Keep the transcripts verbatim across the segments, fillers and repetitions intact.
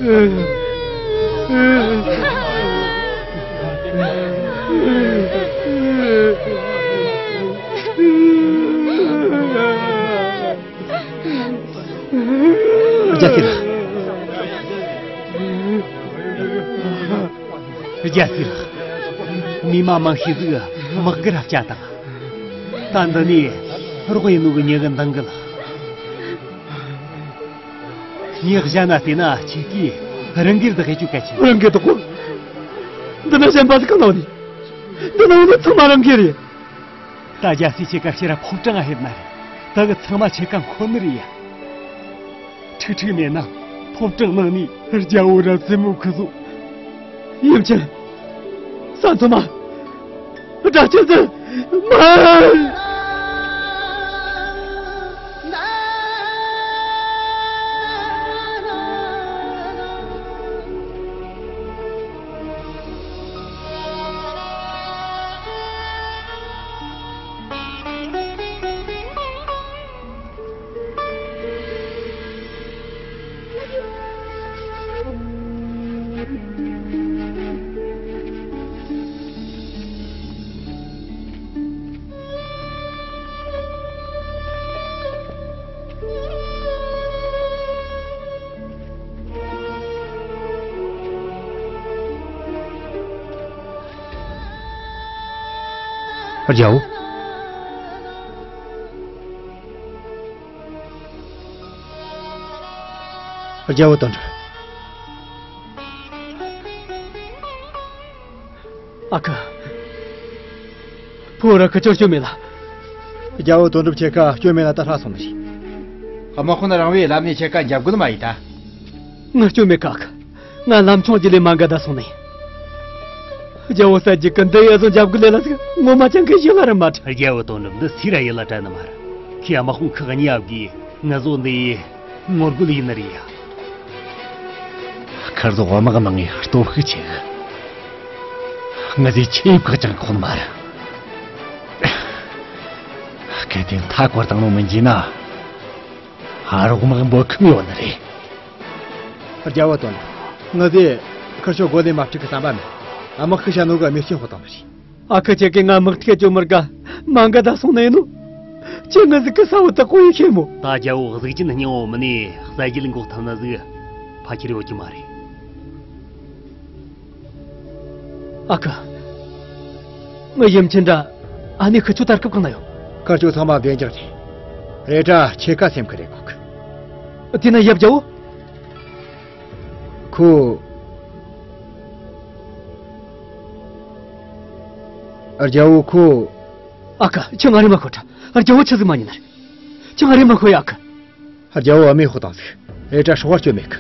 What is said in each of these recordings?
རྒྱལ་སྲས་ལགས། རྒྱལ་སྲས་ལགས། མི་མང་མང་ཤོས་ཟིག་དམག་སྒར་བསྐྱལ་བཏང་། ད་འདི་ནས་རོགས་ཡིན་ནོ་གི་མྱི་གི་འདང་གི་ལགས། ངས་གཞན་ན་བལྟས་ན་ཁྱེད་ཀྱིས་རང་སྒེར་དུ་ཧེ་ཅུ་གལ་ཆེ། རང་སྒེར་དུ་གོ། འདི་ན་གཞན་པ་ཟིག་གང་ན་ཡོད་ནི། འདི་ན་ཡོད་ནི་ཚང་མ་རང་སྒེར་རེད། ད་རྒྱལ་སྲས་ཁྱེད་ཀ་ཕྱིར་ཕོ་བྲང་ང་ཕེབས་ན་རེད། ད་གི་ཚང་མ་ཁྱེད་ཀ་འཁོར་ནི་རེད་ཡ། ཁྲིག་ཁྲིག་མེད་ན་ཕོ་བྲང་ནང་ནས་རྒྱལ་བོ་རབ་མཛེས་མོ་ཁུ་བཟོ། ཡུམ་ཆེན། ས་འཚོ་མ། དགྲ་ཆེན་ཟིན་མ། རྒྱལ་བོ། རྒྱལ་བོ་དོན་གྲུབ། ཨ་ཁུ། ཕུ་བོ་ར་ཁུ་ཅོར་སྐྱོན་མེད་ལ། རྒྱལ་བོ་དོན་གྲུབ་ཁྱེད་ཀ་སྐྱོན་མེད་ལ་ད་ཧྲ་སོང་ནི་རེད། དམག་དཔོན་རང་བས་ལམ་ནས་ཁྱེད་ཀ་འཇབ་རྒོལ་མ་ཡིན་ད། ང་སྐྱོན་མེད་ཀ་ཨ་ཁུ། ང་ལམ་ཆུང་རྒྱུ་ལས་མ་འགལ་ད་སོང་ནི། རྒྱལ་བོ་ས་རྒྱུ་ཀུན་འདི་ཡ་བཟོ་འཇབ་རྒོལ་ལས་ལ་ཟིག་ངོ་མ་ཅང་གི་ཞིག་ལ་ར་མ་ཁྲ། རྒྱལ་བོ་དོན་གྲུབ་འདི་སུས་ར་ཡིད་ལ་དྲན་ནི་མ་ར། ཁྱེད་དམག་དཔོན་ཁག་གཉིས་བ་གིས་ང་བཟོ་འདི་ཡི་ངོ་རྒོལ་ཡིན་ནི་རེད་ཡ། ཁར་ཟོ་དམག་མང་ངི་སྟོབས་ཤུགས་ཆེ་གི། ང་ཟིག་ཆེ་ཡིབ་ཁག་ཅང་ཁོ་ནི་མ་ར། སྐད་དེ་མཐའ་སྐོར་དང་ནོ་མི་འཇིག་ན། ཧ་རོག་དམག་འབོད་ཁུམ་ཡོད་ནི་རེད། རྒྱལ་བོ་དོན། ང་ཟིག་ཁར་ཤོ་སྒོ་ལས་མ་ཕྲུག་གི་བསམ་པ་མེད། དམག་ཤི་ཤ་ནོ་གི་མི་སྐྱོན་ཧོ་དང་ནི་རེད། ཨ་ཁུ་ཁྱེད་ཀྱིས་ང་དམག་འཁྲུག་བཅོ་མི་དགའ། མ་འགའ་ད་སོང་ནས་ནོ། ཁྱེད་ང་ཟིག་གི་ས་བོ་དག་གོ་ཡི་ཤེས་མོ། ད་རྒྱལ་བོ་གཟུགས་ཅན་སྙིང་བོ་མིན་ནས་ས་རྒྱུད་འགོག་ཐུབ་ན་ཟིག་ཕ་ཁྱེར་ཡོད་ཀྱི་མ་རེད། ཨ་ཁུ། ངའི་ཡུམ་ཆེན་འདྲ་ཨ་ནེ་ཁུ་ཆོ་ད་སྐབས་གང་ན་ཡོད། ཁུ་ཆོ་ཚང་མ་བདེ་འཇགས་རེད། རེད་དྲ་ཁྱེད་ཀ་སེམས་ཁུར་རེ་དགོས་གི། དེ་ན་ཡབ་རྒྱལ་བོ། ཁོ། རྒྱལ་བོ་ཁོ། ཨ་ཁུ། ཁྱོད་ང་རེ་མ་ཤོད་དྲ། རྒྱལ་བོ་ཆི་ཟིག་མ་ཉན་ན་རེད། ཁྱོད་ང་རེ་མ་ཤོད་ཡ་ཨ་ཁུ། རྒྱལ་བོ་ཨ་མའི་ཤོག་དང་ཟིག་རེ་དྲ་སྲོག་བ་སྐྱོན་མེད་གི།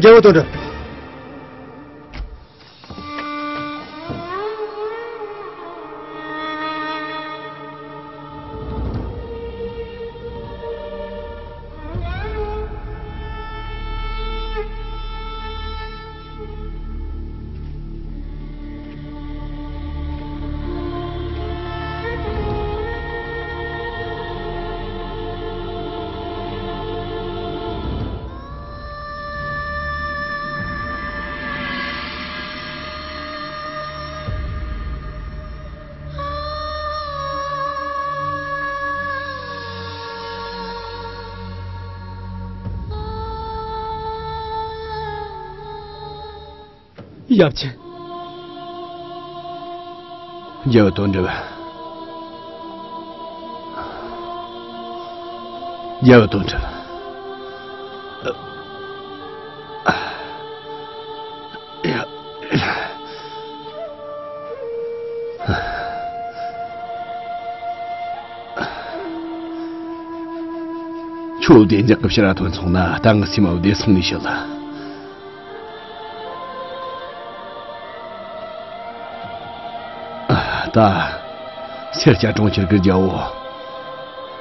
རྒྱལ་བོ་དོན་གྲུབ། ཡབ་ཆེན། རྒྱལ་བུ་དོན་གྲུབ། རྒྱལ་བུ་དོན་གྲུབ། ཁྱོད་བདེ་འཇགས་ཀྱི་ཕྱིར་ཐོན་སོང་ན་ད་ངི་སེམས་བདེ་སོང་ནས་ཤི་ལ། ད་སེར་སྐྱ་གྲོང་ཁྱེར་གྱི་རྒྱལ་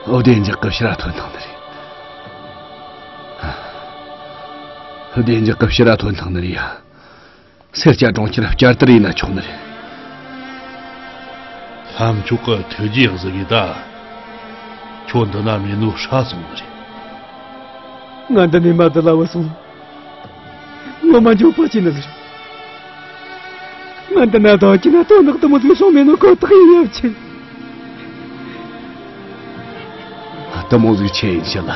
བོ་བདེ་འཇགས་ཀྱི་ཕྱིར་ཐོན་ཐང་ནི་རེད། བདེ་འཇགས་ཀྱི་ཕྱིར་ཐོན་ཐང་ནི་རེད་ཡ། སེར་སྐྱ་གྲོང་ཁྱེར་བསྐྱར་དར་ཡིན་ན་ཆོག་ནི་རེད། ལྷ་མཆོག་གི་ཐུགས་རྗེ་ཡག་ཟིག་ཡིན་ད། ཁྱོད་འདི་ན་མེད་ནོ་ཧྲ་སོང་ནི་རེད། ང་འདི་ནས་མ་བསྡད་ལ་བུད་སོང་། ངོ་མ་འགྱོད་པ་སྐྱེས་ནི་ཟེར། ང་འདི་ན་བསྡད་ཀྱི་ན་དོན་དག་དེ་མོ་ཟིག་བྱུང་མེད་ནོ་ཁོ་ཐག་ཡིན། ཡབ་ཆེན། དེ་མོ་ཟིག་ཆི་ཡིན་ཤི་ལ།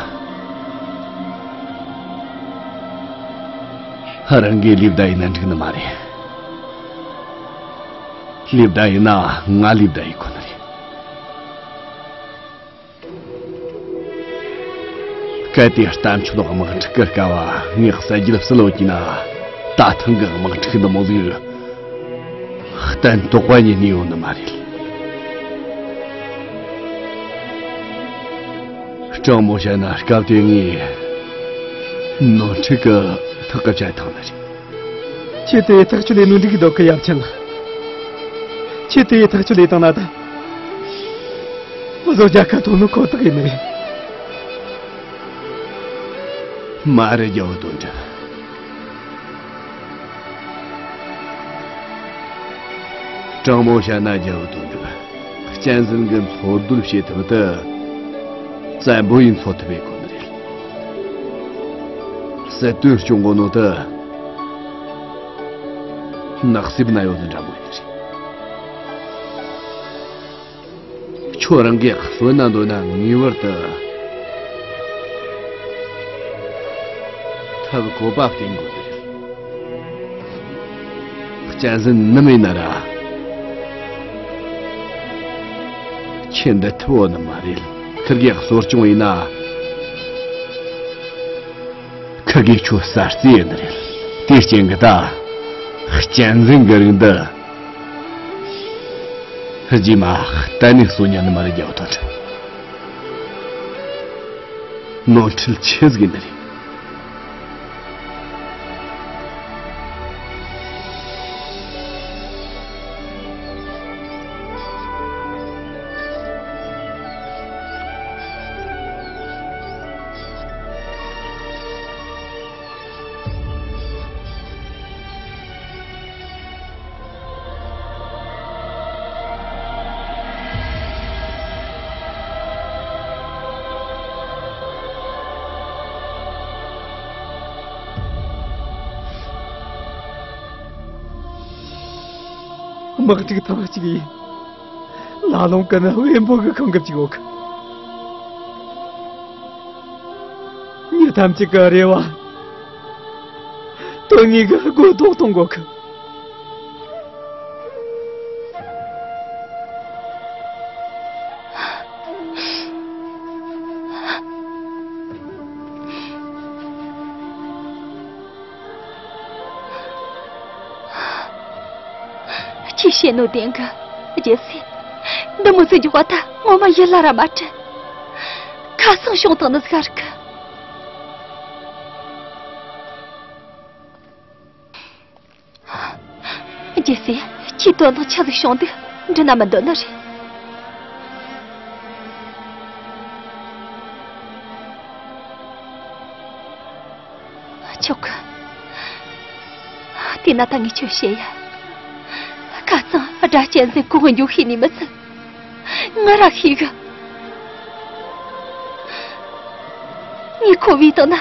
རང་གིས་ལས་བསྡད་ཡིན་ན་འགྲིག་ནི་མ་རེད། ལས་བསྡད་ཡིན་ན་ང་ལས་བསྡད་ཡིན་ཁོ་ན་རེད། གལ་ཏེ་གཏམ་ཆོད་དམག་འཁྲུག་གི་སྐབས་ངས་གསལ་རྒྱལ་བསུ་ལོ་གྱིས་ན། ད་ཐེངས་གི་དམག་འཁྲུག་འདི་མོ་ཟིག་གཏན་དོགས་པ་ཉིད་ནས་ཡོང་ནི་མ་རེད། དྲང་མོ་བཤད་ན་སྐབས་དེ་ངས་ནོར་འཁྲུལ་གི་ཐག་གི་བཅད་བཏང་ནི་རེད། ཁྱེད་དེ་ཐག་ཆོད་ལས་ནོར་འགྲིག་གི་འདུག་གི། ཡབ་ཆེན་ལགས། ཁྱེད་དེ་ཐག་ཆོད་ལས་བཏང་ན་ད། བཟོ་རྒྱལ་ཁ་ཐོན་ནོ་ཁོ་ཐག་ཡིན་ནི་རེད། མ་རེད་རྒྱལ་བོ་དོན་གྲུབ། དྲང་མོ་བཤད་ན་རྒྱལ་བོ་དོན་གྲུབ། གཅན་གཟན་གྱི་འཚོ་སྡོད་བྱེད་ཐུབ་དུ། བཙན་པོ་ཡིས་འཚོ་ཐུབ་པའི་གོ་ནི་རེད། སྲིད་དོན་སྐྱོང་གོ་ནོ་དུ། ནགས་གསེབ་ན་ཡོད་ནི་འདྲ་མོ་ཡིན་རེད། ཁྱོད་རང་གིས་གསོན་ན་འདོད་ན་ངེས་པར་དུ་ཐབས་བཀོད་པ་བསྟེན་དགོས་ནི་རེད། གཅན་གཟན་ནི་མིན་ན་ར། ཁྱེད་འདི་ཐུབ་བོ་ནི་མ་རེད། ཁིར་གེ་གསོ་སྐྱོང་ཡིན་ན། ཁིར་གེ་ཁྱོད་གསར་རྩེ་ཡིན་ནི་རེད། དེའི་རྐྱེན་གྱིས་ད་གཅན་གཟན་གྱི་རིགས་འདི་རྗེས་མ་གཏན་ནས་གསོ་ཉན་ནི་མ་རེད་རྒྱལ་བོ་དོན་གྲུབ། ནོར་འཁྲུལ་ཆི་ཟིག་ཡིན་ནི་རེད། དམག་འཁྲུག་ཐེངས་གཅིག་ཡིན། ལ་ལུང་ཀུན་ན་བེམ་པོ་གི་ཁང་གི་བཅུག་ཡོད་གི། མྱི་ཐམས་ཅད་ཀྱི་རེ་བ་དོན་དངོས་ཀྱི་སྒོ་ཐོག་གཏོང་དགོས་གི། ཁྱེད་བཤད་ནོ་བདེན་གི། རྒྱལ་སྲས། འདི་མོ་ཟིག་འཇོག་པ་ད་ངོ་མ་ཡིད་ལ་ར་མ་དྲན། ཁ་སང་བྱུང་དང་ནི་ཟིག་རིག་གི། རྒྱལ་སྲས། ཁྱེད་དོན་དག་ཆི་ཟིག་བྱུང་འདུག་འདྲི་ན་མི་འདོད་ནི་རེད། ཆོག་གི། དེས་ན་ད་ངས་ཁྱོད་བཤད་ཡ། ཁ་སང་སྒྲ་གཅན་གཟན་གོ་གི་འགྱོ་ཤེས་ནི་མི་ཚད། ང་ར་ཤེས་གི། ངས་ཁོ་བོས་བཏང་ན།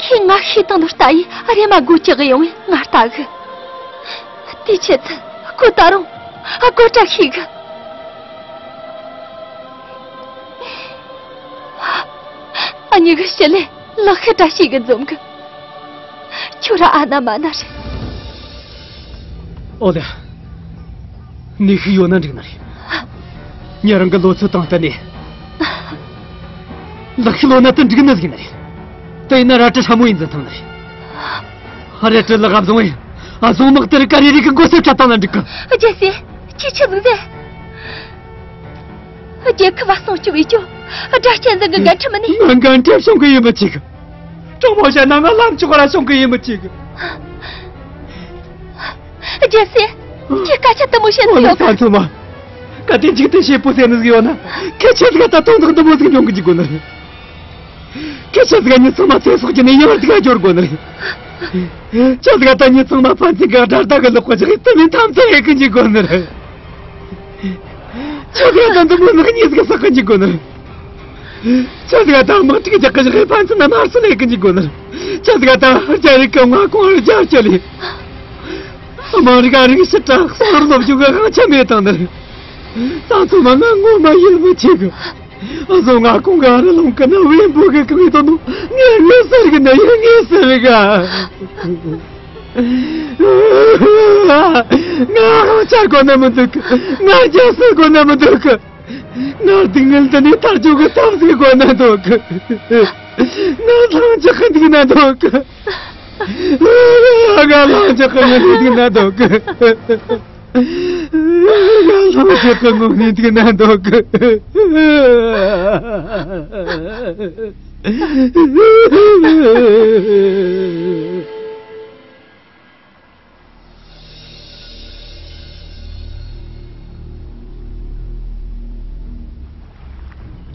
ཁོས་ང་ཤེས་བཏང་ནོ་ལྟ་ཡི་རེ་མ་སྒོ་ལྕགས་གི་ཡོང་བས་ང་ལྟ་གི། དེ་ཆི་ཚད་ཁོ་ད་རུང་སྒོ་བྲག་ཤེས་གི། ཨ་མྱེས་གི་ཞི་ལི་ལག་ཤེས་བཀྲ་ཤིས་གི་འཛོམས་གི། ཁྱོད་ར་ཨ་ན་མ་ན་རེད། ཨོ་ལེ། ནུས་ཤུགས་ཡོད་ན་འགྲིག་ནི་རེད། ཉེ་རང་གི་ལོ་ཚོད་དང་བསྟུན་ནས་ལག་ཤེས་ལོན་ན་དེ་འགྲིག་ནི་ཟིག་ནི་རེད། དེ་ཡིན་ན་རལ་གྲི་ཧྲ་མོ་ཡིན་འཛིན་ཐུབ་ནི་རེད། རལ་གྲི་ལག་ག་བཟུང་བས་བཟུང་དམག་དེར་ཀ་རེ་རེ་གི་མགོ་སེར་ཁྲབ་བཏང་ན་འགྲིག་གི། རྒྱལ་སྲས། ཁྱེད་ཆི་ཟིག་ཟེར། རྒྱལ་ཁབ་བ་སྲུང་སྐྱོབ་བྱེད་རྒྱུ་སྒྲ་གཅན་གཟན་གི་འགན་འཁྲི་མིན་ནི། ང་འགན་འཁྲི་བྱུང་གི་ཡིན་མི་ཆེ་གི། དྲང་མོ་བཤད་ན་ང་ལམ་ཕྱོགས་ར་བྱུང་གི་ཡིན་མི་ཆེ་གི། རྒྱལ་སྲས། ཁྱེད་སྐད་ཆ་དེ་མོ་བཤད་ནི་ཡོད་གི། ཨོ་ལེ། ཚང་མ། གལ་ཏེ་འཇིག་རྟེན་བྱེད་པོ་ཟེར་ནི་ཟིག་ཡོད་ན། ཁྱེད་ཆི་ཟིག་ད་དོན་དག་འདི་མོ་ཟིག་འབྱུང་གི་འཇུག་དགོས་ནི་རེད། ཁྱེད་ཆི་ཟིག་མྱི་ཚང་མ་ཚེ་སྲོག་གི་ནས་ཡང་ཟིག་སྦྱོར་དགོས་ནི་རེད། ཁྱེད་ཟིག་ད་མྱི་ཚང་མ་ཕན་ཚུན་གི་དགྲར་ལྟ་གི་ལོག་གི་ཅིག་དེ་མིན་ཐམས་ཅད་ཡེ་གི་འཇུག་དགོས་ནི་རེད། ཁྱེད་ཟིག་ད་འདི་མོ་ནག་ཉེས་ཟིག་བསགས་གི་འཇུག་དགོས་ནི་རེད། ཆི་ཟིག་ད་དམག་འཁྲུག་རྒྱག་གི་བཞག་གི་ཕན་ཚུན་ན་དམར་གསོད་ལས་གི་འཇུག་དགོས་ནི། ཆི་ཟིག་ད་རྒྱ་རིགས་གི་མངའ་ཁོངས་རྒྱ་སྐྱེད་ལས། དམངས་རིགས་ཨ་རིགས་ཕྱི་དྲག་གསར་སློབ་བྱུང་གི་དབང་ཆ་མེད་བཏང་ནི། ད་ཚོ་མ་ང་ངོ་མ་ཡིད་མི་ཆེས་གི། ཨ་ཟོ་ང་ཁོང་ག་རི་ལུང་གི་ནི་བེམ་པོ་གི་གང་ཡིན་དོ་ནོ་ངས་ངས་ཟེར་གི་ནི་ཡིན་ངས་ཟེར་གི། ང་རང་ཆ་གོ་ན་མི་འདུག་གི། ང་རྒྱ་སེ་གོ་ན་མི་འདུག་གི། ང་སྡུག་བསྔལ་འདི་ནས་ཐར་རྒྱུ་གི་ཐབས་ཟིག་གོ་ན་འདུག་གི། ང་ལྷང་ཅག་གི་འདུག་ན་འདུག་གི། ང་ལྷང་ཅག་གི་ངོ་ནས་འདུག་ན་འདུག་གི། ང་ལྷང་ཅག་གི་ངོ་ནས་འདུག་ན་འདུག་གི།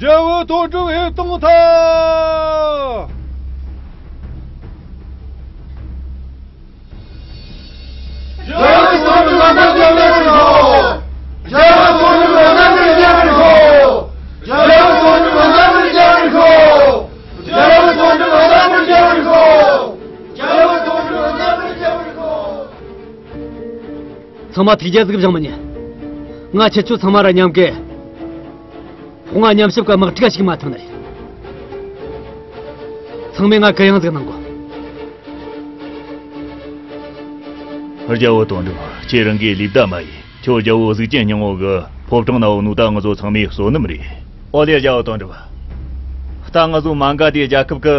རྒྱལ་བོ་དོན་གྲུབ་ཧེ་གཏོང་ཐལ། རྒྱལ་བོ་དོན་གྲུབ་ལ་ནམ་རྒྱལ་བའི་ཤོག་རྒྱལ་བོ་དོན་གྲུབ་ལ་ནམ་རྒྱལ་བའི་ཤོག་རྒྱལ་བོ་དོན་གྲུབ་ལ་ནམ་རྒྱལ་བའི་ཤོག་རྒྱལ་བོ་དོན་གྲུབ་ལ་ནམ་རྒྱལ་བའི་ཤོག་རྒྱལ་བོ་དོན་གྲུབ་ལ་ནམ་རྒྱལ་བའི་ཤོག་ཚང་མ་ཐུགས་རྒྱལ་གཟིགས་བཞག་མི་ཉན། ང་ཁྱེད་ཆོ་ཚང་མ་ར་མཉམ་གི། དཔུང་བ་མཉམ་གཤིབ་གི་དམག་འཁྲུག་ཞིག་མ་ཐུག་ནི་རེད། ཚང་མས་ང་གུ་ཡངས་ཟིག་གནང་གོ། རྒྱལ་བོ་དོན་གྲུབ། ཁྱེད་རང་གིས་ལུས་བདག་མ་ཡིན། ཁྱོད་རྒྱལ་བོ་གཟུགས་ཅན་སྙིང་པོ་གི་ཕོ་བྲང་ན་ཡོད་ནོ་ད་ང་ཚོ་ཚང་མས་བསོད་ནམས་རེད། ཨོ་ལེ་རྒྱལ་བོ་དོན་གྲུབ། ད་ང་ཚོ་མ་འགའ་དེ་རྒྱལ་ཁབ་གི་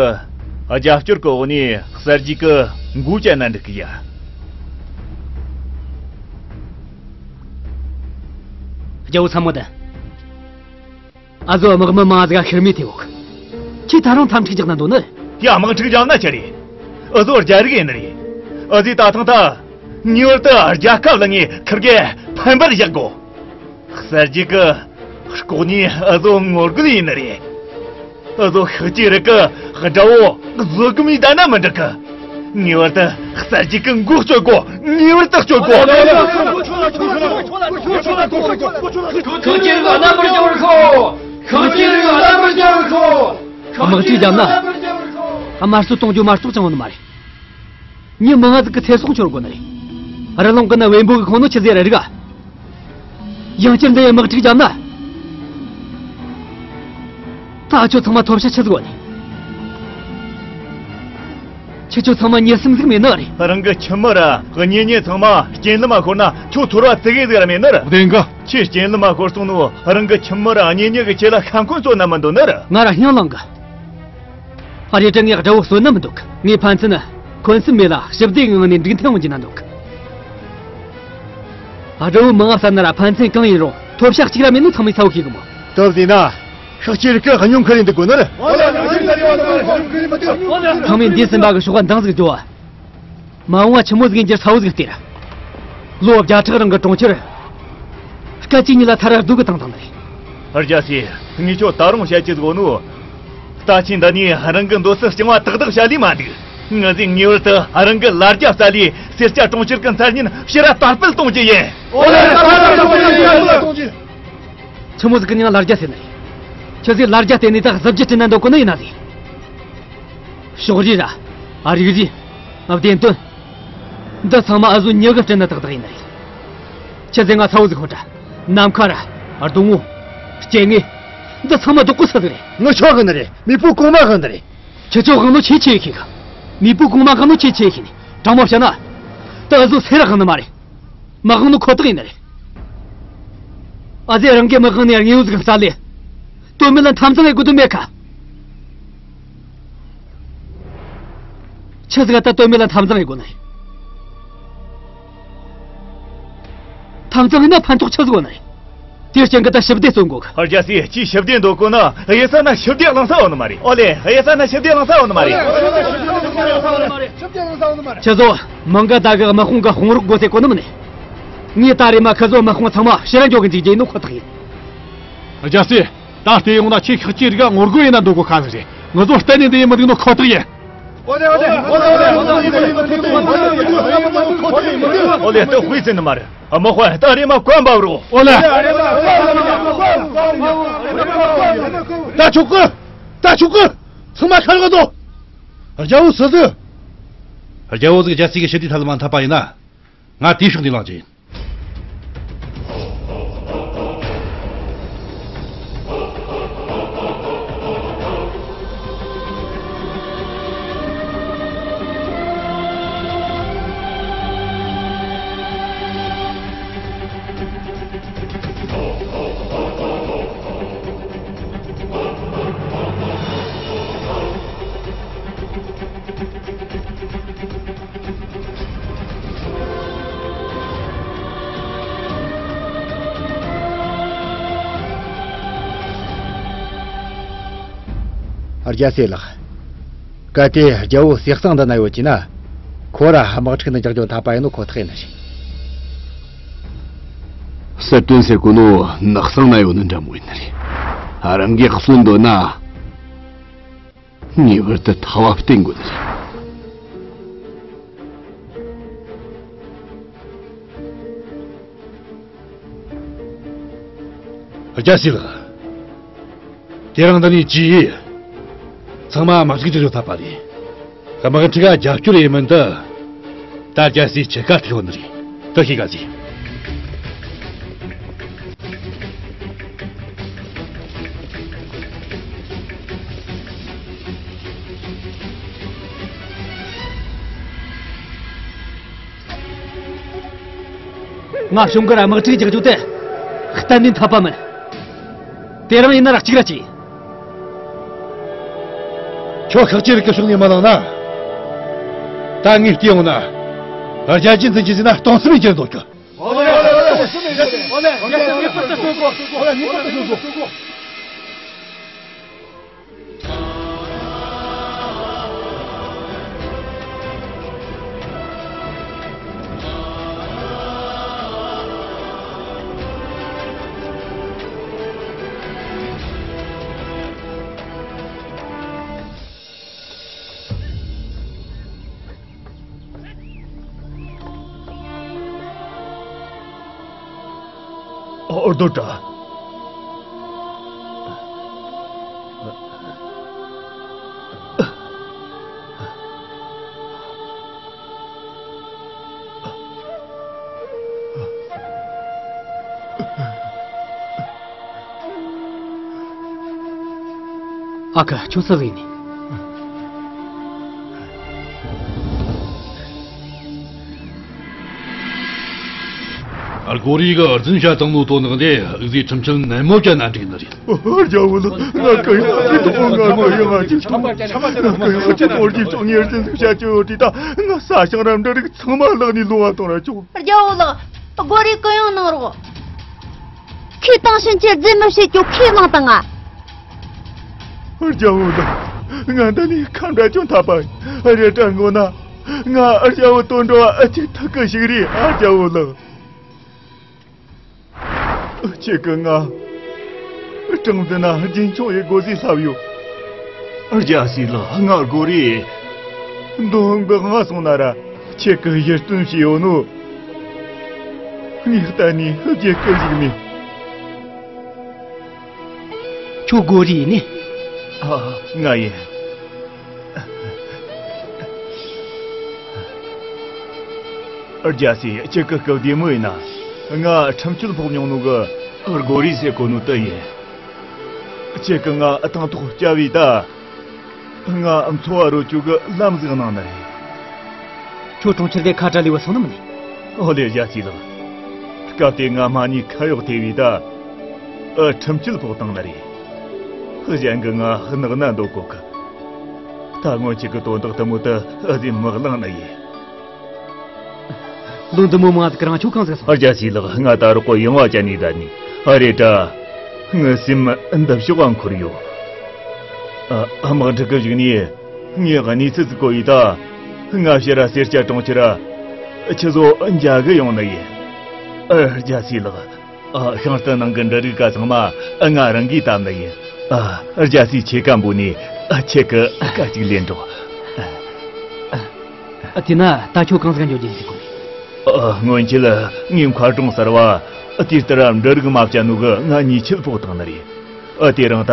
རྒྱབ་སྐྱོར་གི་འོག་ནས་གསར་བརྗེ་གི་འགོ་བཅད་ན་འགྲིག་གི་ཡ། རྒྱལ་བོ་ཚ་མོ་དང་། ཨ་ཟོ་དམག་མི་མང་ཟིག་ཤི་རྨས་ཐེབས་འོག་ཁྱེད་ད་རུང་འཐབ་འཁྲུག་རྒྱག་ན་འདོད་ནི། ཡ་དམག་འཁྲུག་རྒྱག་ན་ཆི་རེད། ཨ་ཟོ་རྒྱ་རིགས་ཡིན་ནི་རེད། ཨ་ཟོས་ད་ཐེངས་ད་ངེས་པར་དུ་རྒྱལ་ཁབ་ལ་ངས་ཁིར་གེ་ཕན་པར་བཞག་གོ། གསར་བརྗེ་གི་ལྐོག་ནས་ཨ་ཟོ་ངོ་རྒོལ་ཡིན་ནི་རེད། ཨ་ཟོ་ཤཱཀྱའི་རིགས་གི་དགྲ་བོ་བཟོད་སྒོམ་ཡིན་ད་ན་མི་འགྲིག་གི། ངེས་པར་དུ་གསར་བརྗེ་གི་འགོ་གཅོད་དགོ། ངེས་པར་དུ་གཅོད་དགོ། ཤཱཀྱའི་རིགས་རྣམ་པར་རྒྱལ་བར་ཤོག་ཤཱཀྱའི་རིགས་རྣམ་པར་རྒྱལ་བར་ཤོག་དམག་འཁྲུག་བརྒྱབ་ན། དམར་གསོད་གཏོང་རྒྱུ་མ་གཏོགས་ཅང་ཡོད་ནི་མ་རེད། མྱི་མང་ང་ཟིག་གི་ཚེ་སྲོག་འཆོར་དགོས་ནི་རེད། རི་ལུང་གི་ནི་བེམ་པོ་གི་ཁོང་ནོ་ཆི་ཟེར་ར་རིག་ཨ། ཡང་བསྐྱར་འདི་ཡི་དམག་འཁྲུག་བརྒྱབ་ན། ད་ཁྱོད་ཚང་མ་ཐོབ་ཤ་ཆི་ཟིག་ཡོད་ནི། ཁྱེད་ཆོ་ཚང་མ་མྱི་སེམས་ཟིག་མེད་ནི་རེད། རང་གི་ཁྱིམ་མི་ར་གཉེན་ཉེ་ཚང་མ་རྐྱེན་ལམ་མ་ཤོར་ན་ཁྱོད་ཚོར་བ་ཙི་གེ་ཟིག་ར་མེད་ནི་རེད། བདེན་གི། ཁྱེད་རྐྱེན་ལམ་མ་ཤོར་སོང་ནོ་རང་གི་ཁྱིམ་མི་ར་གཉེན་ཉེ་གི་ཁྱེད་ལ་ཤ་འཁོན་བཙོ་ན་མི་འདོད་ནི་རེད། ང་ར་སྙིང་ལངས་གི། ཨ་རེ་དྲ་ངས་དགྲ་བོ་གསོད་ན་མི་འདུག་ངས་ཕན་ཚུན་འཁོན་སེམས་མེད་ལ་ཞི་བདེ་ངང་ནས་འགྲིག་མཐུན་ཡོང་རྒྱུ་ན་འདུག་ཨ་དགྲ་བོ་མང་ང་བསད་ན་ར་ཕན་ཚུན་གང་ཡིན་རུང་ཐོབ་ཤ་གཅིག་ར་མེད་ནོ་ཚང་མས་གསལ་བོ་ཤེས་གི་མོ། སྟབས་བདེ་ན་ཤཱཀྱའི་རིགས་གི་སྙོམས་ཁུར་ཡིན་འདུག་གོ་ནི་རེད། ཚང་མས་འདི་ཟིན་པ་གི་ཤོག་ག་འདང་ཟིག་རྒྱོབ་ཨ། མ་འོངས་པ་ཆི་མོ་ཟིག་ཡིན་རྒྱུ་གསལ་བོ་ཟིག་ལྟོས་ར། ལོ་བརྒྱ་ཕྲག་རིང་གི་གྲོང་ཁྱེར། སྐད་ཅིག་ཉིད་ལ་ཐར་ར་སྡུག་གི་བཏང་བཏང་ནི་རེད། རྒྱལ་སྲས། ངས་ཁྱོད་ད་རུང་བཤད་རྒྱུ་ཟིག་ཡོད་ནོ། ལྟ་ཆེན་འདི་ནས་རང་གི་འདོད་སྲེད་རྐྱང་བ་ཏག་ཏག་བཤད་ལས་མ་འདུག་ངས་ངེས་པར་དུ་རང་གི་ལ་རྒྱ་བསལ་ལས་སེར་སྐྱ་གྲོང་ཁྱེར་གི་མཚན་སྙན་ཕྱིར་ར་དར་སྤེལ་གཏོང་རྒྱུ་ཡིན། ཨོ་ལེ། ཆི་མོ་ཟིག་གི་མྱིང་ལ་རྒྱ་ཟེར་ནི་རེད། ཁྱོད་ཟིག་ལ་རྒྱ་བལྟས་ནས་ད་གཟི་བརྗིད་སྤྲད་ན་འདོད་གོ་ནི་ཡིན་ན་ཟིག་ཕྱོགས་རིས་ར། ཨ་རིག་རིས། བདེན་དོན། འདི་ཚང་མ་ཨ་ཟོ་མྱི་གིས་བསྐྲུན་ན་ཏག་ཏག་ཡིན་ནི་རེད། ཁྱེད་ཚོས་ང་གསལ་བོ་ཟིག་ཤོད་དྲ། ནམ་མཁའ་ར། སྡོང་བོ། སྐྱེ་དངོས། འདི་ཚང་མ་རྡོག་པོ་སུ་ཟིག་རེད། ངི་ཆོ་གི་ནི་རེད། མེས་པོ་གོང་མ་གི་ནི་རེད། ཁྱེད་ཆོ་དབང་ནོ་ཆེ་ཆེ་ཤེས་གི། མེས་པོ་གོང་མ་དབང་ནོ་ཆེ་ཆེ་ཤེས་ནི། དྲང་མོ་བཤད་ན། ད་ཨ་ཟོ་སེ་ར་དབང་ནི་མ་རེད། མ་དབང་ནོ་ཁོ་ཐག་ཡིན་ནི་རེད། ཨ་ཟོས་རང་གི་མི་དབང་ནས་དངོས་ཟིག་བསལ་ལས། དོན་མེད་ལ་འཐབ་འཛིང་ཡེད་དགོས་དོན་མེད་ཁ། ཆི་ཟིག་ད་དོན་མེད་ལ་འཐབ་འཛིང་ཡེད་དགོས་ནི་རེད། འཐབ་འཛིང་ཡེད་ན་ཕན་ཐོགས་ཆི་ཟིག་ཡོད་ནི་རེད། དེའི་རྐྱེན་གྱིས་ད་ཞི་བདེ་བརྩོན་དགོས་གི། རྒྱལ་སྲས། ཁྱེད་ཞི་བདེ་འདོད་དགོས་ན་གཡུལ་ས་ན་ཞི་བདེ་བླང་ས་ཡོད་ནི་མ་རེད། ཨོ་ལེ། གཡུལ་ས་ན་ཞི་བདེ་བླང་ས་ཡོད་ནི་མ་རེད། ཁྱེད་ཚོ་མང་ག་ད་གི་དམག་དཔུང་གི་དཔུང་རོགས་དགོས་ཟེར་གོ་ནི་མིན་ནི། ངས་ད་རེས་མ་ཁི་ཚོ་དམག་དཔུང་ཚང་མ་ཕྱིར་ར་འགྱོ་གི་འཇུག་རྒྱུ་ཡིན་ནོ་ཁོ་ཐག་ཡིན། རྒྱལ་སྲས། ད་ལྟ་ཡོང་ན་ཁྱེད་ཤཱཀྱའི་རིགས་ངོ་རྒོལ་ཡེད་ན་འདོད་གོ་ཁ་ཟིག་རེད། ང་ཚོ་གཏན་ནས་འདི་ཡེད་མི་འདུག་ནོ་ཁོ་ཐག་ཡིན། ཨོ་ལེ། ཨོ་ལེ། ཨོ་ལེ། ད་དཔེ་ཟིན་ནི་མ་རེད། དམག་དཔོན། ད་རེས་མ་བཀའ་འབབ་རོགས། ཨོ་ལེ། ད་ ཆོག་གི། ད་ཆོག་གི། ཚང་མ་ཁ་རོག་འདུག། རྒྱལ་བོ་སུ་ཟིག། རྒྱལ་བོ་ཟིག་རྒྱལ་སྲས་ཀྱི་ཞི་བདེའི་ཐབས་ལ་མ་འཐབ་པ་ཡིན་ན། ང་དེའི་ཕྱོགས་ནས་ལངས་ཀྱི་ཡིན། རྒྱལ་སྲས་ལགས། གལ་ཏེ་རྒྱལ་བོ་གསེར་ཟངས་འདི་ན་ཡོད་ཀྱི་ན། ཁོ་ར་དམག་འཁྲུག་འདི་རྒྱག་རྒྱུ་འཐད་པ་ཡིན་ནོ་ཁོ་ཐག་ཡིན་ནི་རེད། གསེར་སྟོན་ཟེར་གོ་ནོ་ནགས་གསེང་ན་ཡོད་ནི་འདྲ་མོ་ཡིན་ནི་རེད། རང་གིས་གསོན་འདོད་ན། ངེས་པར་དུ་ཐལ་བ་བསྟེན་དགོས་ནི་རེད། རྒྱལ་སྲས་ལགས། དེ་རིང་འདི་ནས་ཅི་ཡིས། ཚང་མ་དམག་འཁྲུག་རྒྱག་རྒྱུ་འཐད་པ་རེད། དམག་འཁྲུག་ག་རྒྱབ་སྐྱོར་ཡེད་མིན་དུ། ད་རྒྱལ་སྲས་ཁྱེད་ཀ་ཐུག་ཡོད་ནི་རེད། དེ་ཤེས་ག་ཟིག། ང་གཞུང་གི་དམག་འཁྲུག་རྒྱག་རྒྱུ་དེ་གཏན་ནས་འཐད་པ་མིན། དེ་རིང་ཡིན་ན་ར་གཅིག་ར་གཅིག། ཁྱོད་ཤག་ཅི་རིག་གི་ཕྱོགས་ནས་མ་ལངས་ན། ད་ངས་བལྟས་ཡོང་ན། རྒྱལ་གཅེས་འཛིན་གཅེས་ཟེར་ན་སྟོང་སེམས་ཡིན་གྱི་འདུག་གི། ཨོ་རྡོ་བྲག། ཨ་ཁུ། ཁྱོད་སུ་ཟིག་ནི། ཨ། གོ་རི་གི་རྫུན་བཤད་བཏང་ནོ་དོན་དག་འདི་འུ་ཟོས་ཁྲིམས་ཆད་ནན་མོ་བཅད་ན་འགྲིག་ནི་རེད། རྒྱལ་བོ་ལགས། ང་གུ་ཡངས་ཀྱི་འདུག། ང་གུ་ཡངས་ཀྱི་འདུག། ང་གུ་ཡངས་ཀྱི་འདུག། རྒྱལ་བོ་ལགས། གོ་རི་གུ་ཡངས་གནང་རོགས། རྒྱལ་བོ་ལགས། གོ་རི་གུ་ཡངས་གནང་རོགས། ཁོས་དེང་ཕྱིན་ཆད་རྫུན་མི་བཤད་རྒྱུ་ཁས་བླངས་དང་ང་། རྒྱལ་བོ་ལགས། ང་འདི་ནས་ཁ་འབྲལ་རྒྱུ་འཐད་པ་ཡིན། རེད་དྲ་མགོ་ན། ང་རྒྱལ་བོ་དོན་འགྲུབ་པ་ཨ་ཅིག་ཐུག་གི་ཞིག་རེད། ཨ། རྒྱལ་བོ་ལགས། ཁྱེད་ཀྱིས་ང་སྲང་འདི་ན་རྒྱུན་འཁྱོངས་ཡེད་དགོས་ཟེར་ལབ་ཡོད། རྒྱལ་སྲས་ལགས། ང་གོ་རི་མདོ་སྔོན་གྱི་དབང་སོང་ན་ར་ཁྱེད་ཀྱིས་ཡིད་རྟོན་བྱས་ཡོད་ནོ། ངས་གཏན་ནས་བརྗེད་གི་བཞུགས་མེད། ཁྱོད་གོ་རི་ཡིན་ནི། ཨ། ང་ཡིན། རྒྱལ་སྲས། ཁྱེད་ཀྱིས་སྐབས་བདེ་མོ་ཡིན་ན། ང་ཁྲིམས་གཅོད་ཕོག་མྱོང་ནོ་གི་གོ་རི་ཟེར་གོ་ནོ་དེ་ཡིན། ཁྱེད་ཀྱིས་ང་དང་ཐོག་བསྐྱབས་བས་ད། ང་འཚོ་བ་རོལ་རྒྱུ་གི་ལམ་ཟིག་གནང་ནི་རེད། ཁྱོད་གྲོང་ཁྱེར་དེ་ཁ་བྲལ་ལས་བུད་སོང་ནི་མིན་ནི། ཨོ་ལེ། རྒྱལ་སྲས་ལགས། སྐབས་དེ་ང་མ་ཉེས་ཁ་གཡོག་ཐེབས་བས་ད། ཨ། ཁྲིམས་གཅོད་ཕོག་བཏང་ནི་རེད། གཞན་གྱིས་ང་ནག་ན་འདོད་གོ་གི། ད་སྔོན་ཆད་ཀྱི་དོན་དག་དེ་མོ་དེ་ཨ་ཟོས་མི་གླེང་ནི་ཡིན། ལོ་འདི་མོ་མང་ཟིག་གི་རིང་ཁྱོད་གང་ཟིག་སོང་། རྒྱལ་སྲས་ལགས། ང་ད་རོགས་གོ་ཡོང་བ་ཅན་ནས་བསྡད་ནི་ཨ་རེད་དྲ། ངའི་སེམས་འདི་ཕྱོགས་ལ་འཁོར་ཡོད། ཨ། དམག་འཁྲུག་གི་གཞུག་ནས་ངས་གནས་ཚུལ་ཟིག་གོ་ཡི་ད། ང་ཕྱིར་ར་སེར་སྐྱ་གྲོང་ཁྱེར་ར་ཁྱེད་ཚོ་མཇལ་གི་ཡོང་ནི་ཡིན། ཨ། རྒྱལ་སྲས་ལགས། ཨ། ཤིང་རྟ་ནང་གི་འབྲུ་རིགས་ག་ཚང་མ་ང་རང་གིས་བཏབ་ནི་ཡིན། ཨ། རྒྱལ་སྲས་ཁྱེད་ཀ་འབོད་ནས། ཨ། ཁྱེད་ཀྱིས་སྐད་ཅིག་ལན་རོགས། ཨ། དེས་ན་ད་ཁྱོད་གང་ཟིག་འགྱོ་རྒྱུ་ཡིན་ཟེར་གོ་ནི། ཨ། སྔོན་ཆད་ངའི་མཁར་གྲོང་གསར་བ་དེའི་ལྟར་འབྲུ་རིགས་མ་བཅད་ནོ་གི་ང་ཉེས་ཆད་ཕོག་བཏང་ནི་རེད། ཨ། དེ་རིང་ད་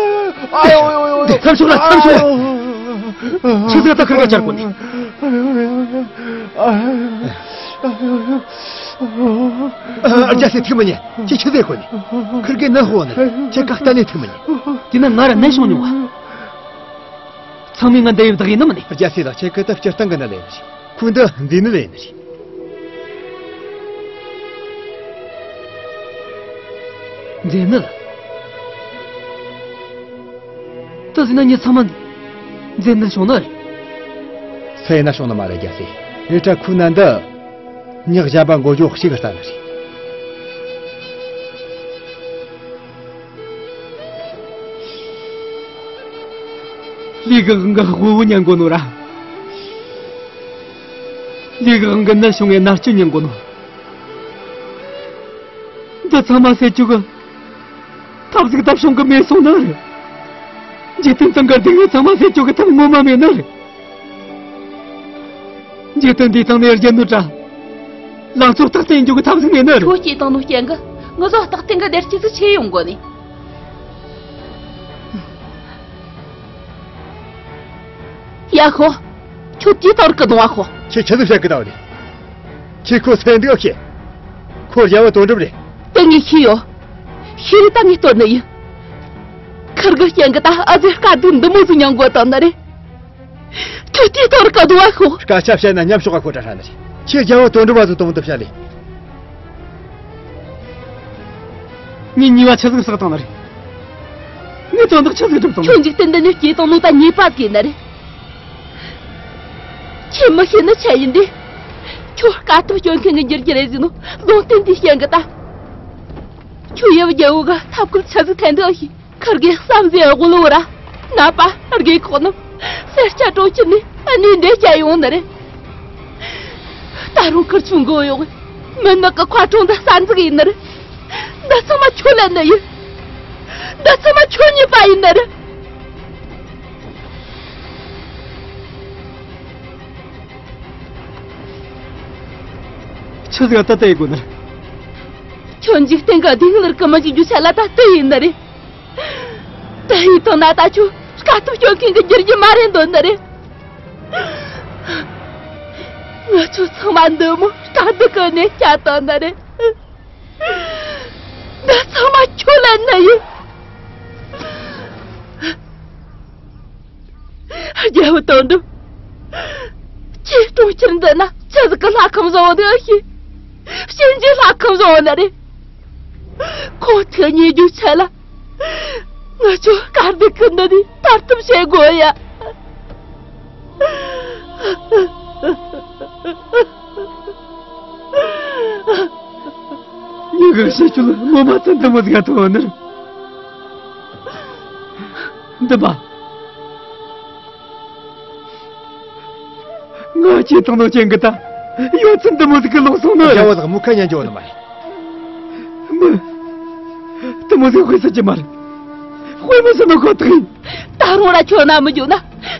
ཨ་ཡོ་ཡོ་ཡོ་ཡོ། ཐབས་ཤུགས་ལ་ཐབས་ཤུགས། ཨ་ཡོ། ཆི་ཟིག་ད་ཁིར་ག་ཆར་གོ་ནི། རྒྱལ་སྲས་ཐུགས་མི་ཉན། ཁྱེད་ཆི་ཟིག་གོ་ནི། ཁིར་གེ་ནི་ཧོ་ནི། ཁྱེད་ཀ་གཏན་ནས་ཐུགས་མི་ཉན། དེ་ན་ང་ར་ནད་བྱུང་མྱོང་བ། ཚང་མས་ང་འདི་ཡི་བདག་ཡིན་ནི་མིན་ནི། རྒྱལ་སྲས་ལགས། ཁྱེད་ཀི་ད་སྤྱིར་བཏང་གི་ནི་ལས་ནི་རེད། ཁོང་འདི་འདི་ནི་ལས་ནི་རེད། མཛེ་ནད། ད་ཟིན་ན་ཉི་ཚང་མ་མཛེ་ནད་བྱུང་ནི་རེད། སུ་ཡིན་ན་བྱུང་ནི་མ་རེད་རྒྱལ་སྲས། རེད་དྲ་ཁོ་ན་འདི་ཉག་བཞག་པ་མགོ་ཅོག་གཅིག་གི་ལྟ་ནི་རེད། ལུས་ཀྱི་དབང་གིས་དབུལ་བོ་ཉན་གོ་ནོ་ར། ལུས་ཀྱི་དབང་གིས་ནད་བྱུང་བའི་མནར་གཅོད་ཉན་གོ་ནོ། འདི་ཚང་མ་སེལ་རྒྱུ་གི་ཐབས་ཟིག་ད་བྱུང་གི་མེད་སོང་ནི་རེད། འཇིག་རྟེན་སྟེང་གི་སྡུག་བསྔལ་ཚང་མ་སེལ་རྒྱུ་གི་ཐབས་ངོ་མ་མེད་ནི་རེད། འཇིག་རྟེན་འདིའི་སྟེང་ནས་རྒྱུ་ནོར་དྲ་ལང་ཚོ་རྟག་བརྟན་རྒྱུ་གི་ཐབས་ཟིག་མེད་ནི་རེད། ཁྱོད་སྐྱེས་བཏང་ནོ་རྐྱེན་གིས་ང་ཚོ་རྟག་བརྟན་གི་བདེ་སྐྱིད་ཟིག་ཆད་ཡོང་གོ་ནི། ཡ་ཧོ། ཁྱོད་དེའི་ཐོག་གི་གདོང་བ་ཧོ། ཁྱེད་ཆི་ཟིག་བཤད་གི་ད་བ་ནི། ཁྱེད་ཁོ་སེམས་སྡུག་ཨེ་ཤེས། ཁོ་རྒྱལ་བོ་དོན་གྲུབ་རེད། དེ་ངས་ཤེས་ཡོད། ཤེས་རིག་ད་ངས་སྟོན་ནི་ཡིན། ཁིར་གི་རྐྱེན་གིས་ད་ཨ་ཟེར་དཀའ་སྡུག་འདི་མོ་ཟིག་མྱོང་དགོས་བཏང་ནི་རེད། ཁྱོད་དེའི་ཐོག་གི་གདོང་བ་ཧོ། སྐད་ཆ་བཤད་ན་མཉམ་ཞོག་ག་ཁོ་དྲ་ཧྲ་ནི་རེད། ཁྱེད་རྒྱལ་བོ་དོན་གྲུབ་བ་ཟིག་དོན་དུ་བཤད་ལེ། ངས་ཉེས་པ་ཆི་ཟིག་བསགས་བཏང་ནི་རེད། ངས་དོན་དག་ཆི་ཟིག་སྒྲུབ་བཏང་ནི། ཁྱོད་འཇིག་རྟེན་འདི་ནས་སྐྱེས་བཏང་ནོ་ད་ཉེས་པ་ཟིག་ཡིན་ནི་རེད། ཁྱེད་མི་ཤེས་ནི་ཆི་ཡིན་དེ། ཁྱོད་དཀའ་ཐུབ་སྐྱོན་མཁན་གི་འགྱུར་གྱི་རེད་ཟེར་ནོ་ལུང་བསྟན་དེའི་རྐྱེན་གིས་ད། ཁྱོད་ཡབ་རྒྱལ་བོ་གི་ཐབས་བཀོད་ཆི་ཟིག་འཐེན་འདུག་ཨེ་ཤེས། ཁིར་གེ་བསམ་གཟས་དབུལ་བོ་ར། ནད་པ་དགེ་ཁོག་ནི། སེར་སྐྱ་གྲོང་ཁྱེར་ནས་གནས་འདི་བསྐྱལ་ཡོང་ནི་རེད། ད་རུང་ཁིར་ཆུང་གི་ཡོག་མི་ནག་གི་མཁར་གྲོང་འདི་གསར་འཛུགས་ཡིན་ནི་རེད། འདི་ཚང་མ་ཁྱོད་ལས་ནི་ཡིན། འདི་ཚང་མ་ཁྱོད་ཉེས་པ་ཡིན་ནི་རེད། ཆི་ཟིག་ད་ལྟ་ཡི་དགོས་ནི་རེད། ཁྱོད་འཇིག་རྟེན་གི་སྡུག་བསྔལ་གི་མི་འཇིག་རྒྱུ་ཆ་ལ་ད་ལྟ་ཡིན་ནི་རེད། ད་ཡིན་དང་ན་ད་ཁྱོད་དཀའ་ཐུབ་སྐྱོན་མཁན་གི་འགྱུར་རྒྱུ་མ་རེད་འདོད་ནི་རེད། ང་ཆོ་ཚང་མ་འདི་མོ་དཀའ་སྡུག་གི་གནས་བསྐྱལ་བཏང་ནི་རེད། འདི་ཚང་མ་ཁྱོད་ལས་ནི་ཡིན། རྒྱལ་བོ་དོན་གྲུབ། ཁྱེད་གྲོང་ཁྱེར་འདི་ན་ཆི་ཟིག་གི་ལྷ་ཁང་བཟོ་བ་འདི་ཨེ་ཤེས། གཤིན་རྗེའི་ལྷ་ཁང་བཟོ་བ་ནི་རེད། ཁོ་ཐག་ཉེ་རྒྱུ་ཆེད་ལ། ང་ཆོ་དཀའ་སྡུག་གི་འདི་ནས་ཐར་ཐབས་བྱེད་དགོས་ཡ། ཉི་ག་ཤེས་ཆུ་ལ་ངོ་མ་ཚན་འདི་མོ་ཟིག་ག་ཐོན་ནི་རེད། འདི་མ། ང་ཁྱེད་དང་ནོ་ཅན་གི་ད་ཡོད་ཚད་འདི་མོ་ཟིག་གི་ལོག་སོང་ནི། རྒྱལ་བོ་ལགས། མུ་ཁ་ཉན་འཇོག་ནི་མ་རེད། མི་དེ་མོ་ཟིག་དཔེ་ཟེར་གྱི་མ་རེད། དཔེ་མི་ཟེར་ནོ་ཁོ་ཐག་ཡིན། ད་རུང་ར་ཁྱོད་ན་མི་འཇོག་ན།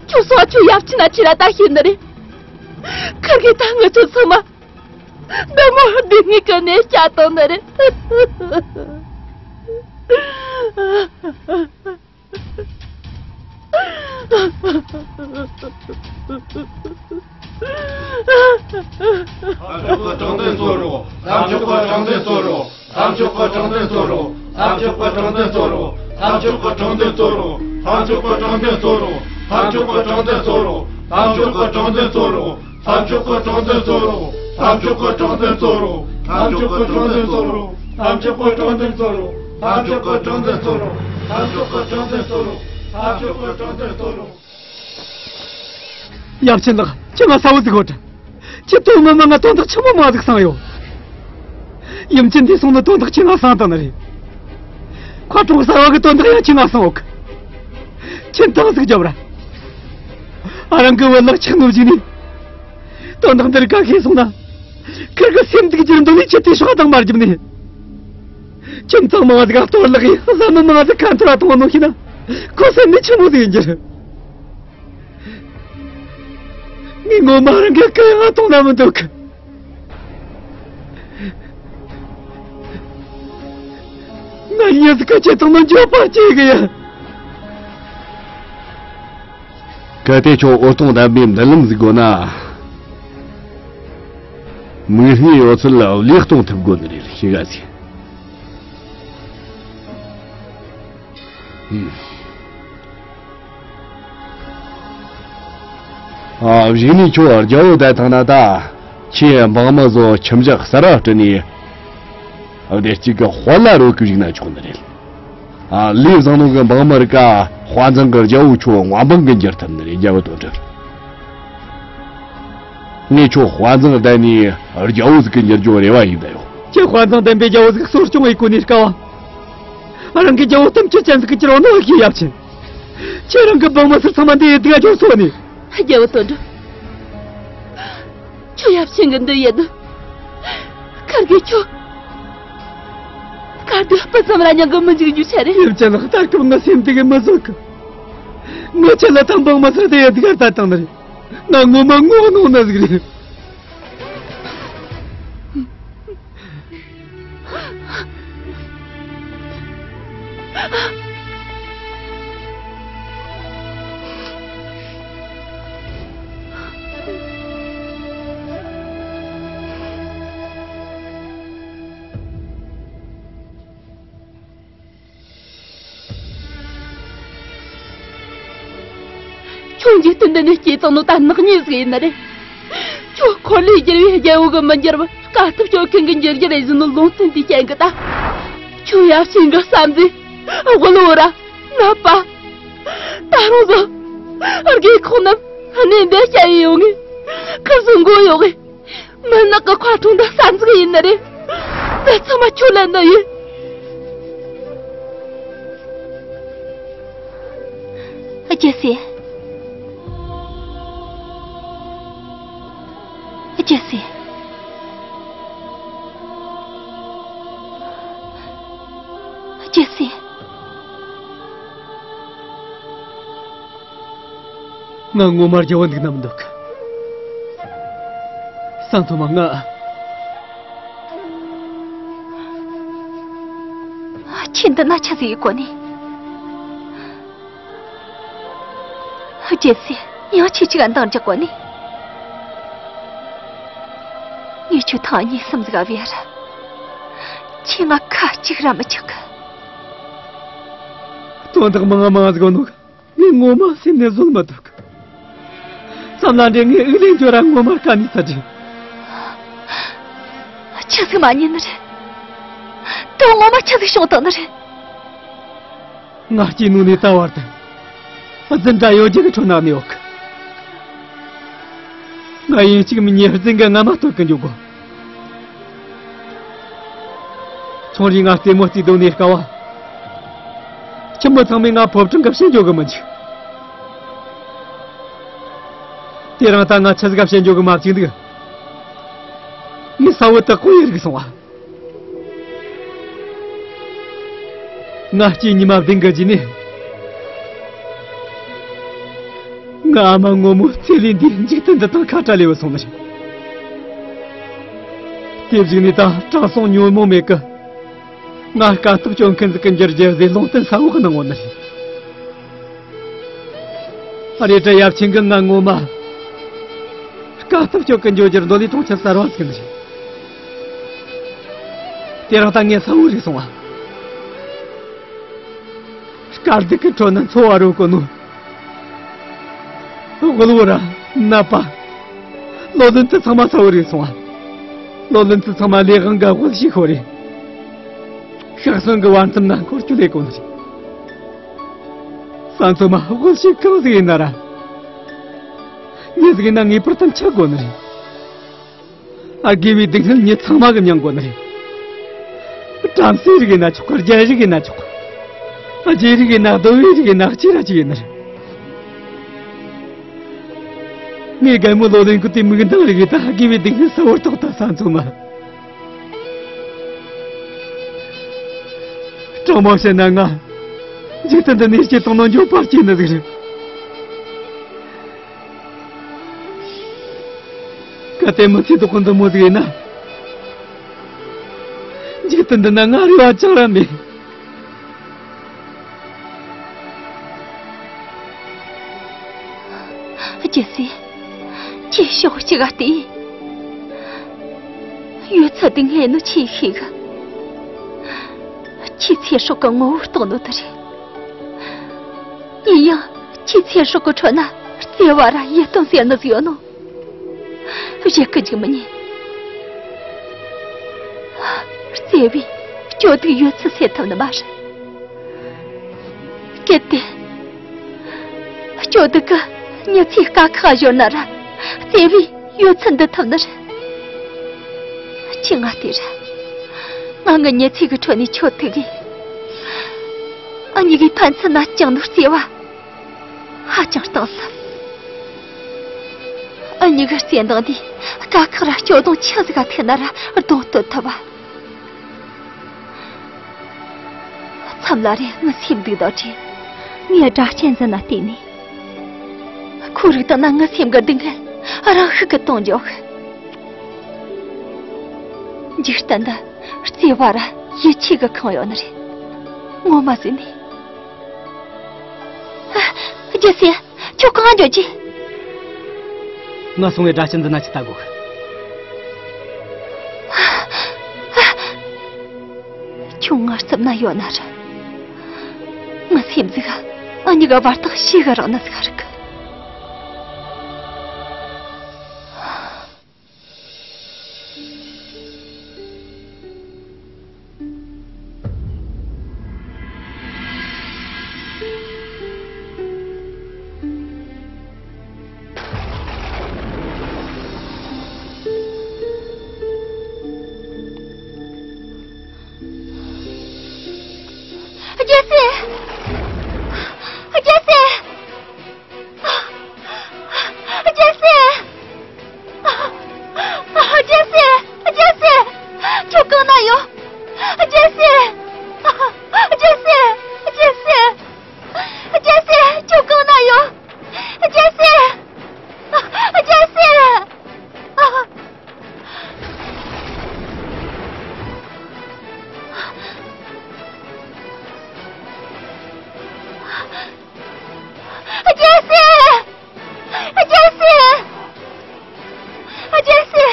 ཁྱོད་སོང་ཁྱོད་ཡབ་ཆེན་ན་ཁྱེད་ར་ད་ཤེས་ནི་རེད། ཁིར་གི་ད་ང་ཚོ་ཚང་མ་འདི་མོ་སྡུག་བསྔལ་གི་གནས་བསྐྱལ་བཏང་ནི་རེད། ལྷ་མཆོག་གི་དྲང་བདེན་གསོལ་རོགས། ལྷ་མཆོག་གི་དྲང་བདེན་གསོལ་རོགས། ལྷ་མཆོག་གི་དྲང་བདེན་གསོལ་རོགས། ལྷ་མཆོག་གི་དྲང་བདེན་གསོལ་རོགས། ལྷ་མཆོག་གི་དྲང་བདེན་གསོལ་རོགས། ལྷ་མཆོག་གི་དྲང་བདེན་གསོལ་རོགས། ལྷ་མཆོག་གི་དྲང་བདེན་གསོལ་རོགས། ལྷ་མཆོག་གི་དྲང་བདེན་གསོལ་རོགས། ལྷ་མཆོག་གི་དྲང་བདེན་གསོལ་རོགས། ཡབ་ཆེན་ལགས། ཁྱེད་ང་གསལ་བོ་ཟིག་ཤོད། ཁྱེད་དོན་མི་མང་ང་དོན་དག་ཆེན་མོ་མང་ཟིག་གསུངས་ཡོད། ཡུམ་ཆེན་འདས་སོང་ནི་དོན་དག་ཆེ་ང་གསུངས་བཏང་ནི་རེད། མཁར་གྲོང་གསར་བ་གི་དོན་དག་ཡང་ཆེ་ང་གསུངས་ཡོད། ཁྱེད་ཐང་ཟིག་རྒྱོབ་ར། ཨ། རང་གི་བུ་ལག་ཆགས་ནོ་བཞིན་ནི། དོན་དག་འདིར་ག་ཤེས་སོང་ན། ཁིར་གི་སེམས་སྡུག་རྒྱུར་འདོད་ནི་ཁྱེད་དེ་ཤོག་དང་མ་རྒྱབ་ནི། ཁྱེད་ཚང་མ་ཟིག་གཏོར་བརླག་ཡིན། བཟའ་མི་མང་ཟིག་ཁ་འཐོར་བ་གཏོང་ནོ་ཤེས་ན། ཁོ་སེམས་ནི་ཆི་མོ་ཟིག་ཡིན་རྒྱུ་རེད། ངས་ངོ་མ་རང་གི་སྐད་ཡང་གཏོང་ན་མི་འདོད་གི། ང་ཉིད་སྐད་ཆ་ཚང་མ་འགྱོད་པ་སྐྱེ་གི་ཡིན། གལ་ཏེ་ཁྱོད་འོད་སྟོང་ལྡན་པའི་མདུན་ལམ་ཟིག་དགོས་ན། མིག་སྔའི་ཡོད་ཚད་ལ་བློས་གཏོང་ཐུབ་དགོས་ནི་རེད། ཤེས་ག་ཟིག་ཨ། གཞུག་ནས་ཁྱོད་རྒྱལ་པོ་བསྡད་ཐང་ན་ད། ཁྱེད་འབངས་མི་ཚོ་ཁྱིམ་ཞག་གསར་བ་སྤྲད་ནས། བདེ་སྐྱིད་ཀྱི་དཔལ་ལ་རོལ་གི་བཞུགས་ན་ཆོག་ནི་རེད། ཨ། ལས་བཟང་ནོ་གི་འབངས་མི་རིགས་ཀ་དཔའ་མཛངས་ཀྱི་རྒྱལ་པོ་ཁྱོད་མངའ་འབངས་གི་འགྱུར་ཐུབ་ནི་རེད། རྒྱལ་པོ་དོན་གྲུབ། ངས་ཁྱོད་དཔའ་མཛངས་ལྡན་ནས་རྒྱལ་པོ་ཟིག་གི་འགྱུར་རྒྱུ་རེ་བ་ཡིན་ད་ཡོད། ཁྱེད་དཔའ་མཛངས་ལྡན་པའི་རྒྱལ་པོ་ཟིག་གསོ་སྐྱོང་ཡེད་གོ་ནི་དཀའ་བ། རང་གི་རྒྱལ་པོ་གཏུམ་སྤྱོད་ཅན་ཟིག་གི་གྱུར་བ་ནོ་ཤི་ཡབ་ཆེན། ཁྱེད་རང་གི་འབངས་མི་སེར་ཚང་མ་འདི་ཡི་སྡུག་སྦྱོང་སོ་ནི། རྒྱལ་པོ་དོན་གྲུབ། ཁྱོད་ཡབ་ཆེན་གི་འདི་ཡེད་དུ། ཁར་གི་ཁྱོད། ཁར་གི་སྤུ་ཙམ་ར་མྱང་གི་མི་འཇིག་རྒྱུ་ཆ་རེད། ཡབ་ཆེན་ལགས། ད་སྐབས་ངའི་སེམས་འདི་གི་མི་བཟོད་གི། ངའི་ཆེད་ལ་ད་འབངས་མི་སེར་དེ་ཡི་སྡུག་ད་བཏང་ནི་རེད། ང་ངོ་མ་ངོ་གནོང་ནི་ཟིག་རེད། ཁྱོད་འཇིག་རྟེན་འདི་ནས་སྐྱེས་བཏང་ནོ་ད་ནག་ཉེས་ཟིག་ཡིན་ནི་རེད། ཁྱོད་འཁོར་ལོས་སྒྱུར་བའི་རྒྱལ་པོ་གི་མི་འགྱུར་བར་དཀའ་ཐུབ་སྤྱོད་མཁན་གི་འགྱུར་རྒྱུ་རེད་ཟེར་ནོ་ལུང་བསྟན་དེའི་རྐྱེན་གི་ད། ཁྱོད་ཡབ་ཆེན་གི་བསམ་གཟས་དབུལ་བོ་ར་ནད་པ། ད་རུང་བཟོ་དགོས་ཁོག་རྣམས་གནས་འདི་བཤའ་ཡི་ཡོང་ངེ་ཁབ་སུ་འགོ་ཡོང་ངེ། མི་ནག་གི་མཁར་གྲོང་དུ་གསར་འཛུགས་ཡིན་ནི་རེད། འདི་ཚང་མ་ཁྱོད་ལས་ནི་ཡིན། རྒྱལ་སྲས། རྒྱལ་སྲས། རྒྱལ་སྲས། ང་ངོ་མ་རྒྱལ་བོ་འདུག་ན་མི་འདུག་སང་ཐོ་མ་ང་། ཁྱེད་འདི་ན་ཆི་ཟིག་ཡེད་གོ་ནི། རྒྱལ་སྲས། ཡང་ཁྱེད་ཅིག་འདང་རྒྱག་གོ་ནི། ངས་ཁྱོད་ཐང་གཉིས་གསུམ་ཟིག་བེར། ཁྱེད་ང་ཁ་གཅིག་ར་མི་ཆག་གི། དོན་དག་མང་ང་མང་ཟིག་ནོ། ངས་ངོ་མ་སེམས་ནས་བཟོད་མི་ཐུབ། བསམ་ལ་འདྲེ་ངའི་ཨུ་ལེན་འགྱོ་ར་ངོ་མ་དཀའ་ནི་ཚ་ཅིང་། ཆི་ཟིག་མ་ཉན་ནི་རེད། དོ་ངོ་མ་ཆི་ཟིག་བྱུང་བཏང་ནི་རེད། ང་སྐྱེས་ནོ་ནས་ད་བར་དུ་འཛིན་གྲྭ་ཡོད་རྒྱུ་གི་ཁྲོད་ནང་ནས་ཡོད་གི། ང་ཡིན་གཅིག་མིན་གཉིས་རྫུན་གི་རྔ་མ་སྟོད་གི་འཇུག་གོ། ཆུང་རིང་ང་རྩེད་མོ་རྩེ་དོ་ནས་དཀའ་བ། ཁྱིམ་མི་ཚང་མས་ང་ཕོ་བྲང་གི་བཤད་འཇོག་གི་མི་འཇུག་དེ་རིང་ད་ང་ཆི་ཟིག་ག་བཤད་འཇོག་གི་མ་བཅུག་འདུག་ངས་ས་བོ་དག་གོ་ཡི་རིག་སོང་བ། ང་སྐྱེས་ཉི་མ་བདུན་གི་རྗེས་ནས། ང་ཨ་མ་ངོ་མོ་ཚེ་ལས་འདས། འཇིག་རྟེན་འདི་དང་ཁ་བྲལ་ལས་བུད་སོང་ནི་རེད། དེ་བཞིན་ནས་ད་དྲང་སྲོང་ཉོན་མོངས་མེད་གི། ང་དཀའ་ཐུབ་སྤྱོད་མཁན་ཟིག་གི་འགྱུར་རྒྱུ་ཟེར་ལུང་བསྟན་གསལ་བོ་གི་གནང་ངོ་ནི་རེད། ཨ་རེ་དྲ་ཡབ་ཆེན་གི་ང་ངོ་མ་དཀའ་ཐུབ་སྤྱོད་གི་འགྱོ་རྒྱུར་འདོད་ལས་གྲོང་ཁྱེར་གསར་བ་ཟིག་ནི་རེད། དེ་རིང་ད་ངས་གསལ་བོ་རིག་སོང་བ། དཀའ་སྡུག་གི་ཁྲོད་ན་འཚོ་བ་རོལ་གོ་ནོ། དབུལ་བོ་ར་ནད་པ། ལོ་ལོན་ཚུལ་ཚང་མ་གསལ་བོ་རིག་སོང་བ། ལོ་ལོན་ཚུལ་ཚང་མ་ལས་དབང་གི་དབུལ་ཞིག་ཤོར་རེ། ཤག་སོན་གི་བར་མཚམས་ན་འཁོར་སྐྱོད་ལས་གོ་ནི་རེད། ས་མཚོ་མ་དབུལ་ཞིག་གང་ཟིག་ཡིན་ན་ར། མྱི་ཟིག་ཡིན་ན་ངེས་པར་དུ་འཆི་དགོ་ནི་རེད། ཨ། དགེ་བའི་སྡུག་བསྔལ་མྱི་ཚང་མ་གི་མྱང་དགོས་ནི་རེད། བྲམ་ཟེའི་རིགས་ཡིན་ན་ཆོག་གི། རྒྱལ་རིགས་ཡིན་ན་ཆོག་གི། རྗེ་རིགས་ཡིན་ན་གདོལ་པའི་རིགས་ཡིན་ན་གཅིག་ར་གཅིག་ཡིན་ནི་རེད། ངའི་རྒན་མོ་ལོ་ལོན་གི་དེ་མིག་མདངས་རིགས་ཡིན་ད་དགེ་བའི་སྡུག་བསྔལ་གསལ་བོར་རྟོགས་ད་ས་མཚོ་མ། དྲང་མོ་བཤད་ན་ང་འཇིག་རྟེན་འདི་ནས་སྐྱེས་བཏང་ནོ་འགྱོད་པ་སྐྱེས་ནི་ཟིག་རེད། གལ་ཏེ་མི་ཚེ་དོག་པོ་འདི་མོ་ཟིག་ཡིན་ན། འཇིག་རྟེན་འདི་ན་ང་རེ་བ་ཅང་ར་མེད། རྒྱལ་སྲས། ཁྱེད་ཕྱོགས་གཅིག་ག་བལྟས། ཡོད་ཚད་དེ་ངས་ནི་ཆེས་ཤེས་གི། ཁྱེད་ཚེ་སྲོག་གི་ངོ་བོ་རྟོགས་ནོ་དེ་རེད། ཡིན་ཡང་ཁྱེད་ཚེ་སྲོག་གི་ཁྲོད་ན་བརྩེ་བ་ར་ཡིད་རྟོན་ཟེར་ནི་ཟིག་ཡོད་ནོ། བཞེད་གི་འཇུག་མི་ཉན། བརྩེ་བས་སྐྱོ་སྡུག་ཡོད་ཚད་སེལ་ཐུབ་ནི་མ་རེད། གལ་ཏེ། སྐྱོ་སྡུག་གི་མྱི་ཚེ་དཀའ་ཁག་གཞོལ་ན་ར། བརྩེ་བས་ཡོད་ཚད་འདུལ་ཐུབ་ནི་རེད། ཁྱེད་ང་ལྟོས་ར། ང་ངི་མྱི་ཚེ་གི་ཁྲོད་ནས་ཁྱོད་ཐུག་གིས། ཨ་མྱེས་ཀྱི་ཕན་ཚུན་ན་བཅངས་ནོ་བརྩེ་བ། ཧ་ཅང་གཏིང་ཟབ། འུ་གཉིས་ཀྱི་བརྩེ་འདང་འདིས་དཀའ་ཁག་ར་སྐྱོ་གདུང་ཆི་ཟིག་ག་ཐུག་ན་ར་གདོང་གཏོད་ཐུབ་བ། མཚམས་ལ་རེ་ངི་སེམས་སྡུག་དང་བྲལ། ངས་སྒྲ་གཅན་འཛིན་ན་བལྟས་ནས། ཁོའི་རིགས་དག་ན་ངི་སེམས་ཀྱི་སྡུག་བསྔལ་རང་ཤུགས་ཀྱིས་གཏོང་འཇོག་གི། འཇིག་རྟེན་འདི་བརྩེ་བ་ར་ཡིད་ཆེས་ཀྱིས་ཁེངས་ཡོད་ནི་རེད། ངོ་མ་ཟེར་ནས། རྒྱལ་སྲས། ཁྱོད་གང་འགྱོ་རྒྱུ། ང་སོང་བའི་སྒྲ་གཅན་འདི་ན་ཅི་ལྟ་དགོས། ཁྱོད་ང་རྩིབ་ན་ཡོད་ན་ར། ངི་སེམས་ཟིག་འུ་གཉིས་ཀ་བར་ཐག་ཞེ་གི་རིང་ནི་ཟིག་རིག་གི། རྒྱལ་སྲས། རྒྱལ་སྲས། རྒྱལ་སྲས། རྒྱལ་སྲས། རྒྱལ་སྲས། ཁྱོད་གང་ན་ཡོད། རྒྱལ་སྲས། རྒྱལ་སྲས། རྒྱལ་སྲས། རྒྱལ་སྲས། ཁྱོད་གང་ན་ཡོད། རྒྱལ་སྲས། རྒྱལ་སྲས། རྒྱལ་སྲས། རྒྱལ་སྲས། རྒྱལ་སྲས། རྒྱལ་སྲས།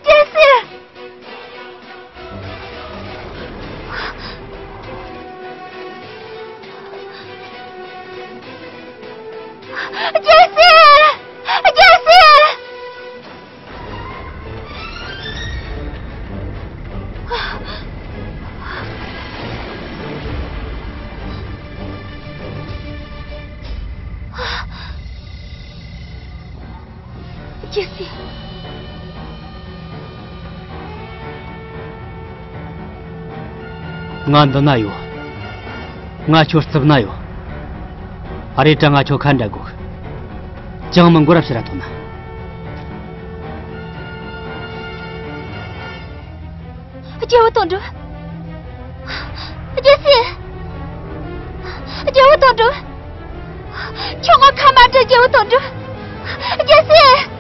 རྒྱལ་སྲས། རྒྱལ་སྲས། རྒྱལ་སྲས། རྒྱལ་སྲས། ང་འདི་ན་ཡོད། ང་ཁྱོད་རྩིབ་ན་ཡོད། ཨ་རེ་དྲ་ང་ཁྱོད་ཁ་འདྲ་དགོས། ཅང་མི་འགོར་ར་ཕྱིར་ར་ཐོན་ན། རྒྱལ་བོ་དོན་གྲུབ། རྒྱལ་སྲས། རྒྱལ་བོ་དོན་གྲུབ། ཁྱོད་ངོ་ཁ་མ་བྲལ། རྒྱལ་བོ་དོན་གྲུབ། རྒྱལ་སྲས།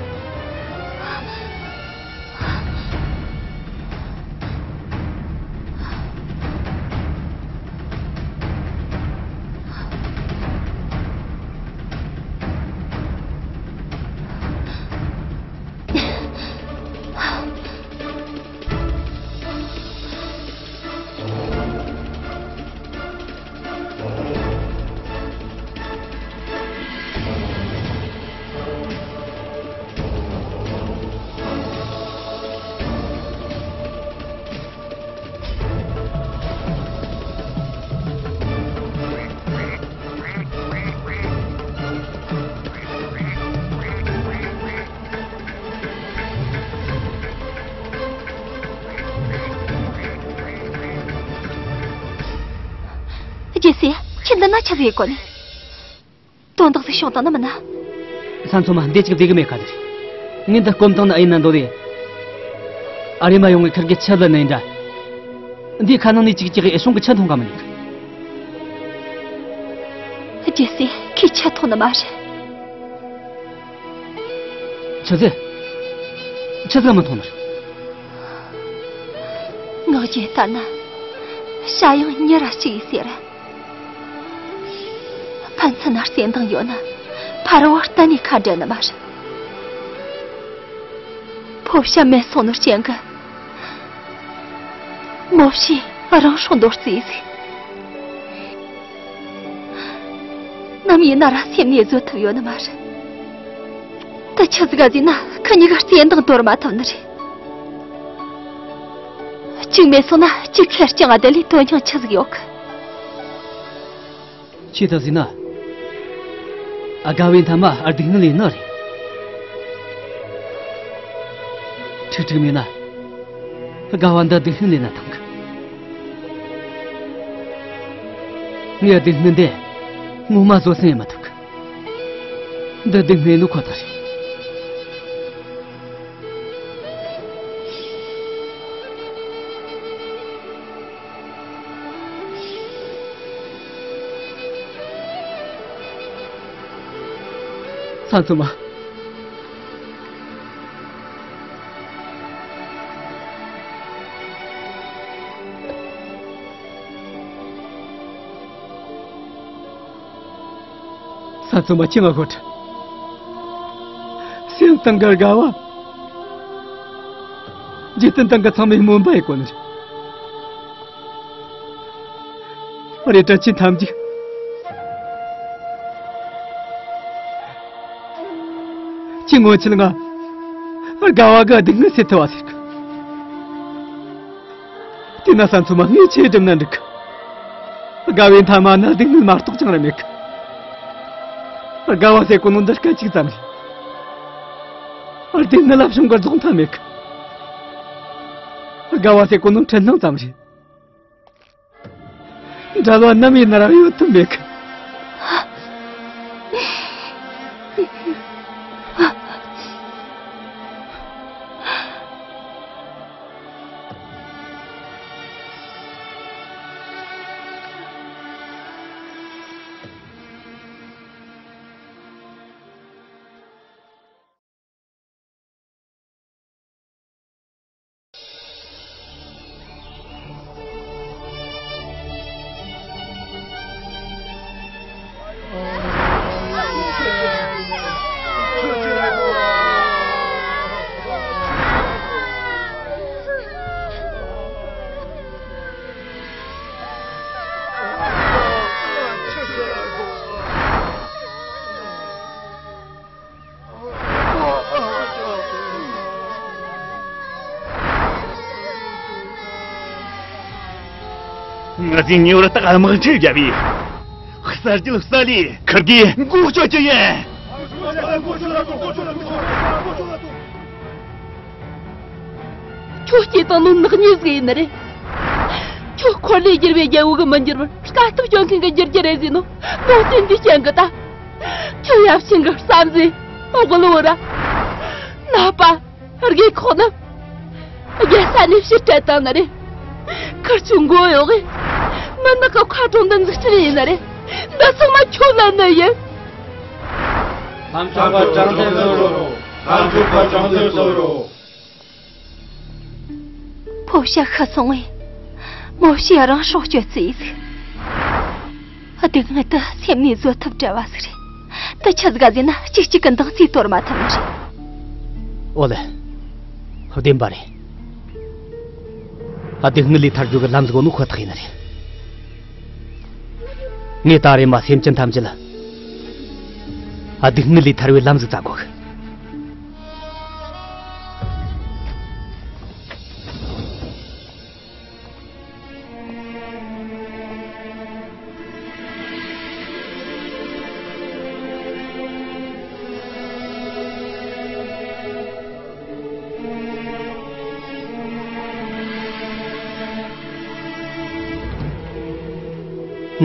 རྒྱལ་སྲས། ཁྱེད་འདི་ན་ཆི་ཟིག་གོ་ནི། དོན་དག་ཟིག་བྱུང་བཏང་ནི་མིན་ན། ས་མཚོ་མ་འདི་ཅིག་བདེ་གི་མེད་ཁ་དེ་རེད། ངས་འདི་སྐོམ་བཏང་ནི་ཨེ་ཡིན་ན་འདོད་དེ། ཨ་རེ་མ་ཡོང་ངས་ཁིར་གི་ཆི་ལ་ནི་འདྲ། འདི་ཁ་ནང་ནས་ཅིག་ཅིག་ཨེ་བྱུང་གི་ཆི་མཐོང་ག་མི་ཉན། རྒྱལ་སྲས། ཁོས་ཆི་མཐོང་ནི་མ་རེད། ཆི་ཟེར། ཆི་ཟིག་མི་མཐོང་ནི་རེད། ངག་རྒྱུན་ལྟར་ན། བྱ་ཡང་མྱི་ར་གཅིག་ཡིན་ཟེར། ཕན་ཚུན་ན་བརྩེ་འདང་ཡོད་ན་ཕ་རོལ་བ་གཏན་ནས་ཁ་འབྲལ་ནི་མ་རེད། ཕོ་བྱ་མེད་སོང་ནོ་རྐྱེན་གི། མོ་བྱས་རང་སྲོག་འདོར་རྩིས་ཟིག། ནམ་ཡིན་ན་ར་སེམས་ནས་བཟོད་ཐུབ་ཡོད་ནི་མ་རེད། ད་ཆི་ཟིག་ག་ཟིན་ན་ཁི་གཉིས་ཀ་བརྩེ་འདང་དོར་མ་ཐུབ་ནི་རེད། གཅིག་མེད་སོང་ན་གཅིག་ཁེར་རྐྱང་ང་དེ་ལས་དོན་སྙིང་ཆི་ཟིག་ཡོད་གི། ཁྱེད་ད་ཟིན་ན། ཨ། དགའ་བའི་མཐའ་མ་ཨ་སྡུག་བསྔལ་ཡིན་ནི་རེད། ཁྲིག་ཁྲིག་མེད་ན། དགའ་བ་འདི་སྡུག་བསྔལ་ཡིན་ན་ཐང་གི། ངས་སྡུག་བསྔལ་འདི་ངོ་མ་བཟོད་སེམས་ཡེད་མི་ཐུབ་གི། འདི་སྡུག་བསྔལ་ནི་ཁོ་ཐག་རེད། ས་མཚོ་མ། ས་མཚོ་མ་ཁྱེད་ང་ཤོད། སེམས་སྟེང་གི་དགའ་བ། འཇིག་རྟེན་སྟེང་གི་ཚང་མའི་སྨོན་པ་ཡི་གོ་ནི་རེད། རེད་དྲ་ཁྱེད་ཐམས་ཅད། ཁྱེད་སྔོན་ཆད་ང་དགའ་བ་གི་སྡུག་བསྔལ་སེལ་ཐུབ་པ་ཟེར་གི། དེས་ན་ས་མཚོ་མ་ངས་ཆི་སྒྲུབ་ན་འགྲིག་གི། དགའ་བའི་མཐའ་མ་ནི་སྡུག་བསྔལ་མ་གཏོགས་ཅང་ར་མེད་གི། དགའ་བ་ཟེར་གོ་ནོ་འདི་སྐད་ཅིག་ཙམ་རེད། སྡུག་བསྔལ་ལ་བྱུང་གི་རྫོགས་མཐའ་མེད་གི། དགའ་བ་ཟེར་གོ་ནོ་འཁྲུལ་སྣང་ཙམ་རེད། འབྲལ་བ་ནམ་ཡིན་ན་ར་ཡོད་ཐུབ་མེད་གི། ང་ཚོས་ཉེ་བར་རྟགས་དམག་འཁྲུག་བརྒྱབ་པས། གསར་བརྗེ་གསལ་ལེ་ཁུར་གིས་འགོག་བཅོག་རྒྱུ་ཡིན། ཁྱོད་སྐྱེས་བཏང་ནོ་ནག་ཉེས་ཟིག་ཡིན་ནི་རེད། ཁྱོད་འཁོར་ལོས་སྒྱུར་བའི་རྒྱལ་པོ་གི་མི་འགྱུར་བར་དཀའ་ཐུབ་སྐྱོན་མཁན་གི་འགྱུར་རྒྱུ་རེད་ཟེར་ནོ་ནོར་སེམས་འདི་ཅན་གི་ད། ཁྱོད་ཡབ་ཆེན་གི་བསམ་གཟས་དབུ་ལོ་ར། ནག་པ་རྒས་ཁོག་ནི། རྒྱལ་ས་ནས་ཕྱིར་སྤྲད་བཏང་ནི་རེད། ཁུར་ཆུ་མགོ་གཡོག་གི། མི་ནག་གི་མཁའ་གྲོང་འདི་འཛུགས་སྐྲུན་ཡིན་ནི་རེད། འདི་ཚང་མ་ཁྱོད་ལན་ནི་ཡིན། ལྷ་མཆོག་པ་བཅོམ་ལྡན་གསུངས་རོ། ལྷ་མཆོག་པ་བཅོམ་ལྡན་གསུངས་རོ། ཕོ་བྱ་ཤི་སོང་བས། མོ་བྱས་རང་སྲོག་གཅོད་རྩིས་ཟིག། སྡུག་བསྔལ་དེ་སེམས་ནས་བཟོད་ཐབས་བྲལ་བ་ཟིག་རེད། དེ་ཆི་ཟིག་ག་ཟེར་ན་གཅིག་གཅིག་གི་འདང་རྩིས་དོར་མ་ཐུབ་ནི་རེད། ཨོ་ལེ། བདེན་པ་རེད། སྡུག་བསྔལ་ལས་ཐར་རྒྱུ་གི་ལམ་ཟིག་ཡོད་ནོ་ཁོ་ཐག་ཡིན་ནི་རེད། ངས་ད་རེས་མ་སེམས་ཅན་ཐམས་ཅད་ལ་སྡུག་བསྔལ་ལས་ཐར་བའི་ལམ་ཟིག་བཙལ་དགོས།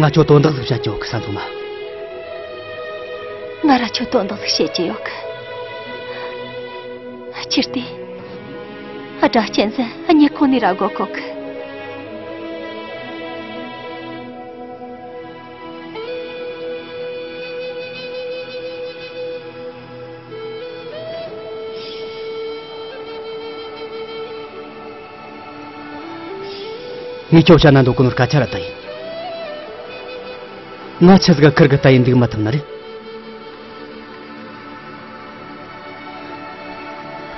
ང་ཁྱོད་དོན་དག་ཟིག་བཤད་རྒྱུ་ཡོད་གི། ས་མཚོ་མ། ང་ར་ཁྱོད་དོན་དག་ཟིག་བཤད་རྒྱུ་ཡོད་གི། སྤྱིར་དེ། ཨ། དྲ་གཅན་ཟན་གཉིད་ཁུག་ནས་ར་སྒོ་ཁོག་གི། ངས་ཁྱོད་བཤད་ན་འདོད་གོ་ནོ་སྐད་ཆ་ར་དེ་ཡིན། ང་ཆི་ཟིག་ག་ཁུར་གི་ལྟ་ཡི་འདུག་མ་ཐུབ་ནི་རེད།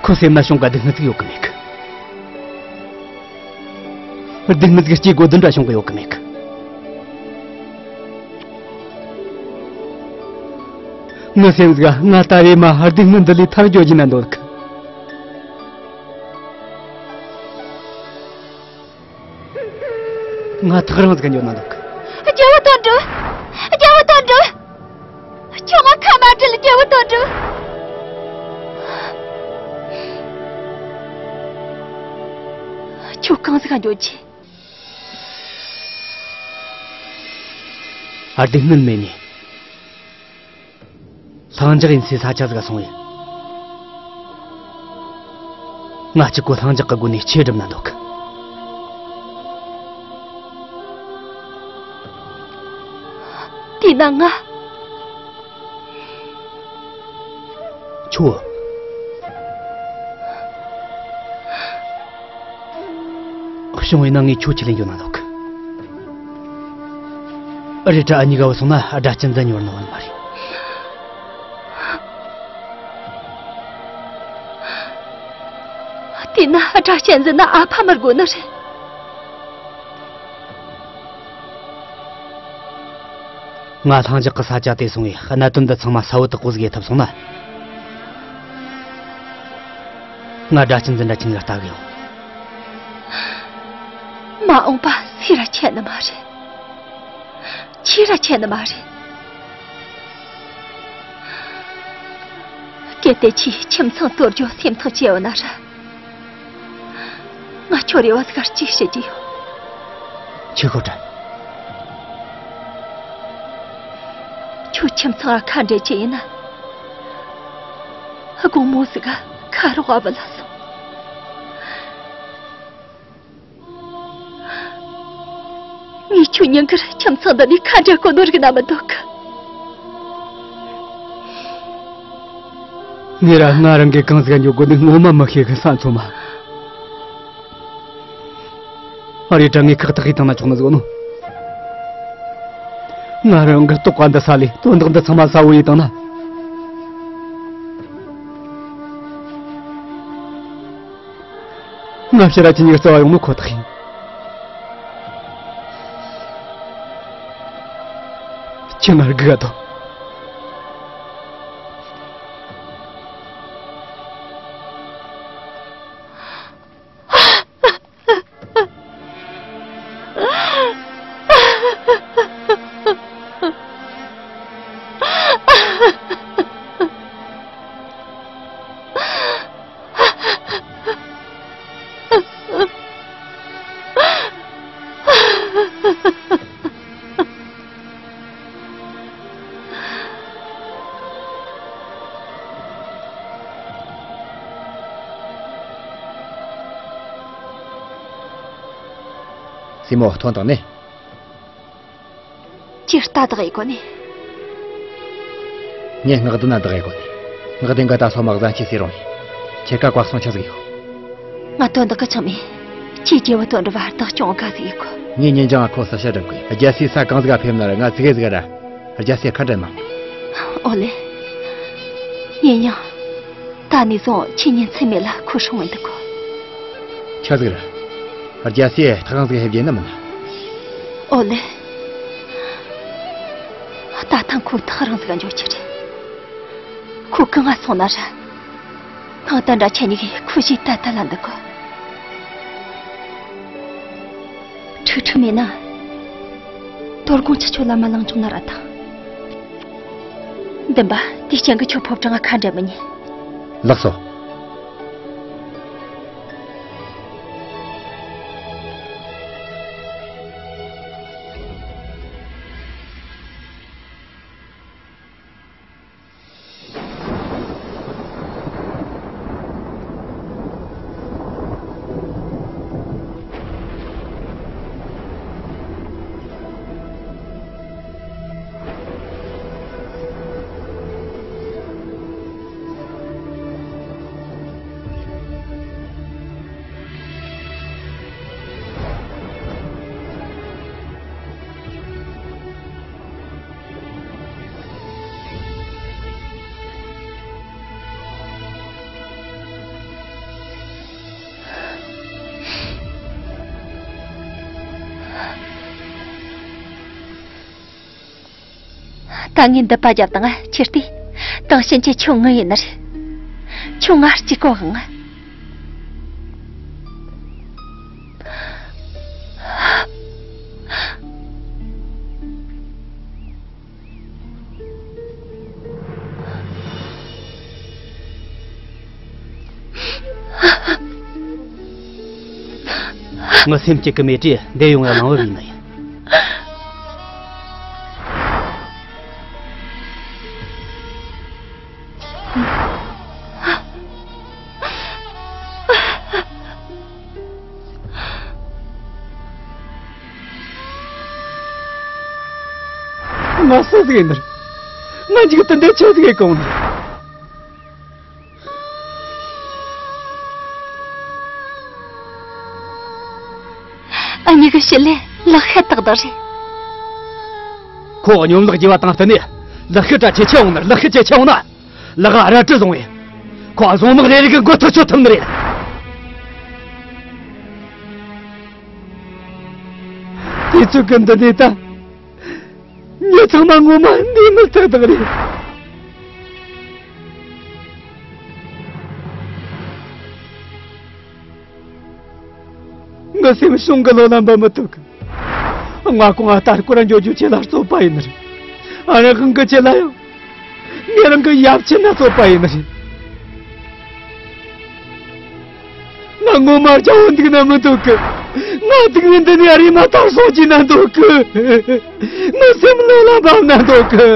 ཁོ་སེམས་ན་བྱུང་ག་སྡུག་བསྔལ་ཟིག་ཡོད་གི་མེད་གི། སྡུག་བསྔལ་ཟིག་སྐྱེ་དགོས་དོན་འདྲ་བྱུང་གི་ཡོད་གི་མེད་གི། ངའི་སེམས་ཟིག་ང་ད་རེས་མ་སྡུག་བསྔལ་འདི་ལས་ཐར་རྒྱུ་ཡིན་ན་འདོད་གི། ང་ཐག་རིང་ཟིག་འགྱོ་ན་འདོད་གི། རྒྱལ་བུ་དོན་གྲུབ། རྒྱལ་བུ་དོན་གྲུབ། ཁྱོད་ང་ཁ་མ་བྲལ། རྒྱལ་བུ་དོན་གྲུབ། ཁྱོད་གང་ཟིག་འགྱོ་རྒྱུ། སྡུག་བསྔལ་མེད་ནི། ལྷིང་འཇགས་ཡིན་སའི་ས་ཆ་ཟིག་སོང་ཡིན། ང་གཅིག་པོ་ལྷིང་འཇགས་ཀྱི་སྒོ་ནས་ཆོས་སྒྲུབ་ན་འདོད་གི། དེས་ན་ང་། ཁྱོད། བྱུང་བས་ན་ངས་ཁྱོད་ཁྲིད་ལེན་རྒྱུ་ན་འདོད་གི། རེད་དྲ་ཨ་ནི་ག་བ་སོང་ན་དགྲ་གཅན་འཛིན་ཉོར་ནི་བ་མ་རེད། དེས་ན་དགྲ་གཅན་འཛིན་ན་ཨ་ཕ་མར་དགོས་ནི་རེད། ང་ལྷིང་འཇགས་ཀྱི་ས་ཆ་དེ་སོང་བས་གནད་དོན་འདི་ཚང་མ་གསལ་བོ་དག་པོ་ཟིག་ཡེ་ཐུབ་སོང་ན། ང་དགྲ་གཅན་འཛིན་དྲ་ཁྱིམ་ལ་ལྟ་གི་ཡོང་། མ་འོངས་པ་སུས་ར་ཆད་ནི་མ་རེད། ཁྱོས་ར་ཆད་ནི་མ་རེད། གལ་ཏེ་ཁྱོས་ཁྱིམ་ཚང་དོར་རྒྱུ་སེམས་ཐག་བཅད་ཡོད་ན་ར། ང་ཁྱོད་རེ་བ་ཟིག་གཅིག་ཞུ་རྒྱུ་ཡོད། ཆི་ཁོ་དྲ། ཁྱོད་ཁྱིམ་ཚང་ང་ཁ་འབྲལ་རྒྱུ་ཡིན་ན། དགོང་མོ་ཟིག་ག་ཁ་རོག་ག་བུད་ལ་སོང་། ངས་ཁྱོད་ཉིན་དཀར་ཁྱིམ་ཚང་འདི་ནས་ཁ་འབྲལ་དགོས་ནོ་རིག་ན་མི་འདོད་གི། ངས་ར་ང་རང་གིས་གང་ཟིག་འགྱོ་དགོས་ནི་ངོ་མ་མི་ཤེས་གི་ས་མཚོ་མ། ཨ་རེ་དྲ་ངས་ཁག་ཐེག་གིས་བཏང་ན་ཆོག་ནི་ཟིག་ནོ། ང་རང་གི་རྟོགས་པ་འདི་ས་ལས་དོན་དག་འདི་ཚང་མ་གསལ་བོ་ཡེ་བཏང་ན། ང་ཕྱིར་ར་ཁྱེད་གཉིས་ཀྱི་རྩ་བ་ཡོང་ནོ་ཁོ་ཐག་ཡིན། ཁྱེད་ང་སྒུག་ག་དོ། སྲས་མོ་ཐོན་དང་ནི། ཁྱོས་རྟ་བདག་ཡེ་གོ་ནི། ངས་སྔགས་བདུན་ན་བདག་ཡེ་གོ་ནི། སྔགས་བདུན་ག་ད་སོ་མ་གཟན་ཆས་སེ་རུང་ཡིན། ཁྱེད་ཀ་བཀའ་གསུང་ཆི་ཟིག་ཡོད། ང་དོན་དག་གི་ཆང་མེད། ཁྱེད་རྒྱལ་བུ་དོན་གྲུབ་བར་དག་སྐྱོང་ག་ཟིག་ཡེ་གོ། ངས་ཉིན་རྒྱང་ཁོ་ས་ཤ་འགྲིམ་གི། རྒྱལ་སྲས་ས་གང་ཟིག་ག་ཕེབས་ན་ར་ང་ཙི་གེ་ཟིག་ར་རྒྱལ་སྲས་ཁ་འདྲེན་མ། ཨོ་ལེ། ཡིན་ཡང་། ད་ནས་བཟུང་ཁྱེད་ཉིན་མཚན་མེད་ལ་ཁོ་སྲུང་ངེ་འདུག་གོ། ཆི་ཟིག་ར། རྒྱལ་སྲས་ཐག་རིང་ཟིག་ཕེབས་རྒྱུ་ནི་མིན། ཨོ་ལེ། ད་ཐེངས་ཁོ་ཐག་རིང་ཟིག་འགྱོ་རྒྱུ་རེད། ཁོ་གང་ང་སོང་ན་ར། ང་དང་འདྲ་ཁྱེད་གཉིས་ཀྱིས་ཁོ་ཞིག་ད་ལྟ་ལ་འདུག་གོ། ཁྲིག་ཁྲིག་མེད་ན། དོ་དགོང་ཁྱེད་ཆོ་ལམ་མ་ལངས་བྱུང་ན་ར་ཐང་། འདི་འབའ་དེའི་རྐྱེན་གྱིས་ཁྱོད་ཕོ་བྲང་ང་ཁ་འབྲལ་མི་ཉན། ལགས་སོ། ད་ངས་འདི་པ་རྒྱབ་དང་ཁྱེར་ཏེ། དེང་ཕྱིན་ཆད་ཁྱོད་ངའི་ཡིན་ནི་རེད། ཁྱོད་ང་གཅིག་གོ་དབང་ང་། ངའི་སེམས་སྐྱིད་གི་མེད་དུས་འདིར་ཡོང་ཡ་གླེང་བ་བྱས་ནི་ཡིན། ང་སུ་ཟིག་ཡིན་ནི་རེད། ང་འཇིག་རྟེན་འདིར་ཆི་ཟིག་ཡེད་གོ་ནི་རེད། ཨ་མྱེས་གི་ཞི་ལི་ལག་ཤེས་ཏག་ཏག་རེད། ཁོ་གཉོམ་ལག་རྒྱས་པ་དང་བསྟུན་ནས་ལག་ཤེས་གྲ་ཇེ་ཆེ་འོང་ནི། ལག་ཤེས་ཇེ་ཆེ་འོང་ན་ལག་རལ་གྲི་བཟུང་བས་ཁོ་བཟུང་དམག་རེ་རེ་གི་མགོ་ཐུར་གཅོད་ཐུབ་ནི་རེད། དུས་ཚོད་ཀྱི་འདི་ནས་ད། མྱི་ཚང་མ་ངོ་མ་འདི་མི་ཐག་ཐག་རེད། ངའི་སེམས་གཞུང་གི་ལོ་ལ་འབབ་མི་ཐུབ་གི། ང་ཁོང་ང་ལྟར་སྐོར་འགྱོ་རྒྱུ་ཆེ་ལ་རྩོད་པ་ཡིན་ནི་རེད། ཨ་རང་ཁང་གི་ཆེ་ལ་ཡང་། ངས་རང་གི་ཡབ་ཆེན་ན་རྩོད་པ་ཡིན་ནི་རེད། ང་ངོ་མ་རྒྱལ་བོ་འདུག་ན་མི་འདོད་གི། ང་སྡུག་བསྔལ་འདི་ནས་རེམ་མ་ཐར་སོང་རྒྱུ་ན་འདོད་གི། ངའི་སེམས་ལོ་ལ་འབབ་ན་འདོད་གི།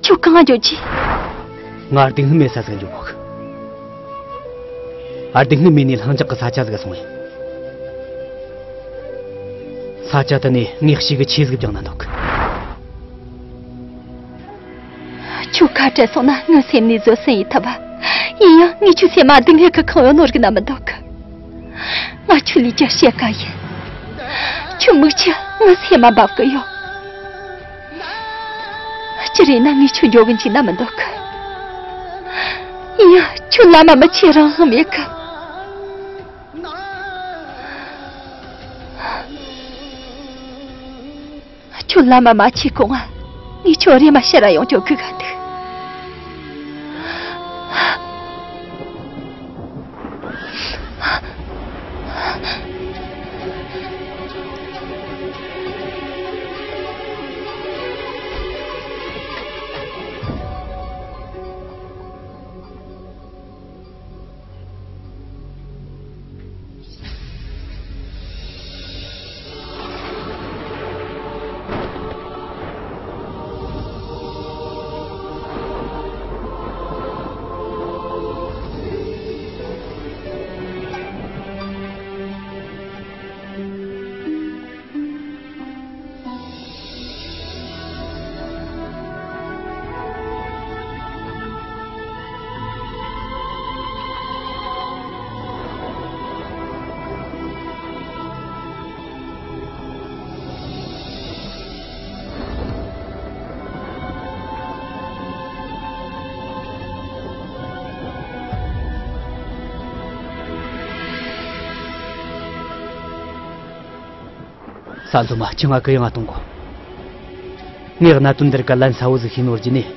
ཁྱོད་གང་འགྱོ་རྒྱུ། ང་སྡུག་བསྔལ་མེད་ས་ཟིག་འགྱོ་གོ་གི། ཨ། སྡུག་བསྔལ་མེད་ནས་ལྷིང་འཇགས་ཀྱི་ས་ཆ་ཟིག་སོང་ཡིན། ས་ཆ་དེ་ནས་ངས་གཤིས་ཀྱི་ཆོས་ཟིག་སྦྱངས་ན་འདོད་གི། ཁྱོད་ཁ་བྲལ་སོང་ན་ངའི་སེམས་ནས་བཟོད་སྲན་ཡེད་ཐུབ་བ། ཡིན་ཡང་ངས་ཁྱོད་སེམས་མ་སྡུག་བསྔལ་གྱིས་ཁེངས་ཡོད་ནོ་རིག་ན་མི་འདོད་གི། ང་ཁྱོད་ལས་ཀྱང་བཤད་དཀའ་ཡིན། ཁྱོད་མིག་ཆུ་ངའི་སེམས་མ་འབབ་གི་ཡོད། སྤྱིར་ཡིན་ན་ངས་ཁྱོད་འགྱོ་གི་འཇུག་ན་མི་འདོད་གི། ཡིན་ཡང་ཁྱོད་བླ་མ་མི་ཆེ་རང་དབང་མེད་གི། ཁྱོད་བླ་མ་མ་ཆེ་གོང་ང་། ངས་ཁྱོད་རེམ་མ་ཕྱིར་ར་ཡོང་རྒྱུ་སྒུག་ག་འདུག། ས་མཚོ་མ། ཁྱོས་ང་གུ་ཡངས་གཏོང་དགོས། ངས་གནད་དོན་འདིར་ག་ལན་གསལ་བོ་ཟིག་ཤེས་ནོ་རྒྱུ་ནས།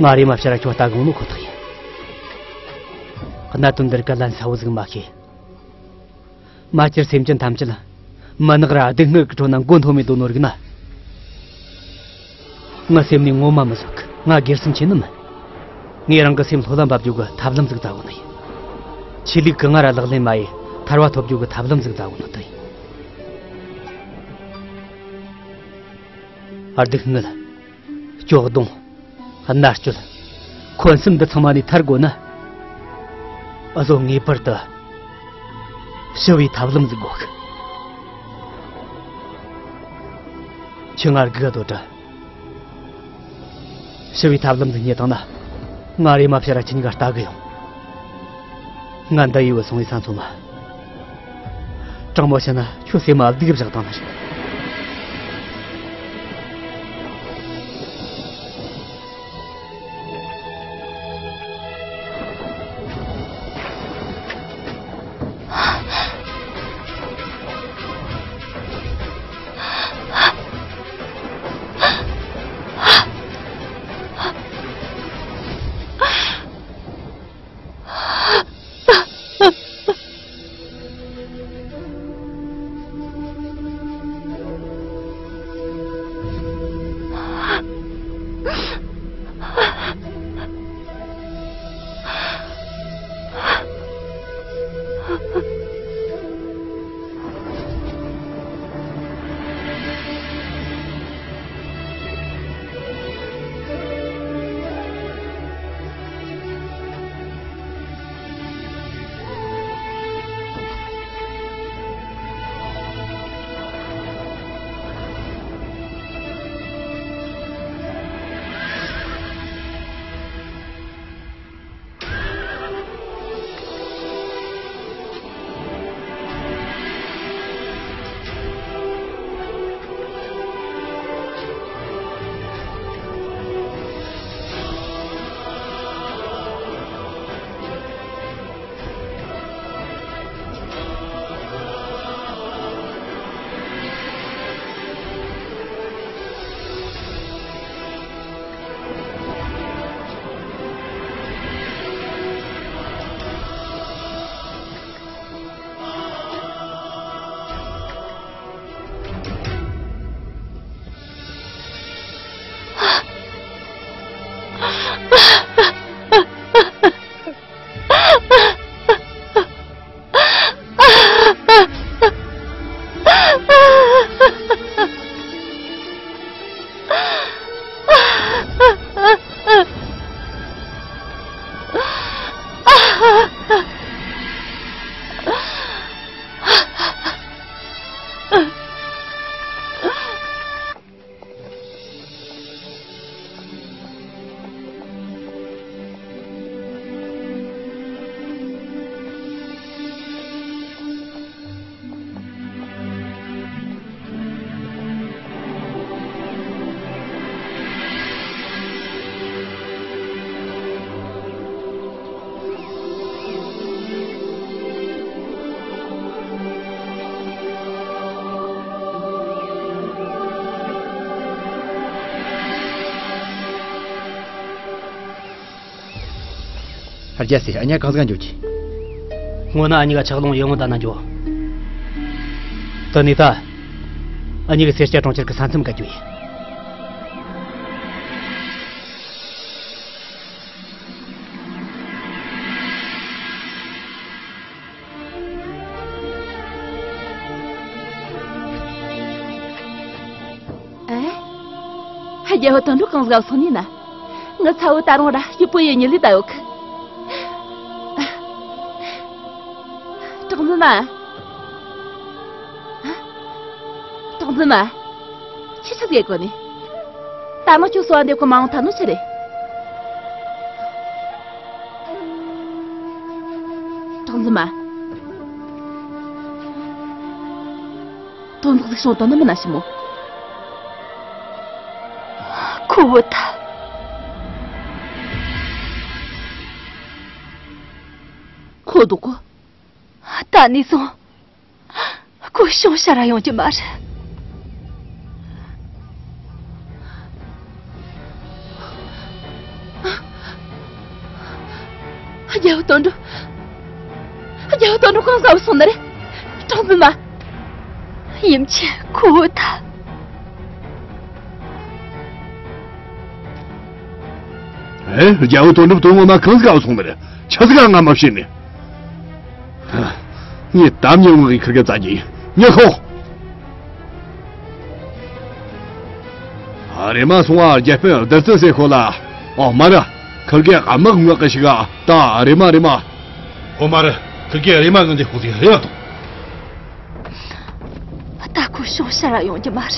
ང་རེམ་མ་ཕྱིར་ར་ཁྱོད་ལྟ་གི་ཡོང་ནོ་ཁོ་ཐག་ཡིན། གནད་དོན་འདིར་ག་ལན་གསལ་བོ་ཟིག་མ་ཤེས། མ་གྱུར་སེམས་ཅན་ཐམས་ཅད་མུན་ནག་ར་སྡུག་བསྔལ་གྱི་ཁྲོད་ན་མགོ་འཐོམས་མི་འདུག་ནོ་རིག་ན། ངའི་སེམས་ནས་ངོ་མ་མི་བཟོད་གི། ང་སྒེར་སེམས་ཆེ་ནི་མིན། ངས་རང་གི་སེམས་ལྷོད་ལ་འབབ་རྒྱུ་གི་ཐབས་ལམ་ཟིག་བཙལ་གོ་ནི་ཡིན། ཆོས་ལུགས་གི་ང་ར་ལག་ལེན་མ་ཡེ་ཐར་བ་ཐོབ་རྒྱུ་གི་ཐབས་ལམ་ཟིག་བཙལ་གོ་ནི་དེ་ཡིན། ཨ། སྡུག་བསྔལ། སྐྱོ་གདུང་། མནར་གཅོད། འཁོན་སེམས་འདི་ཚང་མ་ནས་ཐར་དགོས་ན། འུ་ཟོ་ངེས་པར་དུ་ཞི་བའི་ཐབས་ལམ་ཟིག་དགོས་གི། ཁྱོས་ང་སྒུག་ག་སྡོད་དྲ། ཞི་བའི་ཐབས་ལམ་ཟིག་རྙེད་བཏང་ན། ང་རེམ་མ་ཕྱིར་ར་ཁྱེད་གཉིས་ཀ་ལྟ་གི་ཡོང་། ང་འདི་ཡི་བུད་སོང་བའི་ས་མཚོ་མ། དྲང་མོ་བཤད་ན་ཁྱོད་སེམས་མ་སྡུག་བཞག་བཏང་ནི་རེད། རྒྱལ་སྲས། ཨ་ཉ་གང་ཟིག་ག་འགྱོ་གི། སྔོན་ན་ཨ་ཉི་ག་ཆག་ལོང་ཡོང་ད་ན་འགྱོ། དེ་ནས་ད། ཨ་ཉི་གི་སེར་སྐྱ་གྲོང་ཁྱེར་གི་ས་མཚམས་ག་འགྱོ་ཡིན། ཨེ། རྒྱལ་བོ་དོན་གྲུབ་གང་ཟིག་ག་སོང་ནི་ན། ངི་ཚ་བོ་ད་རུང་ར་སྐྱིད་པོ་ཡེ་ཉི་ལི་ད་ཡོད་གི། གྲོགས་མཛེས་མ། གྲོགས་མཛེས་མ། ཁྱེད་ཆི་ཟིག་གོ་ནི། ད་ནང་ཁྱོད་སོ་བ་འདེབས་གི་མ་འོང་ཐ་ནོ་ཆི་རེད། གྲོགས་མཛེས་མ། དོན་དག་ཟིག་བྱུང་དོན་ནི་མིན་ན་ཞི་མོ། ཁོ་བོ་ད། ཁོ་སྡུག་གོ། ད་ནས་བཟུང་། ཁོ་ཤོང་ཤ་ར་ཡོང་རྒྱུ་མ་རེད། རྒྱལ་བོ་དོན་གྲུབ། རྒྱལ་བོ་དོན་གྲུབ་གང་ཟིག་ག་སོང་ནི་རེད། གྲོགས་མཛེས་མ། ཡུམ་ཆེན། ཁོ་བོ་ད། ཨེ། རྒྱལ་བོ་དོན་གྲུབ་དོན་ངོ་མ་གང་ཟིག་ག་སོང་ནི་རེད། ཆི་ཟིག་ག་ང་མ་ཤེས་ནི། ངས་དམ་ཉེ་ངོ་གི་ཁིར་གེ་བཙལ་གྱི་ཡིན། ཉི་ཤོག་རེམ་མ་སོང་བ་རྒྱལ་དཔོན་བདུད་རྩི་ཟེར་ཁོ་ལ། ཨོ་མ་ར། ཁིར་གེ་དམག་མངགས་གི་ཞིག་ག་ད་རེམ་མ་རེམ་མ། ཨོ་མ་ར། ཁིར་གེ་རེམ་མ་ངང་དེ་ཁོ་ཟིག་རེ་བ་དང་། ད་ཁོ་ཤོང་ཤ་ར་ཡོང་རྒྱུ་མ་རེད།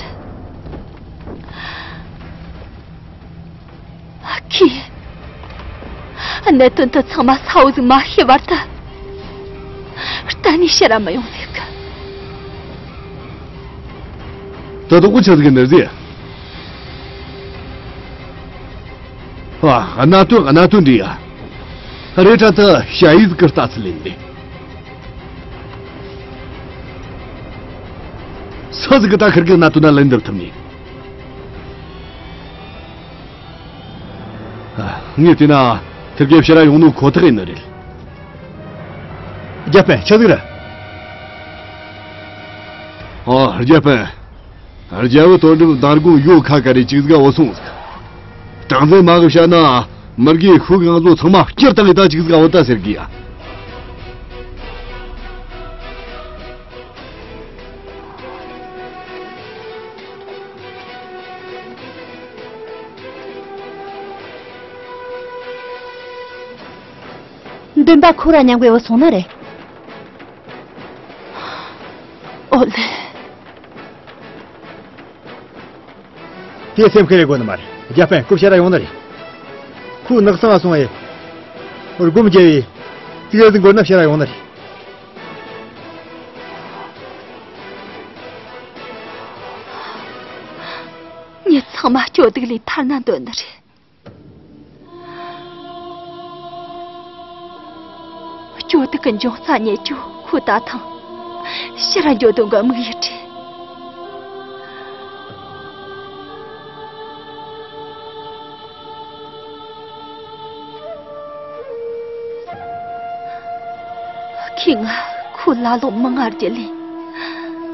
ཁྱེད། གནད་དོན་དེ་ཚང་མ་ས་བོ་ཟིག་མ་ཤེས་བར་དུ། གཏན་ནས་ཕྱིར་ར་མི་ཡོང་ཟེར་གི། དེ་དག་གི་ཆི་ཟིག་གི་ནི་ཟེར། ཨ། གནད་དོན་གནད་དོན་འདི་ཡ། རེ་ཁྲ་ཐི་ཞ་ཡིས་གི་ལྟ་ཚུལ་ཡིན་ཏེ། སུ་ཟིག་གི་ད་ཁིར་གི་གནད་དོན་ན་ལན་འདེབས་ཐུབ་ནི། ངས་བལྟས་ན་ཁིར་གེ་ཕྱིར་ར་ཡོང་ནོ་ཁོ་ཐག་ཡིན་ནི་རེད། རྒྱལ་དཔོན། ཆི་ཟིག་རེད། ཨོ། རྒྱལ་དཔོན། རྒྱལ་བོ་དོན་གྲུབ་མདང་དགོང་ཡོ་ཁ་ཀ་རེ་ཅིག་ཟིག་འོ་སོང་ཟིག་གྲངས་འཛིན་མ་གི་བཤད་ན་མི་རྒས་ཤོས་གང་བཟོ་ཚང་མ་སྐྱུར་བཏང་གི་ད་ཅིག་ཟིག་འོ་ད་ཟེར་གི་ཡ། འདུན་པ་ཁོ་ར་མཉམ་གི་འོ་སོང་ནི་རེད། ཨོ་ལེ། དེ་སེམས་ཁུར་རེ་དགོས་ནི་མ་རེད། རྒྱལ་དཔོན་ཁོ་ཕྱིར་ར་ཡོང་ནི་རེད། ཁོ་ནགས་ཚང་ང་སོང་ངས། སྒོམ་རྒྱལ་བའི་ཙིག་ར་ཟིག་འགོར་ན་ཕྱིར་ར་ཡོང་ནི་རེད། མྱི་ཚང་མ་སྐྱོ་སྡུག་ལས་ཐར་ན་འདོད་ནི་རེད། སྐྱོ་སྡུག་གི་འབྱུང་རྩ་རྙེད་རྒྱུ་ཁོ་ད་ཐེངས་ཕྱིར་འགྱོ་དོན་གི་དམིགས་ཡུལ་རེད། ཁོས་ང་ཁོའི་བླ་ལོག་མི་ང་རྒྱུ་ལས་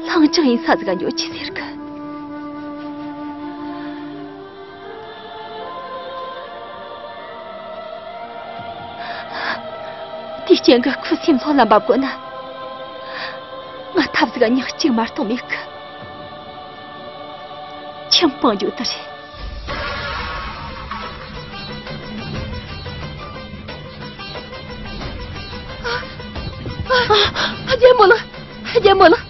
ལྷིང་འཇགས་ཡིན་ས་ཟིག་ག་འགྱོ་རྒྱུ་ཟེར་གི། དེའི་རྐྱེན་གྱིས་ཁོའི་སེམས་ལྷོད་ལ་འབབ་དགོས་ན། ང་ཐབས་ཟིག་ག་ཉག་གཅིག་མ་གཏོགས་མེད་གི། ཁྱིམ་སྤང་རྒྱུ་དེ་རེད། རྒྱལ་མོ་ལགས། རྒྱལ་མོ་ལགས།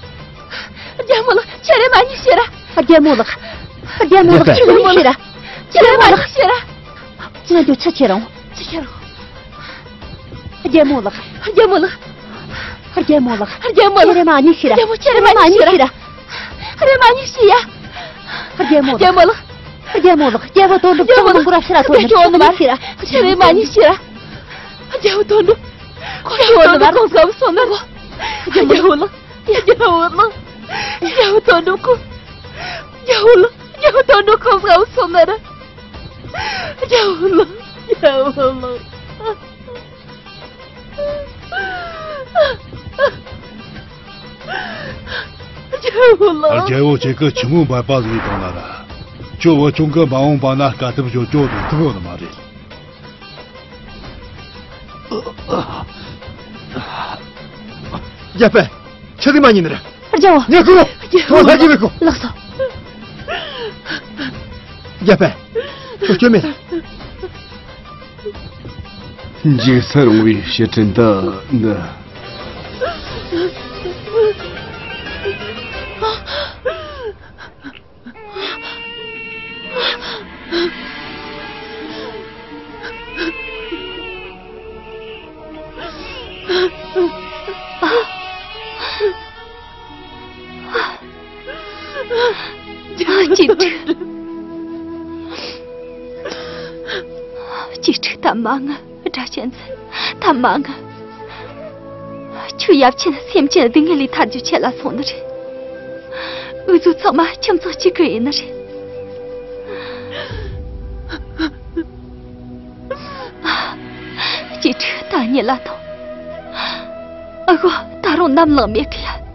རྒྱལ་མོ་ལགས། ཁྱེད་རེ་མ་ཉེས་ཤེས་ར། རྒྱལ་མོ་ལགས། རྒྱལ་མོ་ལགས། ཁྱེད་རེ་མ་ཉེས་ཤེས་ར། ཁྱེད་རེ་མ་ཉེས་ཤེས་ར། ང་ཚོ་ཆི་བྱེད་རུང་། ཆི་བྱེད་རུང་། རྒྱལ་མོ་ལགས། རྒྱལ་མོ་ལགས། རྒྱལ་མོ་ལགས། རྒྱལ་མོ་ལགས། ཁྱེད་རེ་མ་ཉེས་ཤེས་ར། རྒྱལ་མོ་ཁྱེད་རེ་མ་ཉེས་ཤེས་ར། རེ་མ་ཉེས་ཤེས་ཡ། རྒྱལ་མོ་ལགས། རྒྱལ་མོ་ལགས། རྒྱལ་མོ་ལགས། རྒྱལ་བོ་དོན་གྲུབ་ཚང་མང་པོ་ར་ཕྱིར་ར་ཐོན་ནི་ཁྱེད་རེ་མ་ཉེས་ཤེས་ར། ཁྱེད་རེ་མ་ཉེས་ཤེས་ར། རྒྱལ་བོ་དོན་གྲུབ། ཁོ་ཁྱོད་ནི་མར་གང་སྐབས་སོང་ནི་རེད། རྒྱལ་བོ་ལགས། རྒྱལ་བོ་ལགས། རྒྱལ་བོ་དོན་གྲུབ་ཁོ། རྒྱལ་བོ་ལགས། རྒྱལ་བོ་དོན་གྲུབ་གང་སྐབས་སོང་ནི་རེད། རྒྱལ་བོ་ལགས། རྒྱལ་བོ་ལགས། རྒྱལ་པོ་ཁྱེད་ཀྱི་ཆི་མོ་འབད་པ་ཟིག་བཏང་ན་ར། ཁྱོད་བུ་ཆུང་གི་མ་འོངས་པ་ན་དཀའ་ཐུབ་ཞོ་ཅོ་དང་ཐུབ་ཡོད་ནི་མ་རེད། རྒྱལ་པོ། ཆི་ཟིག་མ་ཉན་ནི་རེད། རྒྱལ་པོ། ཉན་ཁོ། ཁོ་ལྷ་རྒྱལ་པོ་ཁོ། ལགས་སོ། རྒྱལ་པོ། ཁྱོད་སྐྱོན་མེད། འཇིགས་སུ་རུང་བའི་ཕྱིར་དྲན་དུ་འདི། གཅེས་ཕྲུག་གཅེས་ཕྲུག་ད་མ་ངུ། སྒྲ་ཅན་ཚེ། ད་མ་ངུ། ཁྱོད་ཡབ་ཆེན་སེམས་ཅན་སྡུག་བསྔལ་ལས་ཐར་རྒྱུ་ཆེད་ལ་སོང་ནི་རེད། འུ་ཚོ་ཚང་མ་ཁྱིམ་ཚང་གཅིག་གི་ཡིན་ནི་རེད། གཅེས་ཕྲུག་ད་ཉིད་ལ་ཐོངས། ཨ་ཁུ། ད་རུང་ནམ་ལངས་མེད་གི་ཡ།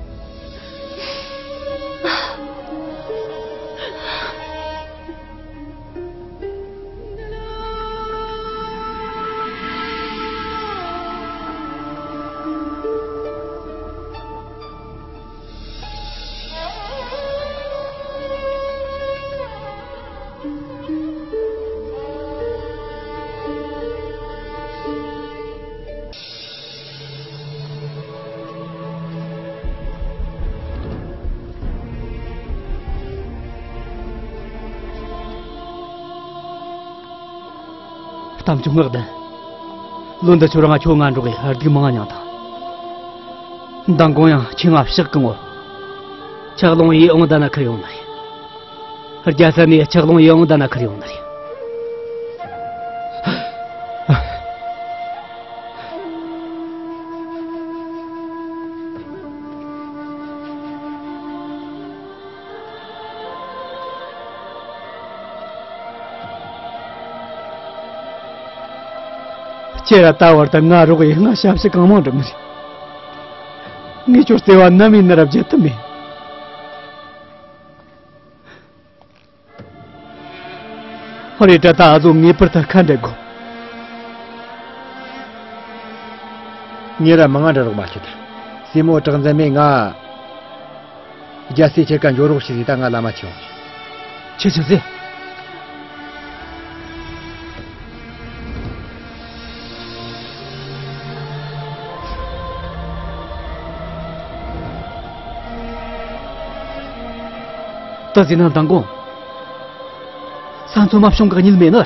གཏམ་ཆུང་ངག་ལྡན། ལོ་འདི་ཆོ་རང་ང་ཁྱོད་ང་འགྲོགས་གི་སྡུག་མང་ང་མྱངས་དང་། མདང་དགོང་ཡང་ཁྱེད་ང་ཕྱག་གི་ངོ་། ཆག་ལོང་ཡིད་འོང་ད་ན་ཁུར་ཡོང་ནི་རེད། རྒྱལ་ས་ནས་ཆག་ལོང་ཡིད་འོང་ད་ན་ཁུར་ཡོང་ནི་རེད། ཁྱེད་ར་ད་བར་དུ་ང་རོགས་ཡིན། ང་ཞབས་ཕྱི་གང་མང་འགྲུབ་ནི་རེད། ངས་ཁྱོད་བརྩེ་བ་ནམ་ཡིན་ན་ར་བརྗེད་ཐུབ་མེད། ཧོ། རེད་དྲ། ད་ཨ་ཟོ་ངེས་པར་དུ་ཁ་འབྲལ་དགོས། ངེད་ར་མང་ང་འདྲ་རོགས་མ་བྱེད་དར། སྲས་མོ་གྲགས་འཛིན་མས་ང་རྒྱལ་སྲས་ཁྱེད་ཀ་འཇོག་རོགས་བྱེད་ཟིག་ད་ང་ལ་མ་ཆེ་བ། ཆི་ཆི་ཟེ། ད་ཟིན་ན་མདང་དགོང་ས་མཚོ་མ་བྱུང་གི་གཉིད་མེད་ནི།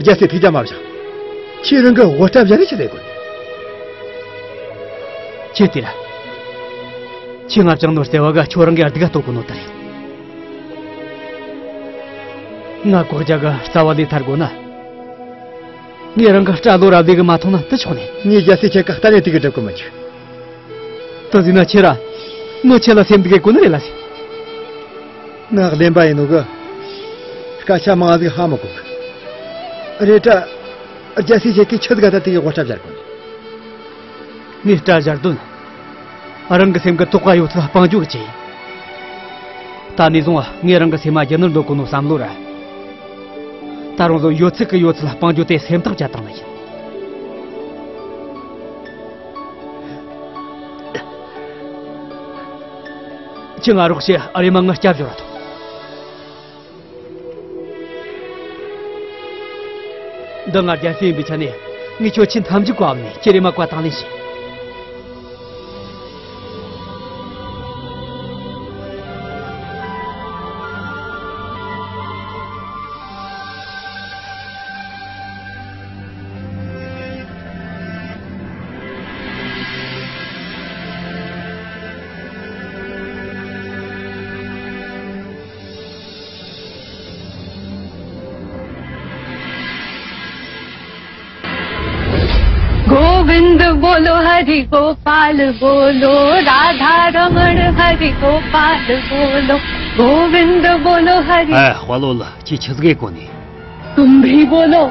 རྒྱལ་སྲས་ཐུགས་རྒྱལ་མ་བཞག་ཁྱེད་རང་གི་དབུ་སྐྲ་བཞར་རེ་ཆི་ཟེར་དགོས། ཁྱེད་དེ་ར། ཁྱེད་ང་བཅངས་ནོ་བརྩེ་བ་ག་ཁྱོད་རང་གི་སྡུག་ག་གཏོར་གོ་ནོ་ད་རེད། ང་ལྐོག་རྒྱ་ག་རྩ་བ་ལས་ཐར་དགོས་ན། ངས་རང་གི་སྐྲ་ལོ་ར་ལས་གི་མ་ཐོང་ན་དུ་ཆོག་ནས། ངས་རྒྱལ་སྲས་ཁྱེད་ཀ་གཏན་ནས་དེ་གི་འགྲུབ་གི་མི་འཇུག་ད་ཟིན་ན་ཁྱེད་ར་མི་ཁྱེད་ལ་སེམས་འདུག་གི་གོ་ནི་རེད་ལ་ཟེར། ང་གླེན་པ་ཡིན་ནོ་གི། སྐད་ཆ་མང་ཟིག་ཧ་མི་གོ་གི། རེད་དྲ། རྒྱལ་སྲས་ཁྱེད་ཀྱིས་ཆི་ཟིག་ག་ད་དེ་གི་དབུ་སྐྲ་བཞར་གོ་ནི། ངས་སྐྲ་བཞར་དོན། རང་གི་སེམས་ཀྱི་དོགས་པ་ཡོད་ཚད་སྤང་རྒྱུ་གི་ཆེད་ཡིན། ད་ནས་བཟུང་ངས་རང་གི་སེམས་མ་རྒྱུ་ནོར་འདོད་གོ་ནོ་བསམ་བློ་ར། ད་རུང་བཟོ་ཡོད་ཚད་ཀྱི་ཡོད་ཚད་སྤང་རྒྱུ་དེ་སེམས་ཐག་བཅད་བཏང་ནི་ཡིན། ཁྱེད་ང་རོགས་བྱེད། ཨ། རེམ་མ་ང་སྐྱབས་བཅོལ་བ་ཐོངས། འདི་ང་རྒྱལ་སྲས་ཡིན་པའི་ཆ་ནས་ངས་ཁྱོད་ཆེས་མཐའ་མཇུག་གི་བབ་ནས་ཁྱེད་རེམ་མ་བཀའ་དང་ལེན་བྱེད། गोविंद बोलो हरि गोपाल बोलो राधा रमण हरि गोपाल बोलो गोविंद बोलो हरि 哎，花落了，这车子给过你。 तुम भी बोलो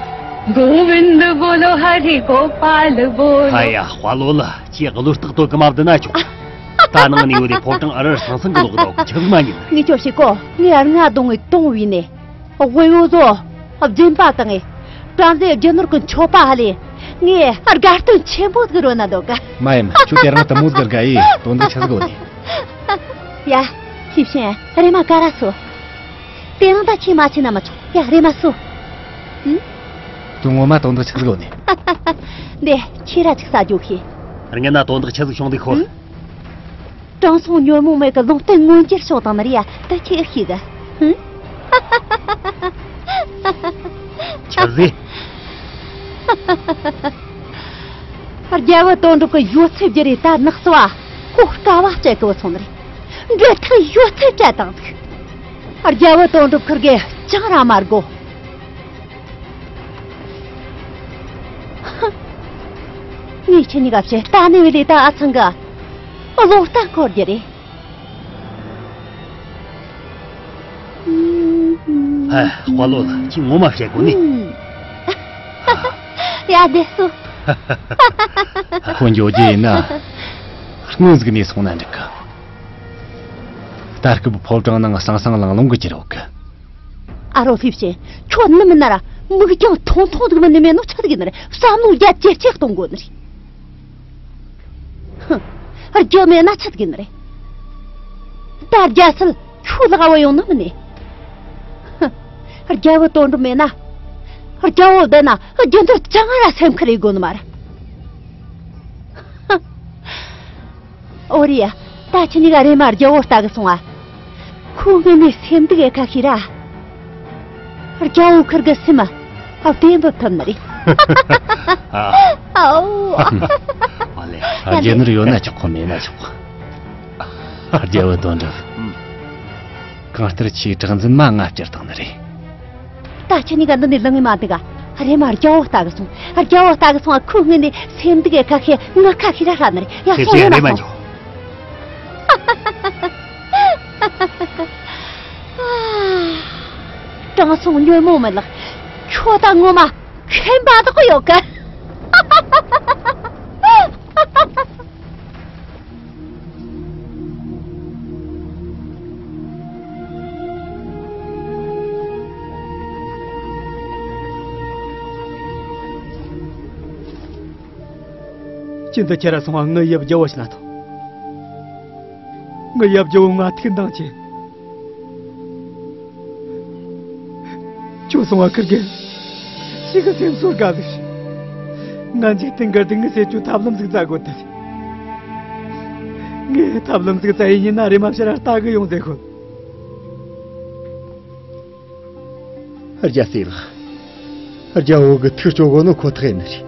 गोविंद बोलो हरि गोपाल बोलो 哎呀，花落了，这个路是多个嘛的那种。大能你有的跑正二二三三个路道，车子嘛你。 ངས་ཁྱོད་ཤེས་གོ་ངས་ཨར་ང་གདོང་ངས་གཏོང་བས་ནས། དབུལ་བོ་ཚོ་སྦྱིན་པ་དང་། བྲམ་ཟེ་རྒྱུ་ནོར་གྱི་མཆོད་པ་ཧ་ལས། ངས་དགའ་སྟོན་ཆེན་པོ་ཟིག་རོལ་ན་འདོད་གི། མ་ཡིན། ཁྱོད་དེ་རིང་དུ་མོ་ཟིག་དགའ་ཡི་དོན་དག་ཆི་ཟིག་ཡོད་ནི། ཡ། ལྷས་བྱིན། རེམ་མ་ག་ར་སོ། དེ་རིང་ད་ཁྱེད་མ་ཕྱིན་ན་མི་ཆོག་ཡ། རེམ་མ་སོ། ཨུ། དོན་ངོ་མ་དོན་དག་ཆི་ཟིག་ཡོད་ནི། འདི་ཁྱེད་ར་ཅིག་ཟ་རྒྱུ་ཤེས། ངས་ན་དོན་དག་ཆི་ཟིག་བྱུང་འདུག་ཤོད། ཨུ། དྲང་སྲོང་ཉོན་མོངས་མེད་ཀྱི་ལུང་བསྟན་མངོན་གྱུར་ཕྱོགས་དང་ནི་རེད་ཡ། ད་ཁྱེད་ཨེ་ཤེས་གི། ཧུམ། ཆི་ཟིག་རྒྱལ་བུ་དོན་གྲུབ་ཀྱི་ཡོད་ཚད་བརྗེ་རེ་ད་ནགས་སུ་བ་ཁོ་དཀའ་བ་སྤྱད་གི་བུད་སོང་ནི་རེད། འབྲེལ་ཐག་ཡོད་ཚད་བྲལ་བཏང་འདུག་རྒྱལ་བུ་དོན་གྲུབ་ཁུར་གེ་ཅང་ར་མ་དགོ། ངས་ཁྱེད་གཉིས་ཀ་བཤད་ལྟ་ནི་བས་ལས་ད་ཨ་ཚང་གི་བློ་ལྟ་འཁོར་རྒྱུ་རེད། ཧ། དཔའ་བློ་ལ་ཁྱེད་ངོ་མ་བཤད་དགོས་ནི། ཡ་བདེ་སོ། ཁོ་འགྱོ་རྒྱུ་ཡིན་ན། སྔོན་ཟིག་ནས་སོང་ན་འགྲིག་གི། ད་སྐབས་ཕོ་བྲང་ནང་སང་སང་ལང་ལོང་གི་ཁྱེར་ཡོད་གི། ཨ་རོ་ལྷས་བྱིན། ཁྱོད་ནི་མིན་ན་ར་མིག་རྒྱང་ཐུང་ཐུང་ཟིག་མིན་ནི་མེད་ནོ་ཆི་ཟིག་ཡིན་ནི་རེད། བསམ་བློ་རྒྱ་ཇེ་ཆེ་གཏོང་དགོས་ནི་རེད། ཧུ། རྒྱུ་མེད་ན་ཆི་ཟིག་ཡིན་ནི་རེད། ད་རྒྱལ་སྲིད་ཁྱོད་ལག་བུད་ཡོང་ནི་མིན་ནི། ཧུ། རྒྱལ་བུ་དོན་གྲུབ་མེད་ན། རྒྱལ་བོ་བསྡད་ན་རྒྱུ་ནོར་ཅང་ར་སེམས་ཁུར་ཡེད་དགོས་ནི་མ་རེད། ཧུ། ཨོ་རེད་ཡ། ད་ཁྱེད་གཉིས་ཀ་རེམ་མ་རྒྱལ་བོ་ལྟ་གི་སོང་ཨ། ཁོའི་སྔུན་ནས་སེམས་སྡུག་ཡེད་ཁ་ཤས་ར། རྒྱལ་བོ་ཁུར་གི་སེམས་ཨ་བདེ་འདོད་ཐུབ་ནི་རེད། ཨ། ཨའོ། ཨ་ལེ། ཨ། རྒྱུ་ནོར་ཡོད་ན་ཆོག་གོ་མེད་ན་ཆོག་གོ། རྒྱལ་བོ་དོན་གྲུབ། ཨུམ། གང་ལྟར་ཁྱེད་གྲགས་འཛིན་མ་ང་བསྐྱུར་བཏང་ནི་རེད། ད་ཁྱེད་གཉིས་ཀ་འདི་ནས་ལངས་ངེས་མ་འདུག་ག་རེམ་མ་རྒྱལ་བོ་ལྟ་གི་སོང་། རྒྱལ་བོ་ལྟ་གི་སོང་ཨ། ཁོའི་སྔུན་ནས་སེམས་སྡུག་ཡེད་ཁ་ཤས་ངུ་ཁ་ཤས་ར་ཧྲ་ནི་རེད་ཡ། ཁྱེད་སོང་ཚེ་རེམ་མ་རེམ་མ་སོང་། འགྱོ། དྲང་སྲོང་ཉོན་མོངས་མེད་ལགས། ཁྱོད་ད་ངོ་མ་ཁེམ་པ་དག་ཡོད་གི། ཁྱེད་འདི་ཁྱེར་ར་སོང་བ། ངའི་ཡབ་རྒྱལ་བོ་ཕྱི་ན་ཐོངས། ངའི་ཡབ་རྒྱལ་བོ་ང་ཐུགས་འདང་ཆེ། ཁྱོད་སོང་བ་ཁུར་གེ་ཞིག་གི་སེམས་གསོ་དགའ་ཟིག་ང་འཇིག་རྟེན་གི་སྡུག་བསྔལ་སེལ་རྒྱུའི་ཐབས་ལམ་ཟིག་བཙལ་དགོས་ཏེ། ངས་ཐབས་ལམ་ཟིག་བཙལ་ཡིན་ན་རེམ་མ་ཕྱིར་ར་ལྟ་གི་ཡོང་ཟེར་གོ། རྒྱལ་སྲས་ལགས། རྒྱལ་བོ་གི་ཐུགས་སྐྱོ་གོ་ནོ་ཁོ་ཐག་ཡིན་ནི་རེད།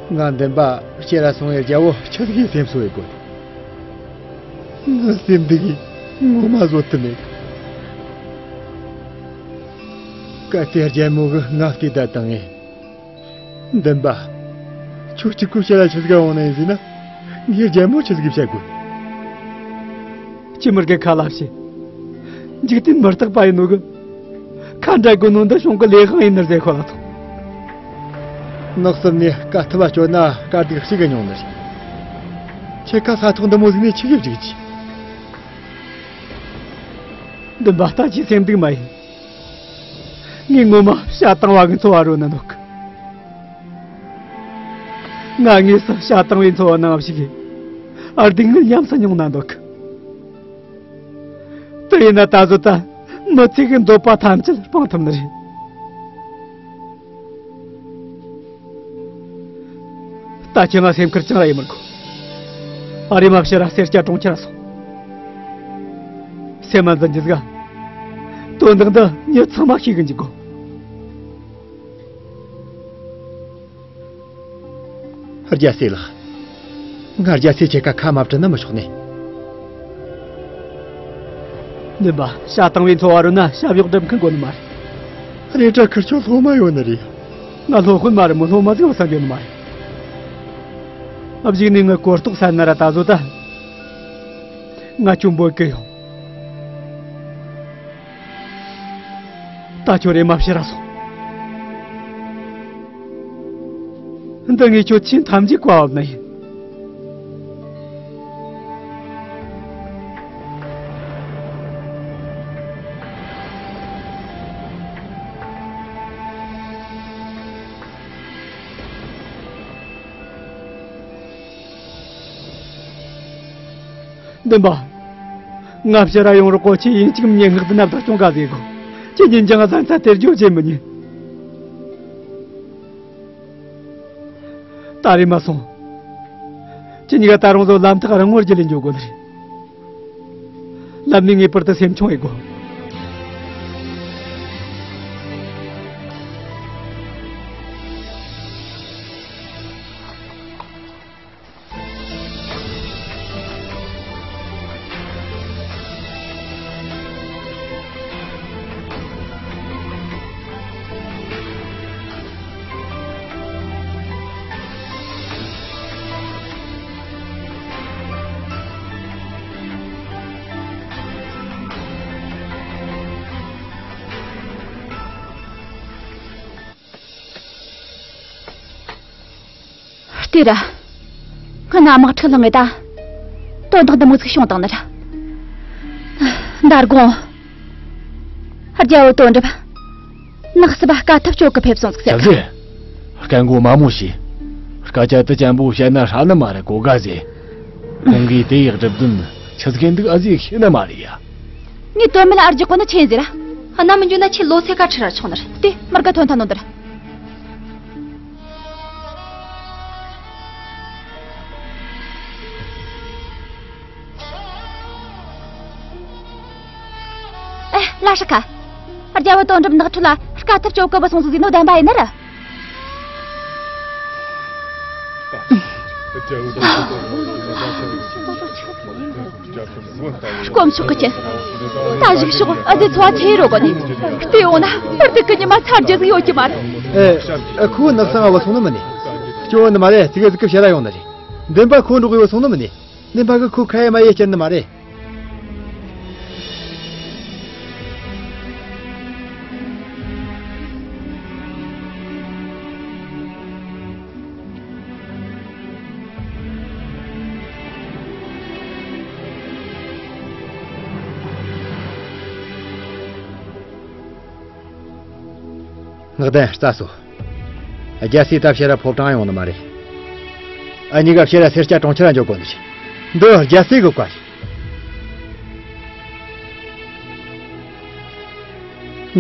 ང་འདི་པ་ཁྱེར་ར་སོང་བས་རྒྱལ་བོ་ཆི་ཟིག་གི་སེམས་གསོ་ཡེད་དགོས། ངའི་སེམས་སྡུག་གིས་ངོ་མ་བཟོད་དུ་མེད། གལ་ཏེ་རྒྱལ་མོ་གིས་ང་བལྟས་བསྡད་བཏང་ངས། འདི་པ། ཁྱོད་གཅིག་པུ་ཕྱིར་ར་ཆི་ཟིག་ག་འོང་ནི་ཡིན་ཟེར་ན། ངས་རྒྱལ་མོར་ཆི་ཟིག་བཤད་དགོས། ཁྱེད་མུར་གེ་ཁ་ལ་བཤད། འཇིག་རྟེན་མི་རྟག་པ་ཡིན་ནོ་གི། ཁ་འབྲལ་དགོས་ནོ་འདི་གཞུང་གི་ལས་དབང་ཡིན་ནི་ཟེར་གོ་ལ་ཐོངས། ནགས་གསུམ་ནས་དཀའ་ཐུབ་བ་སྤྱོད་ན་དཀའ་སྡུག་གཅིག་གི་མྱོང་ནི་རེད། ཁྱེད་ཁ་ས་ཐོག་འདི་མོ་ཟིག་ནས་ཆི་གི་བཅུག་ཅི། འདི་པ་ལྟ་ཅི་སེམས་སྡུག་མ་ཡིན། ངས་ངོ་མ་བྱ་བཏང་བ་གི་འཚོ་བ་རོལ་ནི་འདུག་ང་དངོས་སུ་བྱ་བཏང་བའི་འཚོ་བ་ནང་ཞུགས་ཡིན། ཨ། སྡུག་བསྔལ་ཉམས་སུ་མྱོང་ན་འདོད་གི། དེ་ཡིན་ན་ད་གཟོད་ད་མི་ཚེ་གི་འདོད་པ་ཐམས་ཅད་སྤང་ཐུབ་ནི་རེད། ད་ཁྱེད་ང་སེམས་ཁུར་ཅང་ར་ཡེ་མི་དགོས། ཨ། རེམ་མ་ཕྱིར་ར་སེར་སྐྱ་གྲོང་ཁྱེར་ར་སོང་། སེམས་མ་འཛིན་རྒྱུ་ཟིག་ག། དོན་དག་འདི་མྱི་ཚང་མ་ཤེས་གི་འཇུག་དགོས། རྒྱལ་སྲས་ལགས། ང་རྒྱལ་སྲས་ཁྱེད་ཀ་ཁ་མ་བྲལ་ན་མི་ཆོག་ནས། བདེན་པ། བྱ་བཏང་བའི་འཚོ་བ་རོལ་ན་བྱ་བའི་སྒྲུབ་མཁན་དགོས་ནི་མ་རེད། རེད་དྲ་ཁིར་ཆོ་སློབ་མ་ཡོད་ནི་རེད། ང་སློབ་དཔོན་མ་རེད་མོ། སློབ་མ་ཟིག་བསམ་ཡོད་ནི་མ་རེད། ཨ། གཞུག་ནས་ངའི་གོ་རྟོགས་སད་ན་ར་ད་གཟོད་ད། ང་ཁྱོད་འབོད་གི་ཡོང་། ད་ཁྱོད་རེམ་མ་ཕྱིར་ར་སོང་། འདི་ངས་ཁྱོད་ཆེས་ཐམས་ཅད་བཀའ་བབས་ནི་ཡིན། བདེན་པ། ང་ཕྱིར་ར་ཡོང་རོགས་གོ། ཁྱེད་ཡིན་གཅིག་མིན་གཉིས་སྔགས་འདི་ནབ་ཐག་གཅོང་ག་ཟེ་གོ། ཁྱེད་ཉིན་ཅང་གཟན་ཚ་དེར་འགྱོ་བྱེད་མི་ཉན། ད་རེམ་མ་སོང་། ཁྱེད་གཉིས་ཀ་ད་རུང་བཟོ་ལམ་ཐག་རིང་བོར་རྒྱུ་ལས་འགྱོ་དགོས་ནི་རེད། ལམ་ནས་ངེས་པར་དུ་སེམས་ཆུང་ཡེ་དགོས། ལྟོས་ར། སྔ་ན་དམག་འཁྲུག་ལངས་ངེ་ད། དོན་དག་འདི་མོ་ཟིག་བྱུང་བཏང་ནི་ར། མདང་དགོང་། རྒྱལ་བོ་དོན་གྲུབ། ནགས་སྲིབ་པ་དཀའ་ཐུབ་སྤྱོད་གི་ཕེབས་སོང་ཟིག་ཟེར་གི། སྐད་མགོ་དམའ་མོ་བྱོས། སྐད་ཆ་དེ་ཅན་པོ་བཤད་ན་ཧྲ་ནི་མ་རེད་གོ་ག་ཟེ། ཁོང་གིས་དེ་ཡག་སྒྲུབ་དོན་ཆི་ཟིག་འདུག་ཨ་ཟེ་ཤེས་ནི་མ་རེད་ཡ། ངས་དོན་མེད་ལ་ཨར་རྒྱག་གོ་ནི་ཆི་ཡིན་ཟེར་ར། ཨ། ན་མི་འཇོན་ན་ཁྱེད་ལོ་ཚད་ཀ་ཁྲི་ར་ཆུང་ནི་རེད་དེ། མར་ག་ཐོན་ཐ་ནོ་འདིར། ཨེ། ལ་ཧྲི་ཁ། རྒྱལ་བོ་དོན་གྲུབ་ནགས་ཁྲོད་ལ་དཀའ་ཐུབ་སྤྱོད་གི་བུད་སོང་ཟིག་ཟེར་ནོ་བདེན་པ་ཡིན་ནི་རེད། དཀོན་མཆོག་གི་རྒྱལ། ད་གཞུག་ཕྱོགས་ཨ་ཟེ་འཚོ་བ་ཆེ་རུ་གོ་ནི། བལྟས་འོང་ན་ཧུར་ཐག་གི་ཉི་མ་ཚར་རྒྱུ་ཟིག་ཡོད་ཀྱི་མ་རེད། ཨེ། ཁོ་ནགས་སང་ང་བུད་སོང་ནི་མིན་ནི། སྐྱོ་བོ་ནི་མ་རེད། ཙི་གེ་ཙི་གེ་བཤད་ལ་ཡོང་ནི་རེད། འདོན་པ་ཁོ་འགྲོགས་གི་བུད་སོང་ནི་མིན་ནི། འདོན་པ་གི་ཁོ་ཁ་ཡེ་མ་ཡེ་བསྐྱུར་ནི་མ་རེད། ངག་ལྡན་རྩ་སོ། རྒྱལ་སྲས་ད་ཕྱིར་ར་ཕོ་བྲང་ཡོང་ནི་མ་རེད། ཨ་གཉིས་ཀ་ཕྱིར་ར་སེར་སྐྱ་གྲོང་ཁྱེར་ར་འགྱོ་དགོས་ནི་རེད། འདི་རྒྱལ་སྲས་གི་བཀའ་རེད།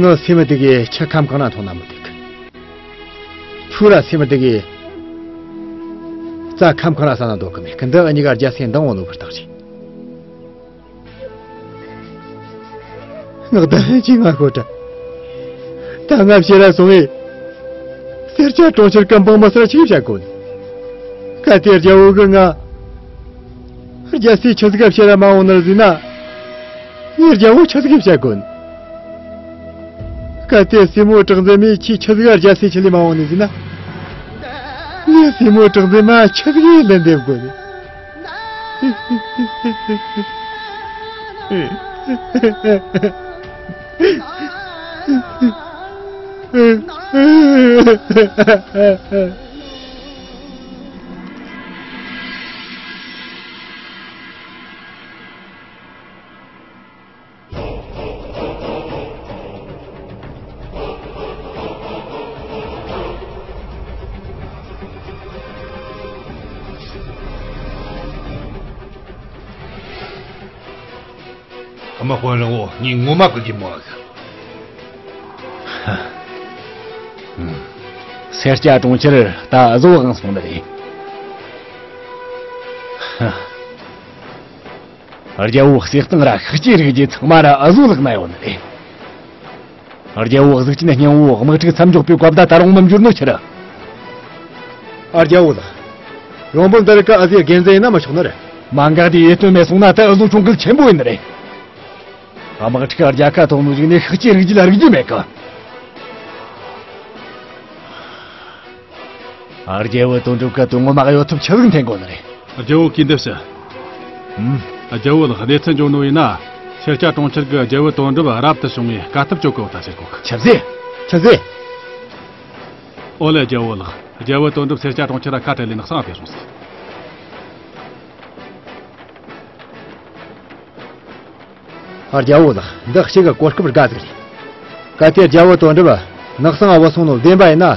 ངའི་སེམས་སྡུག་གི་ཆུ་ཁམ་གང་ན་འཐུང་ན་མི་འདུག་ཁྱོད་ར་སེམས་སྡུག་གི་རྩྭ་ཁམ་གང་ན་ཟ་ན་འདོད་གི་མེད་གི། འདི་ཨ་གཉིས་ཀ་རྒྱལ་སྲས་འདང་འོང་ནོ་གི་རྟགས་རེད། ངག་ལྡན་ལྷན་ཅིག་ང་ཤོད་དྲ། ད་ང་ཕྱིར་ར་སོང་བས། སེར་སྐྱ་གྲོང་ཁྱེར་གི་འབངས་མི་སེར་ཆི་བྱ་དགོས། གལ་ཏེ་རྒྱལ་བོ་གི་ང་རྒྱལ་སྲས་ཆི་ཟིག་ག་ཕྱིར་ར་མ་འོང་ནི་ཟིན་ན། ངས་རྒྱལ་བོ་ཆི་ཟིག་ག་བྱ་དགོས། གལ་ཏེ་སྲས་མོ་གྲགས་འཛིན་མས་ཁྱེད་ཆི་ཟིག་ག་རྒྱལ་སྲས་ཆི་ལས་མ་འོང་ནི་ཟིན་ན། ངས་སྲས་མོ་གྲགས་འཛིན་མ་ཆི་ཟིག་གི་ལན་འདེབས་དགོས། དམག་དཔོན་རིན་བོ་ངས་ངོ་མ་གི་རྒྱུ་མོ་ཟིག་སེར་སྐྱ་གྲོང་ཁྱེར་ད་བཟོ་དབང་སོང་ནི་རེད། རྒྱལ་བོ་གསེར་གཙང་ར་ཤག་སྐྱེས་རིགས་རྒྱུད་ཚང་མ་ར་བཟོ་ལག་ན་ཡོད་ནི་རེད། རྒྱལ་བོ་གཟུགས་ཅན་སྙིང་བོ་དམག་འཁྲུག་མཚམས་འཇོག་པའི་བཀའ་བརྡ་ད་རུང་མི་འབྱོར་ནོ་ཁྱེར། ཨ། རྒྱལ་བོ་ལགས། རོང་པོ་འདི་རིགས་ཀ་ཨ་ཟེ་དགེ་མཚན་ཡིན་ན་མི་ཆོག་ནི་རེད། མ་འགག་དེ་ཡེ་སྟོན་མེད་སོང་ན་ད་ཨ་ཟོ་གྲོང་ཁུལ་ཆེན་པོ་ཡིན་ནི་རེད། དམག་འཁྲུག་རྒྱལ་ཁ་ཐོབ་ནོ་ཞིག་ནས་ཤག་སྐྱེས་རིགས་རྒྱུད་ལ་རིག་རྒྱུ་མེད་གི། ཨ། རྒྱལ་བོ་དོན་གྲུབ་ཀ་དོན་ངོ་མ་གཡོ་ཐབས་ཆི་ཟིག་འཐེན་དགོ་ནི་རེད། རྒྱལ་བོ་གིས་འདི་བཤད། ཨུམ། རྒྱལ་བོ་ལགས། གནས་ཚུལ་འབྱོར་ནོ་ཡིན་ན། སེར་སྐྱ་གྲོང་ཁྱེར་གི་རྒྱལ་བོ་དོན་གྲུབ་རབ་ཏུ་བྱུང་བའི་དཀའ་ཐུབ་སྤྱོད་གོ་ད་ཟེར་གོ་གི། ཆི་ཟེ། ཆི་ཟེ། ཨོ་ལེ། རྒྱལ་བོ་ལགས། རྒྱལ་བོ་དོན་གྲུབ་སེར་སྐྱ་གྲོང་ཁྱེར་ཁ་བྲལ་ལས་ནགས་སང་ཕེབས་སོང་ཟིག་ཨ། རྒྱལ་བོ་ལགས། འདི་གཅིག་གི་གོ་སྐབས་དགའ་ཟིག་རེད། གལ་ཏེ་རྒྱལ་བོ་དོན་གྲུབ་ནགས་སང་བུད་སོང་ནོ་བདེན་པ་ཡིན་ན།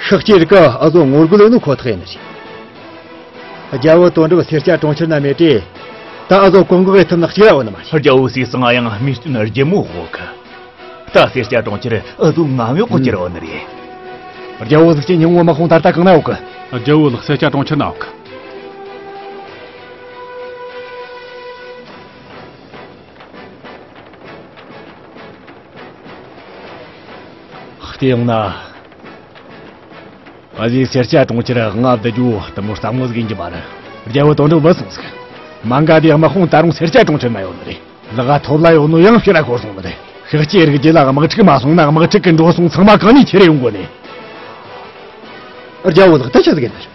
ཤག་སྐྱེས་རིགས་ཀ་ཨ་ཟོ་ངོ་རྒོལ་ཡོད་ནོ་ཁོ་ཐག་ཡིན་ནི་རེད། རྒྱལ་བོ་དོན་གྲུབ་སེར་སྐྱ་གྲོང་ཁྱེར་ན་མེད་དུས། ད་ཨ་ཟོ་གོང་འགོག་ཡེ་ཐུབ་ནི་གཅིག་ར་ཡོད་ནི་མ་རེད། རྒྱལ་བོ་གསེར་གཙང་ཡང་མིས་སྟོན་རྒྱལ་མོ་དབུ་གི། ད་སེར་སྐྱ་གྲོང་ཁྱེར་ཨ་ཟོ་ང་མེད་གོ་གྱུར་ཡོད་ནི་རེད། རྒྱལ་བོ་གཟུགས་ཅན་སྙིང་བོ་དམག་དཔུང་ད་ལྟ་གང་ན་ཡོད་གི། རྒྱལ་བོ་ལགས། སེར་སྐྱ་གྲོང་ཁྱེར་ན་ཡོད་གི། བལྟས་ཡོང་ན། ཨ་ཟོ་སེར་སྐྱ་གྲོང་ཁྱེར་མངའ་བསྡད་རྒྱུ་དེ་མོ་སླ་མོ་ཟིག་ཡིན་རྒྱུ་མ་རེད། རྒྱལ་བོ་དོན་གྲུབ་བུད་སོང་ཟིག་མ་འགག་དེ་དམག་དཔུང་ད་རུང་སེར་སྐྱ་གྲོང་ཁྱེར་ན་ཡོད་ནི་རེད། ལག་ཐོབ་ལ་ཡོད་ནོ་ཡང་ཕྱིར་ར་འཁོར་སོང་ནི་རེད། ཤག་སྐྱེས་རིགས་རྒྱུད་ལ་དམག་འཁྲུག་མ་སོང་ན་དམག་འཁྲུག་གི་འགྲོ་སོང་ཚང་མ་གང་ནས་ཁྱེར་རེ་ཡོང་དགོ་ནི། རྒྱལ་བོ་ལགས། ད་ཆི་ཟིག་ཡིན་ནི་རེད།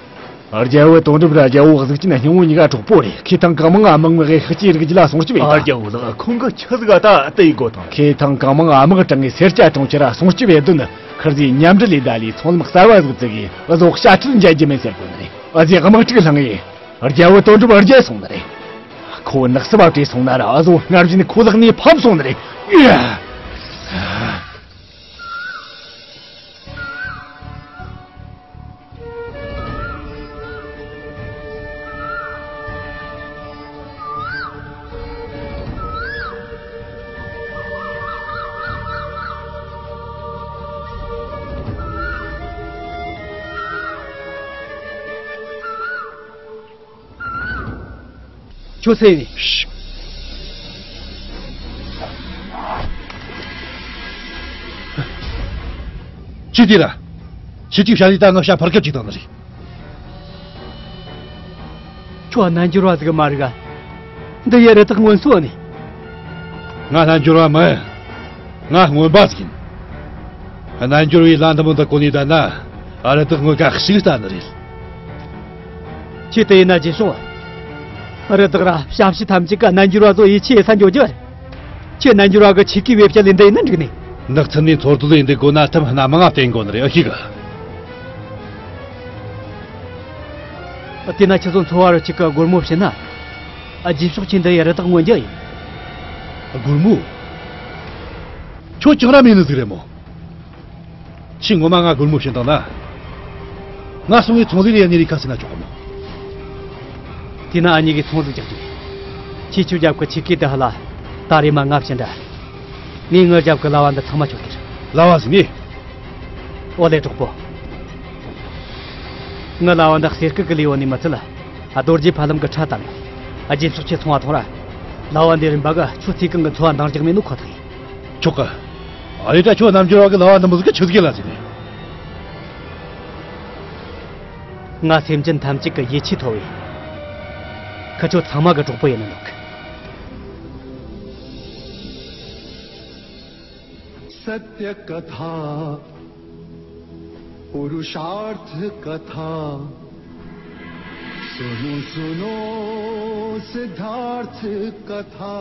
རྒྱལ་བོ་དོན་གྲུབ་ར་རྒྱལ་བོ་གཟུགས་ཅན་སྙིང་བོ་གཉིས་ཀ་གྲོགས་པོ་རེད། ཁོས་ཐེངས་གང་མང་ང་དམག་མི་གི་ཤག་སྐྱེས་རིགས་རྒྱུད་ལ་སྲུང་སྐྱོབ་ཡེད་ད། རྒྱལ་བོ་ལགས། ཁོང་གིས་ཆི་ཟིག་ད་དེ་ཡེད་དགོ་ཐང་། ཁོས་ཐེངས་གང་མང་དམག་དྲངས་ངས་སེར་སྐྱ་གྲོང་ཁྱེར་ར་སྲུང་སྐྱོབ་ཡེད་དོན་ནི་ཁིར་ཟོས་མཉམ་འབྲེལ་ལས་ད་ལས་ཚོང་ལམ་གསར་བ་ཟིག་བཙུགས་གིས་ཨ་ཟོ་དཔྱ་ཁྲལ་འཇལ་རྒྱུ་མིན་ཟེར་གོ་ནི་རེད། ཨ་ཟོས་དམག་འཁྲུག་བསླངས་ངས་རྒྱལ་བོ་དོན་གྲུབ་རྒྱལ་སོང་ནི་རེད། ཁོ་ནགས་སུ་བབས་བྲོས་སོང་ན་ར་ཨ་ཟོ་སྔར་བཞིན་ཁོ་ལག་ནས་ཕམ་སོང་ནི་རེད། ཁྱོད་སུ་ཡིན། ཅི་དེ་ར། ཁྱེད་ཀྱིས་བྱ་ནི་ད་ང་བྱ་ཕར་སྐབས་ཅིག་དང་ནི་རེད། ཁྱོད་རྣལ་འབྱོར་བ་ཟིག་མ་རེད་ག་འདི་ཡི་རི་དྭགས་རྔོན་སོང་ནི། ང་རྣལ་འབྱོར་བ་མིན། ང་རྔོན་པ་ཟིག་ཡིན། རྣལ་འབྱོར་བའི་ལམ་འདི་མོ་འདི་གོ་ནས་བསྡད་ན་རི་དྭགས་རྔོན་ཁ་ཞིག་ལྟ་ནི་རེད། ཁྱེད་དེ་ཡིན་ན་རྗེས་ཤོག་རི་དྭགས་ར་བྱ་བྱིའུ་ཐམས་ཅད་ཀ་རྣལ་འབྱོར་བ་ཚོ་ཡིད་ཆེས་ཡེད་ས་འགྱོ་རྒྱུ་རེད། ཁྱེད་རྣལ་འབྱོར་བ་གི་ཆས་གོས་བེ་བྱ་ལས་འདི་ཡིན་ན་འགྲིག་ནི། ནགས་ཚལ་ནས་འཚོ་སྡོད་ལས་འདི་དགོས་ན་ཐབས་སྣ་མང་ང་བསྟེན་དགོས་ནི་རེད། ཨ་ཤི་གི། དེ་ན་ཁྱེད་ཚོ་འཚོ་བ་རོལ་ཅིག་གི་སྒོར་མོ་བྱིན་ན། ཨ། རྗེས་ཕྱོགས་ཁྱེད་འདི་ཡི་རི་དྭགས་རྔོན་རྒྱུ་ཡིན། སྒོར་མོ། ཁྱོད་ཅང་ར་མེད་ནི་ཟིག་རེད་མོ། ཁྱེད་ངོ་མ་ང་སྒོར་མོ་བྱིན་བཏང་ན། ང་སོང་ངས་ཚོང་ཟོག་ལས་ཡ་ནི་རི་ཁ་ཟིན་ན་ཆོག་གི་མོ། དེ་ན་ཨ་མྱེས་ཀྱིས་ཚོང་ཟིག་རྒྱག་རྒྱུ་ཡིན། ཁྱེད་ཆོའི་རྒྱབ་ཀྱི་ཆས་གོས་འདི་ཧ་ལ་ད་རེས་མ་ང་བྱིན་དྲ། ངས་ངའི་རྒྱབ་ཀྱི་ལྭ་བ་འདི་ཚང་མ་ཁྱོད་ཀྱི་རེད། ལྭ་བ་ཟིག་ནི། ཨོ་ལེ་གྲོགས་པོ། ངའི་ལྭ་བ་འདི་གསེར་སྐུད་ཀྱི་ལས་ཡོད་ནི་མི་ཚད་ལ། རྡོ་རྗེ་ཕ་ལམ་གྱི་ཁྲ་དམ། རྗེས་ཕྱོགས་ཁྱེད་ཚོང་བ་ཐོང་ར། ལྭ་བ་འདི་རིམ་པ་གི་ཁྱོད་ཚེ་གང་གི་འཚོ་བ་འདང་རྒྱག་མེད་ནོ་ཁོ་ཐག་ཡིན། ཆོག་གི། ཨ་ཡེ་ད་ཁྱོད་རྣལ་འབྱོར་བ་གི་ལྭ་བ་འདི་མོ་ཟིག་གི་ཆི་ཟིག་ལ་ཟིན་ནི། ང་སེམས་ཅན་ཐམས་ཅད་ཀྱི་ཡིད་ཆེས་ཐོབ་བས། ཁི་ཆོ་ཚང་མ་གི་གྲོགས་པོ་ཡིན་ནི་འདུག सत्य कथा पुरुषार्थ कथा सुनो सुनो सिद्धार्थ कथा।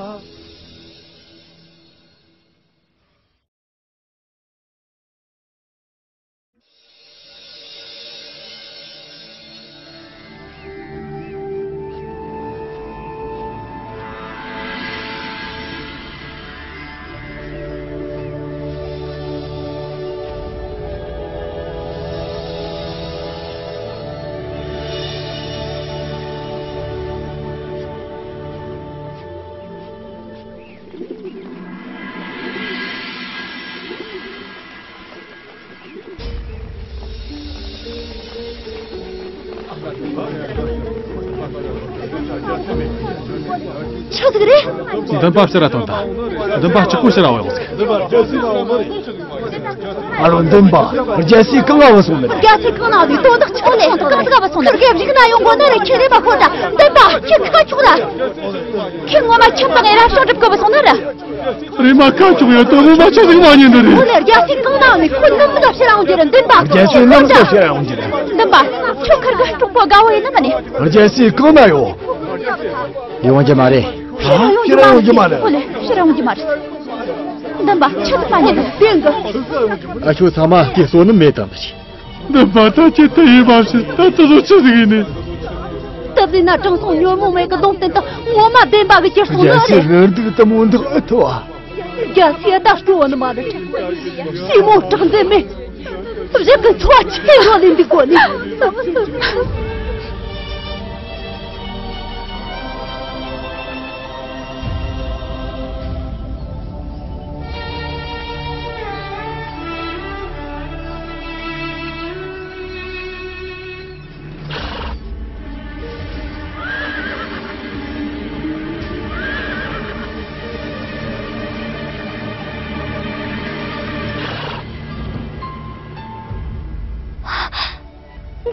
ཆི་ཟིག་རེད། འདུན་པ་ཕྱིར་ར་ཐོན་ད། འདུན་པ་ལྕགས་པོ་ཕྱིར་ར་འོང་ཟིག་ཨ་རོ་འདུན་པ། རྒྱལ་སྲས་གང་ང་བུད་སོང་ནི་རེད། རྒྱལ་སྲས་གང་ན་བུད། དོན་དག་ཆི་ནས། གང་ཟིག་ག་བུད་སོང་ནི་རེད། ཁིར་གེ་བཞུགས་ན་ཡོང་གོ་ནི་རེད། ཁྱེད་རེ་མ་ཤོད་ད། འདུན་པ་ཁྱེད་ཁ་ཆོག་ར། ཁྱེད་ངོ་མ་ཁྱིམ་ཚང་ངེ་ར་ཤོག་སྒྲུབ་གི་བུད་སོང་ནི་རེད། རེ་མ་ཁ་ཆོག་ཡོད་དོ། ངོ་མ་ཆི་ཟིག་མ་ཉན་ནི་རེད། ཁོ་ལས་རྒྱལ་སྲས་གང་ན་ནི་ཁོ་ནམ་ཟིག་ཕྱིར་ར་འོང་རྒྱུ་རེད། འདུན་པ། རྒྱལ་སྲས་ནམ་ཟིག་ཕྱིར་ར་འོང་རྒྱུ་རེད། འདུན་པ། ཁྱོད་ཁིར་གེ་གྲོགས་པོ་དགའ་བོ་ཡིན་ནི་མ་ནི། རྒྱལ་སྲས་གང་ན་ཡོད། ཡོང་རྒྱུ་མ་རེད། ཕྱིར་ར་ཡོང་རྒྱུ་མ་རེད། ཁོ་ལས་ཕྱིར་ར་ཡོང་རྒྱུ་མ་རེད། འདུན་པ་ཆི་ཟིག་མ་ཉན་ནི། བསྟན་གི། ཨ་ཁྱོད་ཚང་མ་དེ་བསོད་ནམས་མེད་དམ་ཞིག་འདུན་པ་ད་ཁྱེད་ད་ཡིན་པ་ཞིག་ད་ཙི་ཙི་ཆི་ཟིག་ཡིན་ནི། སྟབས་ཟིན་ན་དྲང་སྲོང་ཉོན་མོངས་མེད་གི་ལུང་བསྟན་དུ་ངོ་མ་བདེན་པ་གི་གྱུར་སོང་ནི་རེད། རེ་འདུག་དུ་མོ་འདུག་ཨེ་ཐུབ་ཨ། རྒྱལ་སྲས་ད་སྤྲོ་བ་ནི་མ་རེད། ཞི་མོ་དྲག་འཛེམ་མེད། བཞི་གི་འཚོ་བ་ཆི་ལོ་ལས་འདུག་གོ་ནི།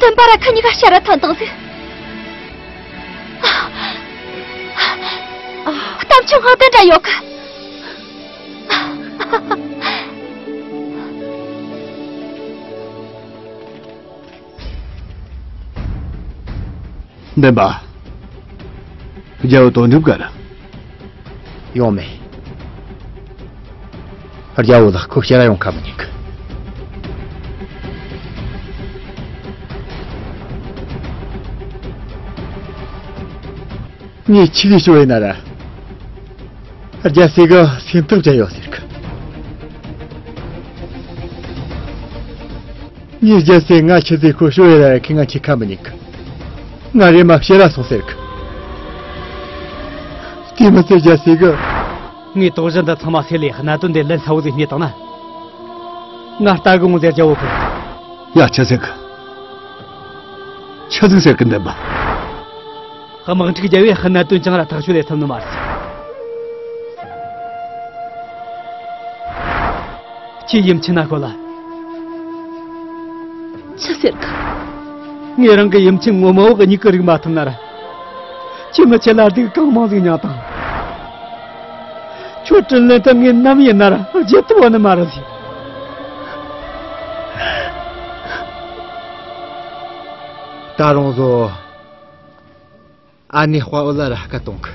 འདུན་པ་ར་ཁ་གཉིས་ཀ་ཕྱིར་ར་ཐོན་བཏང་ཟིག་གཏམ་ཆུང་ཧང་དེ་འདྲ་ཡོད་གི། འདུན་པ། རྒྱལ་བོ་དོན་གྲུབ་ག་རེ། ཡོང་མེད། རྒྱལ་བོ་ལགས་ཁོ་ཕྱིར་ར་ཡོང་ཁ་མི་ཉན་གི། ངས་ཆི་གི་ཞུ་ཡིན་ན་ར། རྒྱལ་སྲས་གི་སེམས་ཐག་བཅད་ཡོད་ཟེར་གི། ངས་རྒྱལ་སྲས་ང་ཆི་ཟིག་ཁོ་ཤོ་ཡེ་ར་ཁི་ང་ཁྱི་ཁ་མི་ཉན་གི། ང་རེ་མ་ཕྱིར་ར་སོང་ཟེར་གི། དེ་མི་ཚད་རྒྱལ་སྲས་གི། ངས་དོགས་གཞི་འདི་ཚང་མ་སེལ་ལས་གནད་དོན་འདི་ལན་ཚ་བོ་ཟིག་རྙེད་བཏང་ན། ང་ལྟ་གི་འོང་ཟེར་རྒྱལ་བོ་གི། ཡ་ཆི་ཟིག་ཆི་ཟིག་ཟེར་གི་འདུན་པ། དམག་འཁྲུག་བརྒྱབ་པས་གནད་དོན་ཅང་ར་ཐག་གཅོད་ལས་ཐུབ་ནི་མ་རེད། ཁྱེད་ཡུམ་ཆེན་ན་ཤོད་ལ། ཆི་ཟེར་གི། ངས་རང་གི་ཡུམ་ཆེན་ངོ་མ་འོག་གི་མྱིག་གི་རིག་མ་ཐུབ་ན་ར། ཁྱེད་ངི་ཆེད་ལ་སྡུག་གང་མང་ཟིག་མྱངས་དང་། ཁྱོད་དྲིན་ལན་དུ་ངས་ནམ་ཡིན་ན་ར་བརྗེད་ཐུབ་བ་ནི་མ་རེད་ཟེར། ད་རུང་བཟོ། ཨ་ནེ་དཔའ་བོ་ལ་ར་སྐད་གཏོང་གི།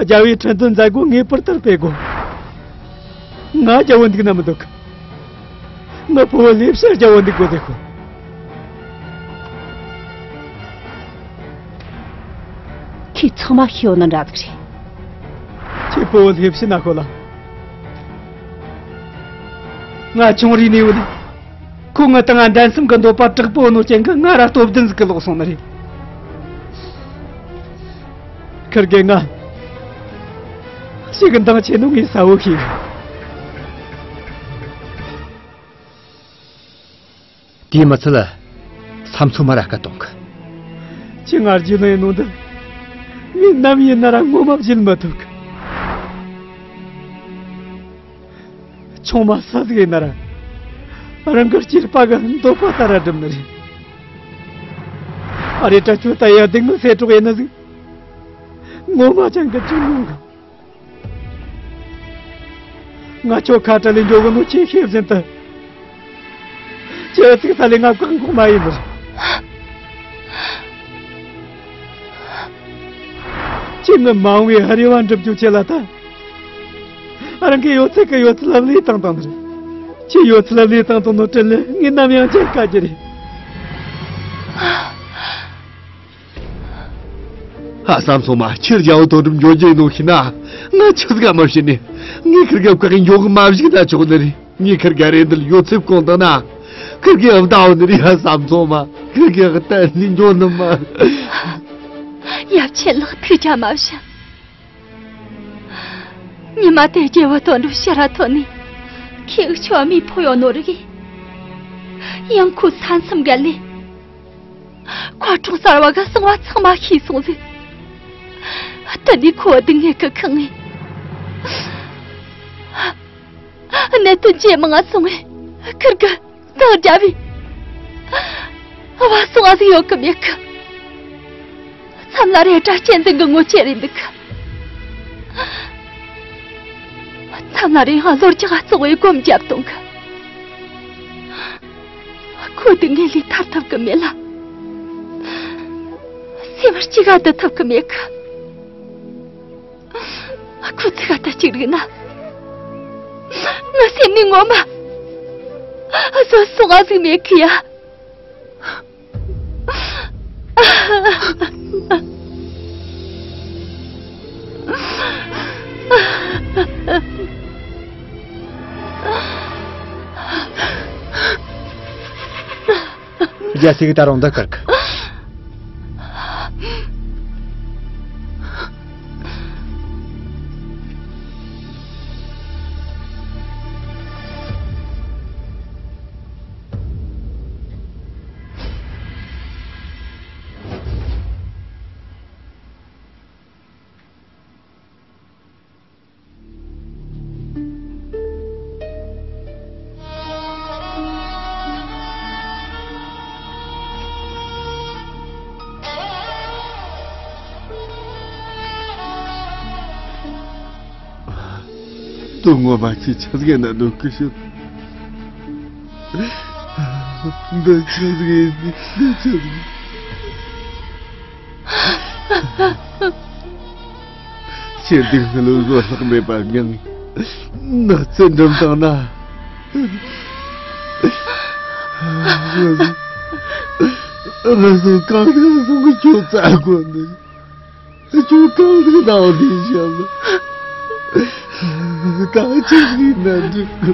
རྒྱལ་བོའི་ཁྲིམས་དོན་མཛད་སྒོ་ངེས་པར་དུ་སྤེལ་དགོས། ང་རྒྱལ་བོ་འདུག་ན་མི་འདུག་ངི་ཕུ་བོ་ལེ་ཤ་རྒྱལ་བོ་འདུག་དགོས་ཟེར་གོ། ཁྱེད་ཚང་མ་ཤེས་ཡོད་ནི་འདྲ་ཟིག་རེད། ཁྱེད་ཕུ་བོ་ལེ་ཤ་ན་ཤོད་ལ། ང་ཆུང་རིག་ནས་ཡོད་ནི། ཁོ་ང་དང་ང་འགྲན་སེམས་ཀྱི་འདོད་པ་དྲག་པོ་ནོ་རྐྱེན་གྱིས་ང་ར་སྟོབས་ལྡན་ཟིག་གི་ལོག་སོང་ནི་རེད། ཁིར་གེ་ང་ཞིག་གི་འདང་ཆེ་ནོ་ངས་གསལ་བོ་ཤེས། དེའི་མི་ཚད་ས་མཚོ་མ་ར་སྐད་གཏོང་གི། ཁྱེད་ང་རྒྱུས་ལོན་ཡིན་ནོ་འདི་ངས་ནམ་ཡིན་ན་ར་ངོ་མ་བརྗེད་མི་ཐུབ་གི། ཆུང་མ་སུ་ཟིག་ཡིན་ན་ར། རང་གི་སྐྱེས་པ་གི་འདོད་པ་ལྟར་ར་སྒྲུབ་ནི་རེད། ཨ་རེ་ད་ཁྱོད་ད་ཡ་སྡུག་མི་སེ་གྲོགས་ཡིན་ནི་ཟིག་ངོ་མ་ཅང་གི་དྲིན་མྱོང་གི། ང་ཁྱོད་ཁ་བྲལ་ལས་འགྱོ་གི་ནོ་ཁྱེད་ཤེས་བཞིན་དུ། ཁྱེད་ཚིག་ས་ལས་ང་བཀག་འགོག་མ་ཡིན་ནི་རེད། ཁྱེད་ངི་མ་འོངས་པའི་རེ་བ་འགྲུབ་རྒྱུ་ཆེད་ལ་ད། རང་གི་ཡོད་ཚད་ཀྱི་ཡོད་ཚད་ལ་བློས་བཏང་བཏང་ནི་རེད། ཁྱེད་ཡོད་ཚད་ལ་བློས་བཏང་བཏང་ནོ་དྲིན་ལན་ངས་ནམ་ཡང་འཇལ་དཀའ་རྒྱུ་རེད། ཧ་སམ་སོང་མ། ཁྱེད་རྒྱལ་བོ་དོན་གྲུབ་འགྱོ་རྒྱུ་ཡིན་ནོ་ཤེས་ན། ང་ཆི་ཟིག་ག་མ་བྱེད་ནི། ངས་ཁིར་གེ་བཀག་གི་འགྱོ་གི་མ་བཞུགས་ན་ཆོག་ནི་རེད། ངས་ཁིར་གེ་རེ་འདུལ་ཡོད་ཚད་བསྐོང་བཏང་ན། ཁིར་གེ་བདའ་བ་ནི་རེད། ཧ་སམ་སོང་མ། ཁིར་གེ་གཏན་ནས་འགྱོ་ནི་མ་རེད། ཡབ་ཆེན་ལགས་ཐུགས་ཅག་མ་བྱ། ཉི་མ་དེ་རྒྱལ་བོ་དོན་གྲུབ་ཕྱིར་ར་ཐོན་ནས་ཁྱེད་འུ་ཆོ་མི་ཕོ་ཡོད་ནོ་རིག་གི། ཡང་ཁོའི་ས་མཚམས་བརྒལ་ནས་མཁར་གྲོང་གསར་བ་གི་གསང་བ་ཚང་མ་ཤེས་སོང་ཟིག་ད་ནི་ཁོ་བ་སྡུག་བསྔལ་གྱིས་ཁེངས་ངེ་། གནད་དོན་ཇེ་མང་ང་སོང་ངེ་། ཁིར་གི་འདང་རྒྱབ་བས། བ་སོང་ང་ཟིག་ཡོད་གི་མེད་གི། མཚམས་ལ་རེ་དྲ་སྤྱན་ལྡན་གི་ངོ་ཆེ་རེད་འདུག་གི། མཚམས་ལ་རེ་ཡང་ལོ་རྒྱག་ག་བཙོག་པའི་སྒོམ་རྒྱབ་གཏོང་གི། ཁོ་དེ་ངས་ལས་ཐར་ཐུབ་གི་མེད་ལ། སེམས་གཅིག་ག་བསྡུ་ཐུབ་གི་མེད་གི། ཁོ་ཚིག་ག་ད་གཅིག་རིག་ན། ང་སེམས་ནས་ངོ་མ་བཟོད་སོང་ང་ཟིག་མེད་གི་ཡ། རྒྱལ་སྲས་ཀྱིས་ད་རུང་འདི་བསྐུར་གི། དོན་ངོ་མ་ཁྱེད་ཆི་ཟིག་ན་འདུག་གི་ཤོད། འདི་ཆི་ཟིག་ཡིན། འདི་ཆི་ཟིག་ཡིན། ཁྱེད་སྡུག་བསྔལ་བཟོད་གླགས་མེད་པ་མྱངས། ནགས་ཚལ་འགྲིམ་བཏང་ན། ང་ཚོ་གང་ཟག་སོང་གི་ཁྱོད་རྩ་དགོས་ནི། ཁྱོད་གང་ཟག་ནང་ལས་བྱ་ལ། གང་ཅི་ཟིག་ན་འགྲིག་གི།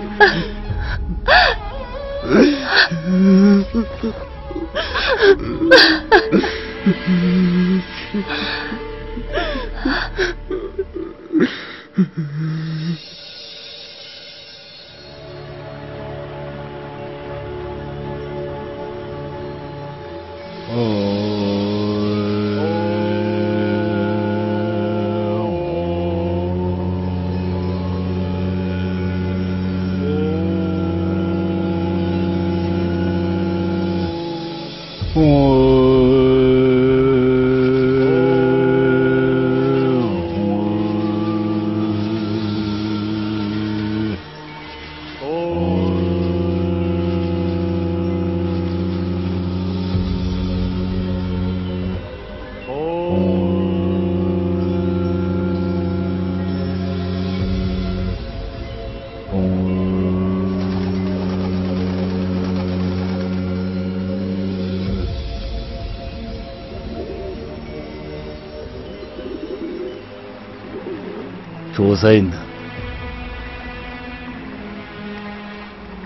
ཁྱོད་སུ་ཡིན།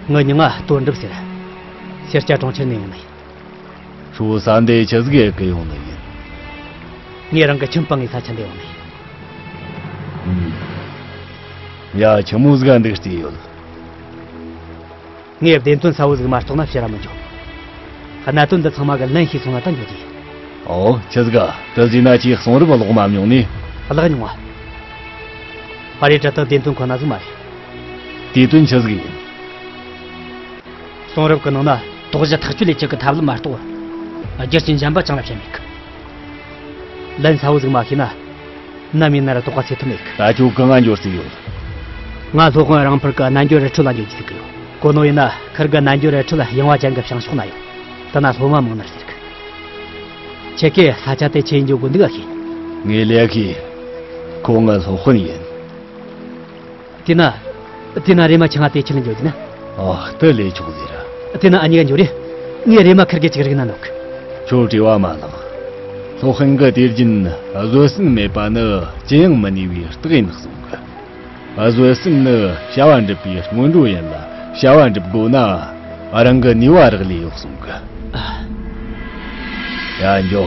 ངའི་མྱིང་ང་དོན་གྲུབ་ཟེར། སེར་སྐྱ་གྲོང་ཁྱེར་ནས་ཡོང་ནི་ཡིན། ཁྱོད་ས་འདི་ཆི་ཟིག་གི་ཡོང་ནི་ཡིན། ངས་རང་གི་ཁྱིམ་སྤངས་ངས་ས་ཆ་འདི་ཡོང་ནི་ཡིན། ཡ། ཆི་མོ་ཟིག་ག་འདུག་རྩིས་ཡོད། ངས་བདེན་དོན་གསལ་བོ་ཟིག་མ་རྟོགས་ན་ཕྱིར་ར་མི་འགྱོ། གནད་དོན་འདི་ཚང་མ་གི་ལན་ཤེས་སོང་ན་ད་འགྱོ་རྒྱུ་ཡིན། ཨོ། ཆི་ཟིག་ག། དེ་ཟིག་ན་ཁྱོས་གསུང་རབ་ཀློག་མ་མྱོང་ནི། ཀློག་མྱོང་བ། ཕ་རི་ཏྲ་དང་བདེན་དོན་ཁོ་ན་ཟིག་མ་རེད། དེ་དོན་ཆི་ཟིག་ཡིན། གསུང་རབ་ཀྱི་ནང་ན་དོགས་གཞི་ཐག་གཅོད་ལས་རྒྱུ་གི་ཐབས་ལམ་མ་གཏོགས། རྒྱུ་རྐྱེན་གཞན་པ་ཅང་ལ་བཤད་མེད་གི། ལན་གསལ་བོ་ཟིག་མ་ཤེས་ན། ནམ་ཡིན་ན་ར་དོགས་པ་སེལ་ཐུབ་མེད་གི། ད་ཁྱོད་གང་ང་འགྱོ་རྩིས་ཡོད། ང་སློབ་དཔོན་རིང་འཕུར་གི་རྣལ་འབྱོར་རི་ཁྲོད་ལ་འགྱོ་རྒྱུ་ཟིག་གི་ཡོད། གོ་ནོ་ཡིན་ན་ཁིར་གི་རྣལ་འབྱོར་རི་ཁྲོད་ཡངས་པ་ཅན་གི་བྱང་ཕྱོགས་ན་ཡོད། དེ་ན་སློབ་མ་མང་ནི་རེད་ཟེར་གི། ཁྱེད་ཀྱིས་ས་ཆ་དེ་ཆི་ཡིན་འགྱོ་དགོས་འདུག་ག་ཤེས། ངས་ལོས་ཤེས། ཁོ་ངའི་སློབ་དཔོན་ཡིན། དེ་ན། དེ་ན་རེམ་མ་ཆུང་ང་དེ་ཁྲིད་ལ་འགྱོ་རྒྱུ་ན། ཨ། དེ་ལས་ཆོག་ཟེར། དེ་ན་འུ་གཉིས་ཀ་འགྱོ་རེ། ངས་རེམ་མ་ཁིར་གེ་ཅིག་རིག་ན་ནོག་ཁྱོད་བྲེལ་བ་མ་ལངས། སློབ་དཔོན་གྱིས་དུས་རྒྱུན་བཟོད་བསྲན་མེད་པ་ནི་ཅི་ཡང་མི་ནུས་པའི་རྟགས་ཡིན་གསུང་གི། བཟོད་བསྲན་ནི་བྱ་བ་འགྲུབ་པའི་སྔོན་འགྲོ་ཡིན་ལ། བྱ་བ་འགྲུབ་དགོས་ན་རང་གི་ནུས་པ་རག་ལས་ཡོད་གསུང་གི། ཡ། འགྱོ།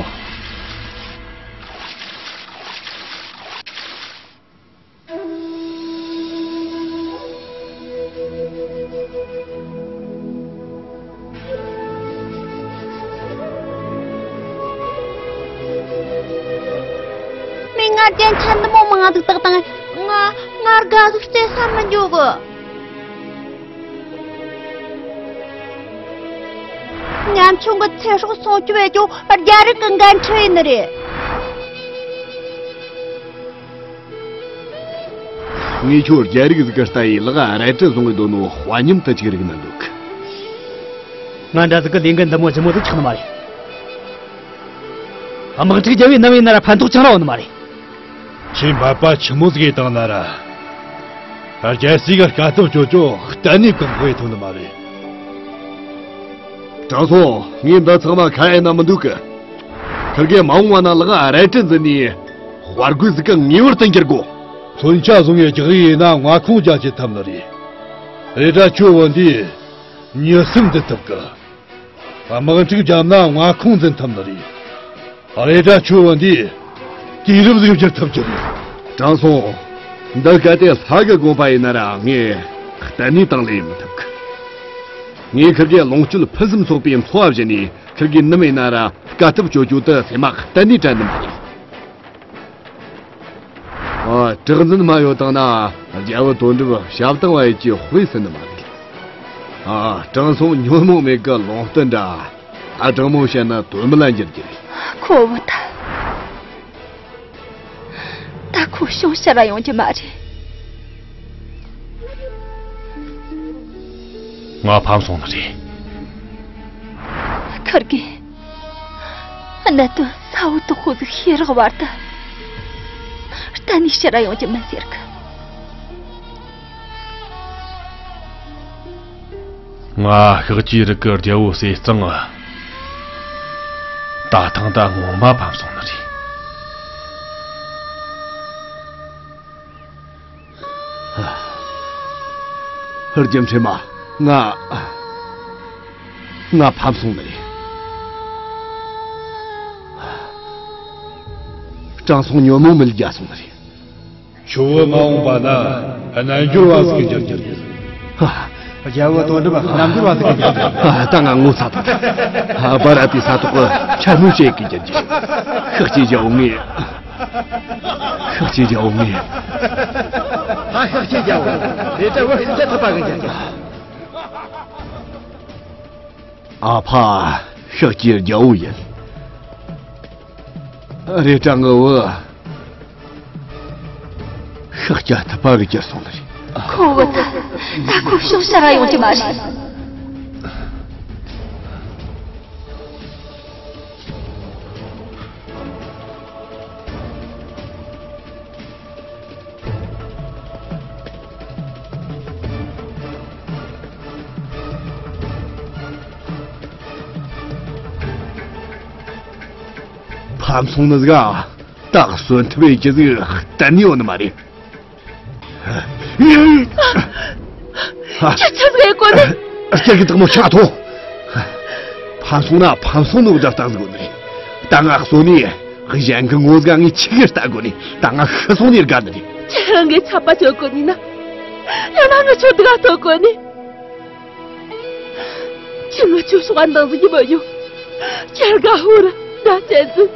མིག་སྔར་ རྒྱན་ཆ་འདི་མོ་མང་ཟིག་བཏགས་དང་། ང་ང་དགའ་ཟིག་སྤྲད་ས་མི་འཇོག་གི། ཉམ་ཆུང་གི་ཚེ་སྲོག་སྲུང་སྐྱོབ་བྱེད་རྒྱུ་རྒྱ་རིགས་ཀྱི་འགན་འཁྲི་ཡིན་ནི་རེད། ངས་ཁྱོད་རྒྱ་རིགས་ཟིག་གི་ལྟ་ཡི་ལག་རལ་གྲི་བཟུང་གི་འདུག་ནོ་དཔའ་ཉམས་དུ་ཅིག་རིག་ན་འདུག་ང་འདྲ་ཟིག་གི་ལས་འགན་འདི་མོ་ཇི་མོ་ཟིག་ཆགས་ནི་མ་རེད། དམག་འཁྲུག་རྒྱབ་བའི་ནམ་ཡིན་ན་ར་ཕན་ཐོགས་ཆང་ར་འོང་ནི་མ་རེད། ཁྱེད་འབད་པ་ཆི་མོ་ཟིག་ཡེ་བཏང་ན་ར། རྒྱལ་སྲས་གི་དཀའ་ཐུབ་ཅོ་ཅོ་གཏན་ནས་བཀག་འགོག་ཡེ་ཐུབ་ནི་མ་རེད། དྲང་སྲོང་། ངས་འདི་ཚང་མ་ཁ་ཡེ་ན་མི་འདུག་གི། ཁིར་གེ་མ་འོངས་བ་ན་ལག་རལ་གྲི་འཛིན་ནས་དཔའ་རྒོད་ཟིག་གི་ངེས་པར་དུ་འགྱུར་དགོ། མཚོན་ཆ་བཟུང་ཡེ་རྒྱག་ཡེ་ན་མངའ་ཁོངས་རྒྱ་ཆེ་ཐུབ་ནི་རེད། རེད་དྲ་ཁྱོད་བོ་འདིས་མྱི་སེམས་འདུལ་ཐུབ་གི། དམག་འཁྲུག་བརྒྱབ་ན་མངའ་ཁོངས་འཛིན་ཐུབ་ནི་རེད། རེད་དྲ་ཁྱོད་བོ་འདིས་དུས་རབས་ཟིག་བསྒྱུར་ཐུབ་རྒྱུ་རེད། དྲང་སྲོང་། འདི་གལ་ཏེ་ལྷ་གི་དགོངས་པ་ཡིན་ན་ར་ངས་གཏན་ནས་དང་ལེན་ཡེ་མི་ཐུབ་གི། ངས་ཁིར་གེ་ལོངས་སྤྱོད་ཕུན་སུམ་ཚོགས་པའི་འཚོ་བ་བྱིན་ནས་ཁིར་གེ་ནམ་ཡིན་ན་ར་དཀའ་ཐུབ་ཅོ་ཅོ་དུ་སེམས་མ་གཏན་ནས་དྲན་ནི་མ་རེད། ཨ། དྲག་འཛིན་མ་ཡོད་དང་ན་རྒྱལ་བུ་དོན་གྲུབ་ཞབས་དང་བ་ཡི་གྱི་དཔེ་སྲིད་ནི་མ་རེད། ཨ། དྲང་སྲོང་ཉོན་མོངས་མེད་གི་ལུང་བསྟན་འདྲ། ཨ། དྲང་མོ་བཤད་ན་དོན་མེད་ལ་འགྱུར་གྱི་རེད། ཁོ་བོ་ད། ད་ཁོ་བྱུང་ཕྱིར་ར་ཡོང་རྒྱུ་མ་རེད། ང་ཕམ་སོང་ནི་རེད། ཁིར་གེ། གནད་དོན་ས་བོ་དོག་ཁོ་ཟིག་ཤེས་རག་བར་དུ། གཏན་ནས་ཕྱིར་ར་ཡོང་རྒྱུ་མིན་ཟེར་གི། ང་ཤཱཀྱའི་རིགས་ཀྱི་རྒྱལ་བོ་ཟས་གཙང་ང་། ད་ཐེངས་ད་ངོ་མ་ཕམ་སོང་ནི་རེད། རྒྱུ་མཚན་མ། ང་། ང་ཕམ་སོང་ནི་རེད། དྲང་སྲོང་ཉོན་མོངས་མེད་རྒྱལ་སོང་ནི་རེད། ཁྱོད་བུ་མ་འོངས་པ་ན་རྣལ་འབྱོར་བ་ཟིག་གི་འགྱུར་རྒྱུ་རེད། ཧ། རྒྱལ་བུ་དོན་གྲུབ་རྣལ་འབྱོར་བ་ཟིག་གི་འགྱུར་རྒྱུ་རེད། ཨ། ད་ང་ངོ་ཚ་ཐལ། ཨ། བ་ར་པའི་ས་ཐོག་གི་ཆ་སྣོད་ཅིག་གི་འགྱུར་རྒྱུ་རེད། ཤཱཀྱའི་རྒྱལ་བོ་ངས། ཤཱཀྱའི་རྒྱལ་བོ་ངས། ད་ཤཱཀྱའི་རྒྱལ་བོ། རེད་དྲ་བུ་ཤཱཀྱ་ཐུབ་པ་གི་འགྱུར་རྒྱུ་རེད། ཨ་ཕ། ཤཱཀྱའི་རྒྱལ་བོ་ཡིན། རེད་དྲ་ངའི་བུ། ཤཱཀྱ་ཐུབ་པ་གི་གྱུར་སོང་ནི་རེད། ཁོ་བོ་ད། ད་ཁོ་བྱུང་ཕྱིར་ར་ཡོང་རྒྱུ་མ་རེད། ཕམ་སོང་ནི་ཟིག་ཨ། ད་གསོན་ཐུབ་ཡེ་རྒྱུ་ཟིག་གཏན་ནས་ཡོད་ནི་མ་རེད། ཁྱེད་ཆི་ཟིག་ཡེ་གོ་ནི། སྐྱེ་གི་དག་མོ་ཆག་ཐོ། ཕམ་སོང་ན་ཕམ་སོང་ནོ་བརྡ་བཏང་ཟིག་གོ་ནི། ད་ང་གསོན་ནི། གཞན་གི་ངོ་ཟིག་ངས་ཆི་གི་ལྟ་གོ་ནི། ད་ང་ཤི་སོང་ནི་དགའ་ནི་རེད། ཁྱེད་རང་གི་ཆད་པ་གཅོད་གོ་ནི་ན། ཡང་ན་ངི་ཆོ་དགའ་ཐོ་གོ་ནི། ཁྱེད་ངི་ཆོ་ཤོག་ཨ་འདང་ཟིག་གི་མི་ཡོང་། ཁྱེད་དགའ་ཧུར་དགའ་ཅན་ཟིག་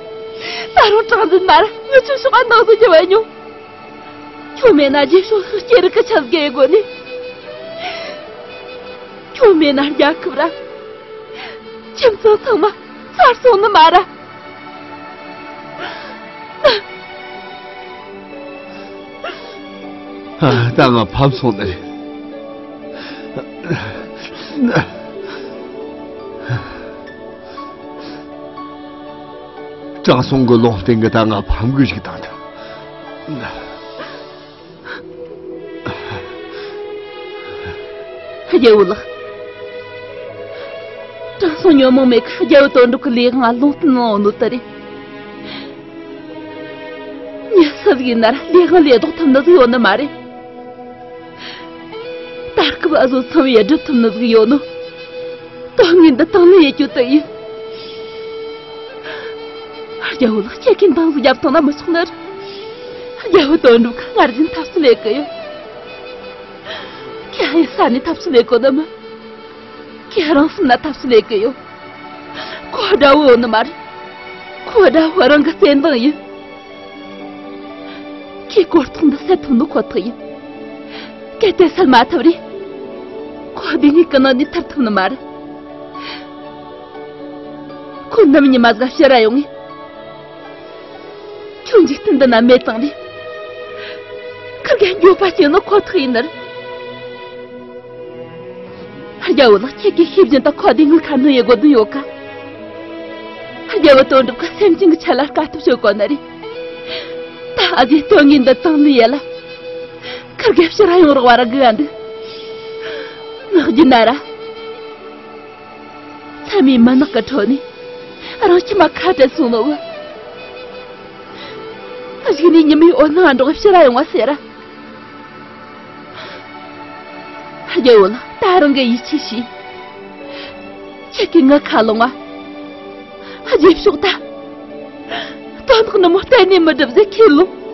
ད་རུང་དྲང་འཛིན་མ་ར་ངི་ཆོ་ཤོག་ཨ་འདང་ཟིག་གི་མི་ཡོང་། ཁྱོད་མེད་ན་རྗེས་ཕྱོགས་ཤི་སྐྱེ་རིགས་ཀྱི་ཆ་ཟིག་ཡེ་དགོ་ནི། ཁྱོད་མེད་ན་རྒྱལ་ཁབ་ར། ཁྱིམ་ཚང་ཚང་མ་ཚར་སོང་ནི་མ་ར། ཨ། ད་ང་ཕམ་སོང་ནི་རེད། དྲང་སྲོང་གི་ལུང་བསྟན་གི་ད་ང་ཕམ་གི་ཞིག་བཏང་ཐལ། རྒྱལ་བོ་ལགས། དྲང་སྲོང་ཉོན་མོངས་མེད་ཀི་རྒྱལ་བོ་དོན་གྲུབ་ཀི་ལས་དབང་ལུང་བསྟན་གནང་ནོ་དེ་རེད། མྱི་སུ་ཟིག་ཡིན་ན་ར་ལས་དབང་ལས་ལྡོག་ཐུབ་ནི་ཟིག་ཡོད་ནི་མ་རེད། ད་སྐབས་ཨ་བཟོ་ཚང་བས་སྒྲུབ་ཐུབ་ནི་ཟིག་ཡོད་ནོ། དོན་དངོས་འདི་དང་ལེན་ཡེ་རྒྱུ་དེ་ཡིན། རྒྱལ་བོ་ལགས། ཁྱེད་ཀྱིས་འདང་ཟིག་རྒྱབ་བཏང་ན་མི་ཆོག་ནི་རེད། རྒྱལ་བོ་དོན་གྲུབ་ཁ་སྔར་བཞིན་ཐབས་སུ་ལེན་གི་ཡོད། ཁྱེད་ཡི་ས་ནས་ཐབས་སུ་ལེན་གོ་ནི་མིན། ཁྱེད་རང་སེམས་ན་ཐབས་སུ་ལེན་གི་ཡོད། ཁོ་དགྲ་བོ་ཡོད་ནི་མ་རེད། ཁོ་དགྲ་བོ་རང་གི་བརྩེ་འདང་ཡིན། ཁྱེད་གོ་རྟོགས་འདི་སད་ཐུབ་ནི་ཁོ་ཐག་ཡིན། གལ་ཏེ་སད་མ་ཐུབ་རེད། ཁོ་སྡུག་བསྔལ་གི་ནང་ནས་ཐར་ཐུབ་ནི་མ་རེད། ཁོ་ནམ་ཉི་མ་ཟིག་ཕྱིར་ར་ཡོང་ངས། ཁྱོད་འཇིག་རྟེན་འདི་ན་མེད་དང་རེད། ཁིར་གེ་འགྱོད་པ་སྐྱེ་ནི་ཁོ་ཐག་ཡིན་ནི་རེད། རྒྱལ་བོ་ལགས། ཁྱེད་ཀྱིས་ཤེས་བཞིན་དུ་ཁོ་སྡུག་བསྔལ་ཁ་ནང་ཡེ་དགོས་དོན་ཡོད་ཀ། རྒྱལ་བོ་དོན་གྲུབ་ཀྱིས་སེམས་ཅན་གྱི་ཆེད་ལ་དཀའ་ཐུབ་བྱེད་དགོས་ནི་རེད། ད་ཨ་ཟེ་དོན་ངན་འདི་དང་ལུས་ཡེ་ལ། ཁིར་གེ་ཕྱིར་ར་ཡོང་རོགས་བ་ར་དགོས་ཡ་འདུག། ངག་རྒྱུན་ན་ར། མཚན་མོའི་མུན་ནག་གི་ཁྲོད་ནས་རང་ཁྱིམ་མ་ཁ་བྲལ་སོང་ནོ་བུ། གཞུག་ནས་ཉི་མའི་འོད་སྣང་འགྲོགས་ཕྱིར་ར་ཡོང་བ་ཟེར། རྒྱལ་བོ་ལགས། ད་རང་གི་ཡིད་ཆེས་བྱོས། ཁྱེད་ཀྱིས་ངའི་ཁ་ལོང་བ། རྗེས་ཕྱོགས་ད། དོན་དག་ནི་མོ་གཏན་ནས་མི་སྒྲུབ་ཟེར་ཁས་ལོང་།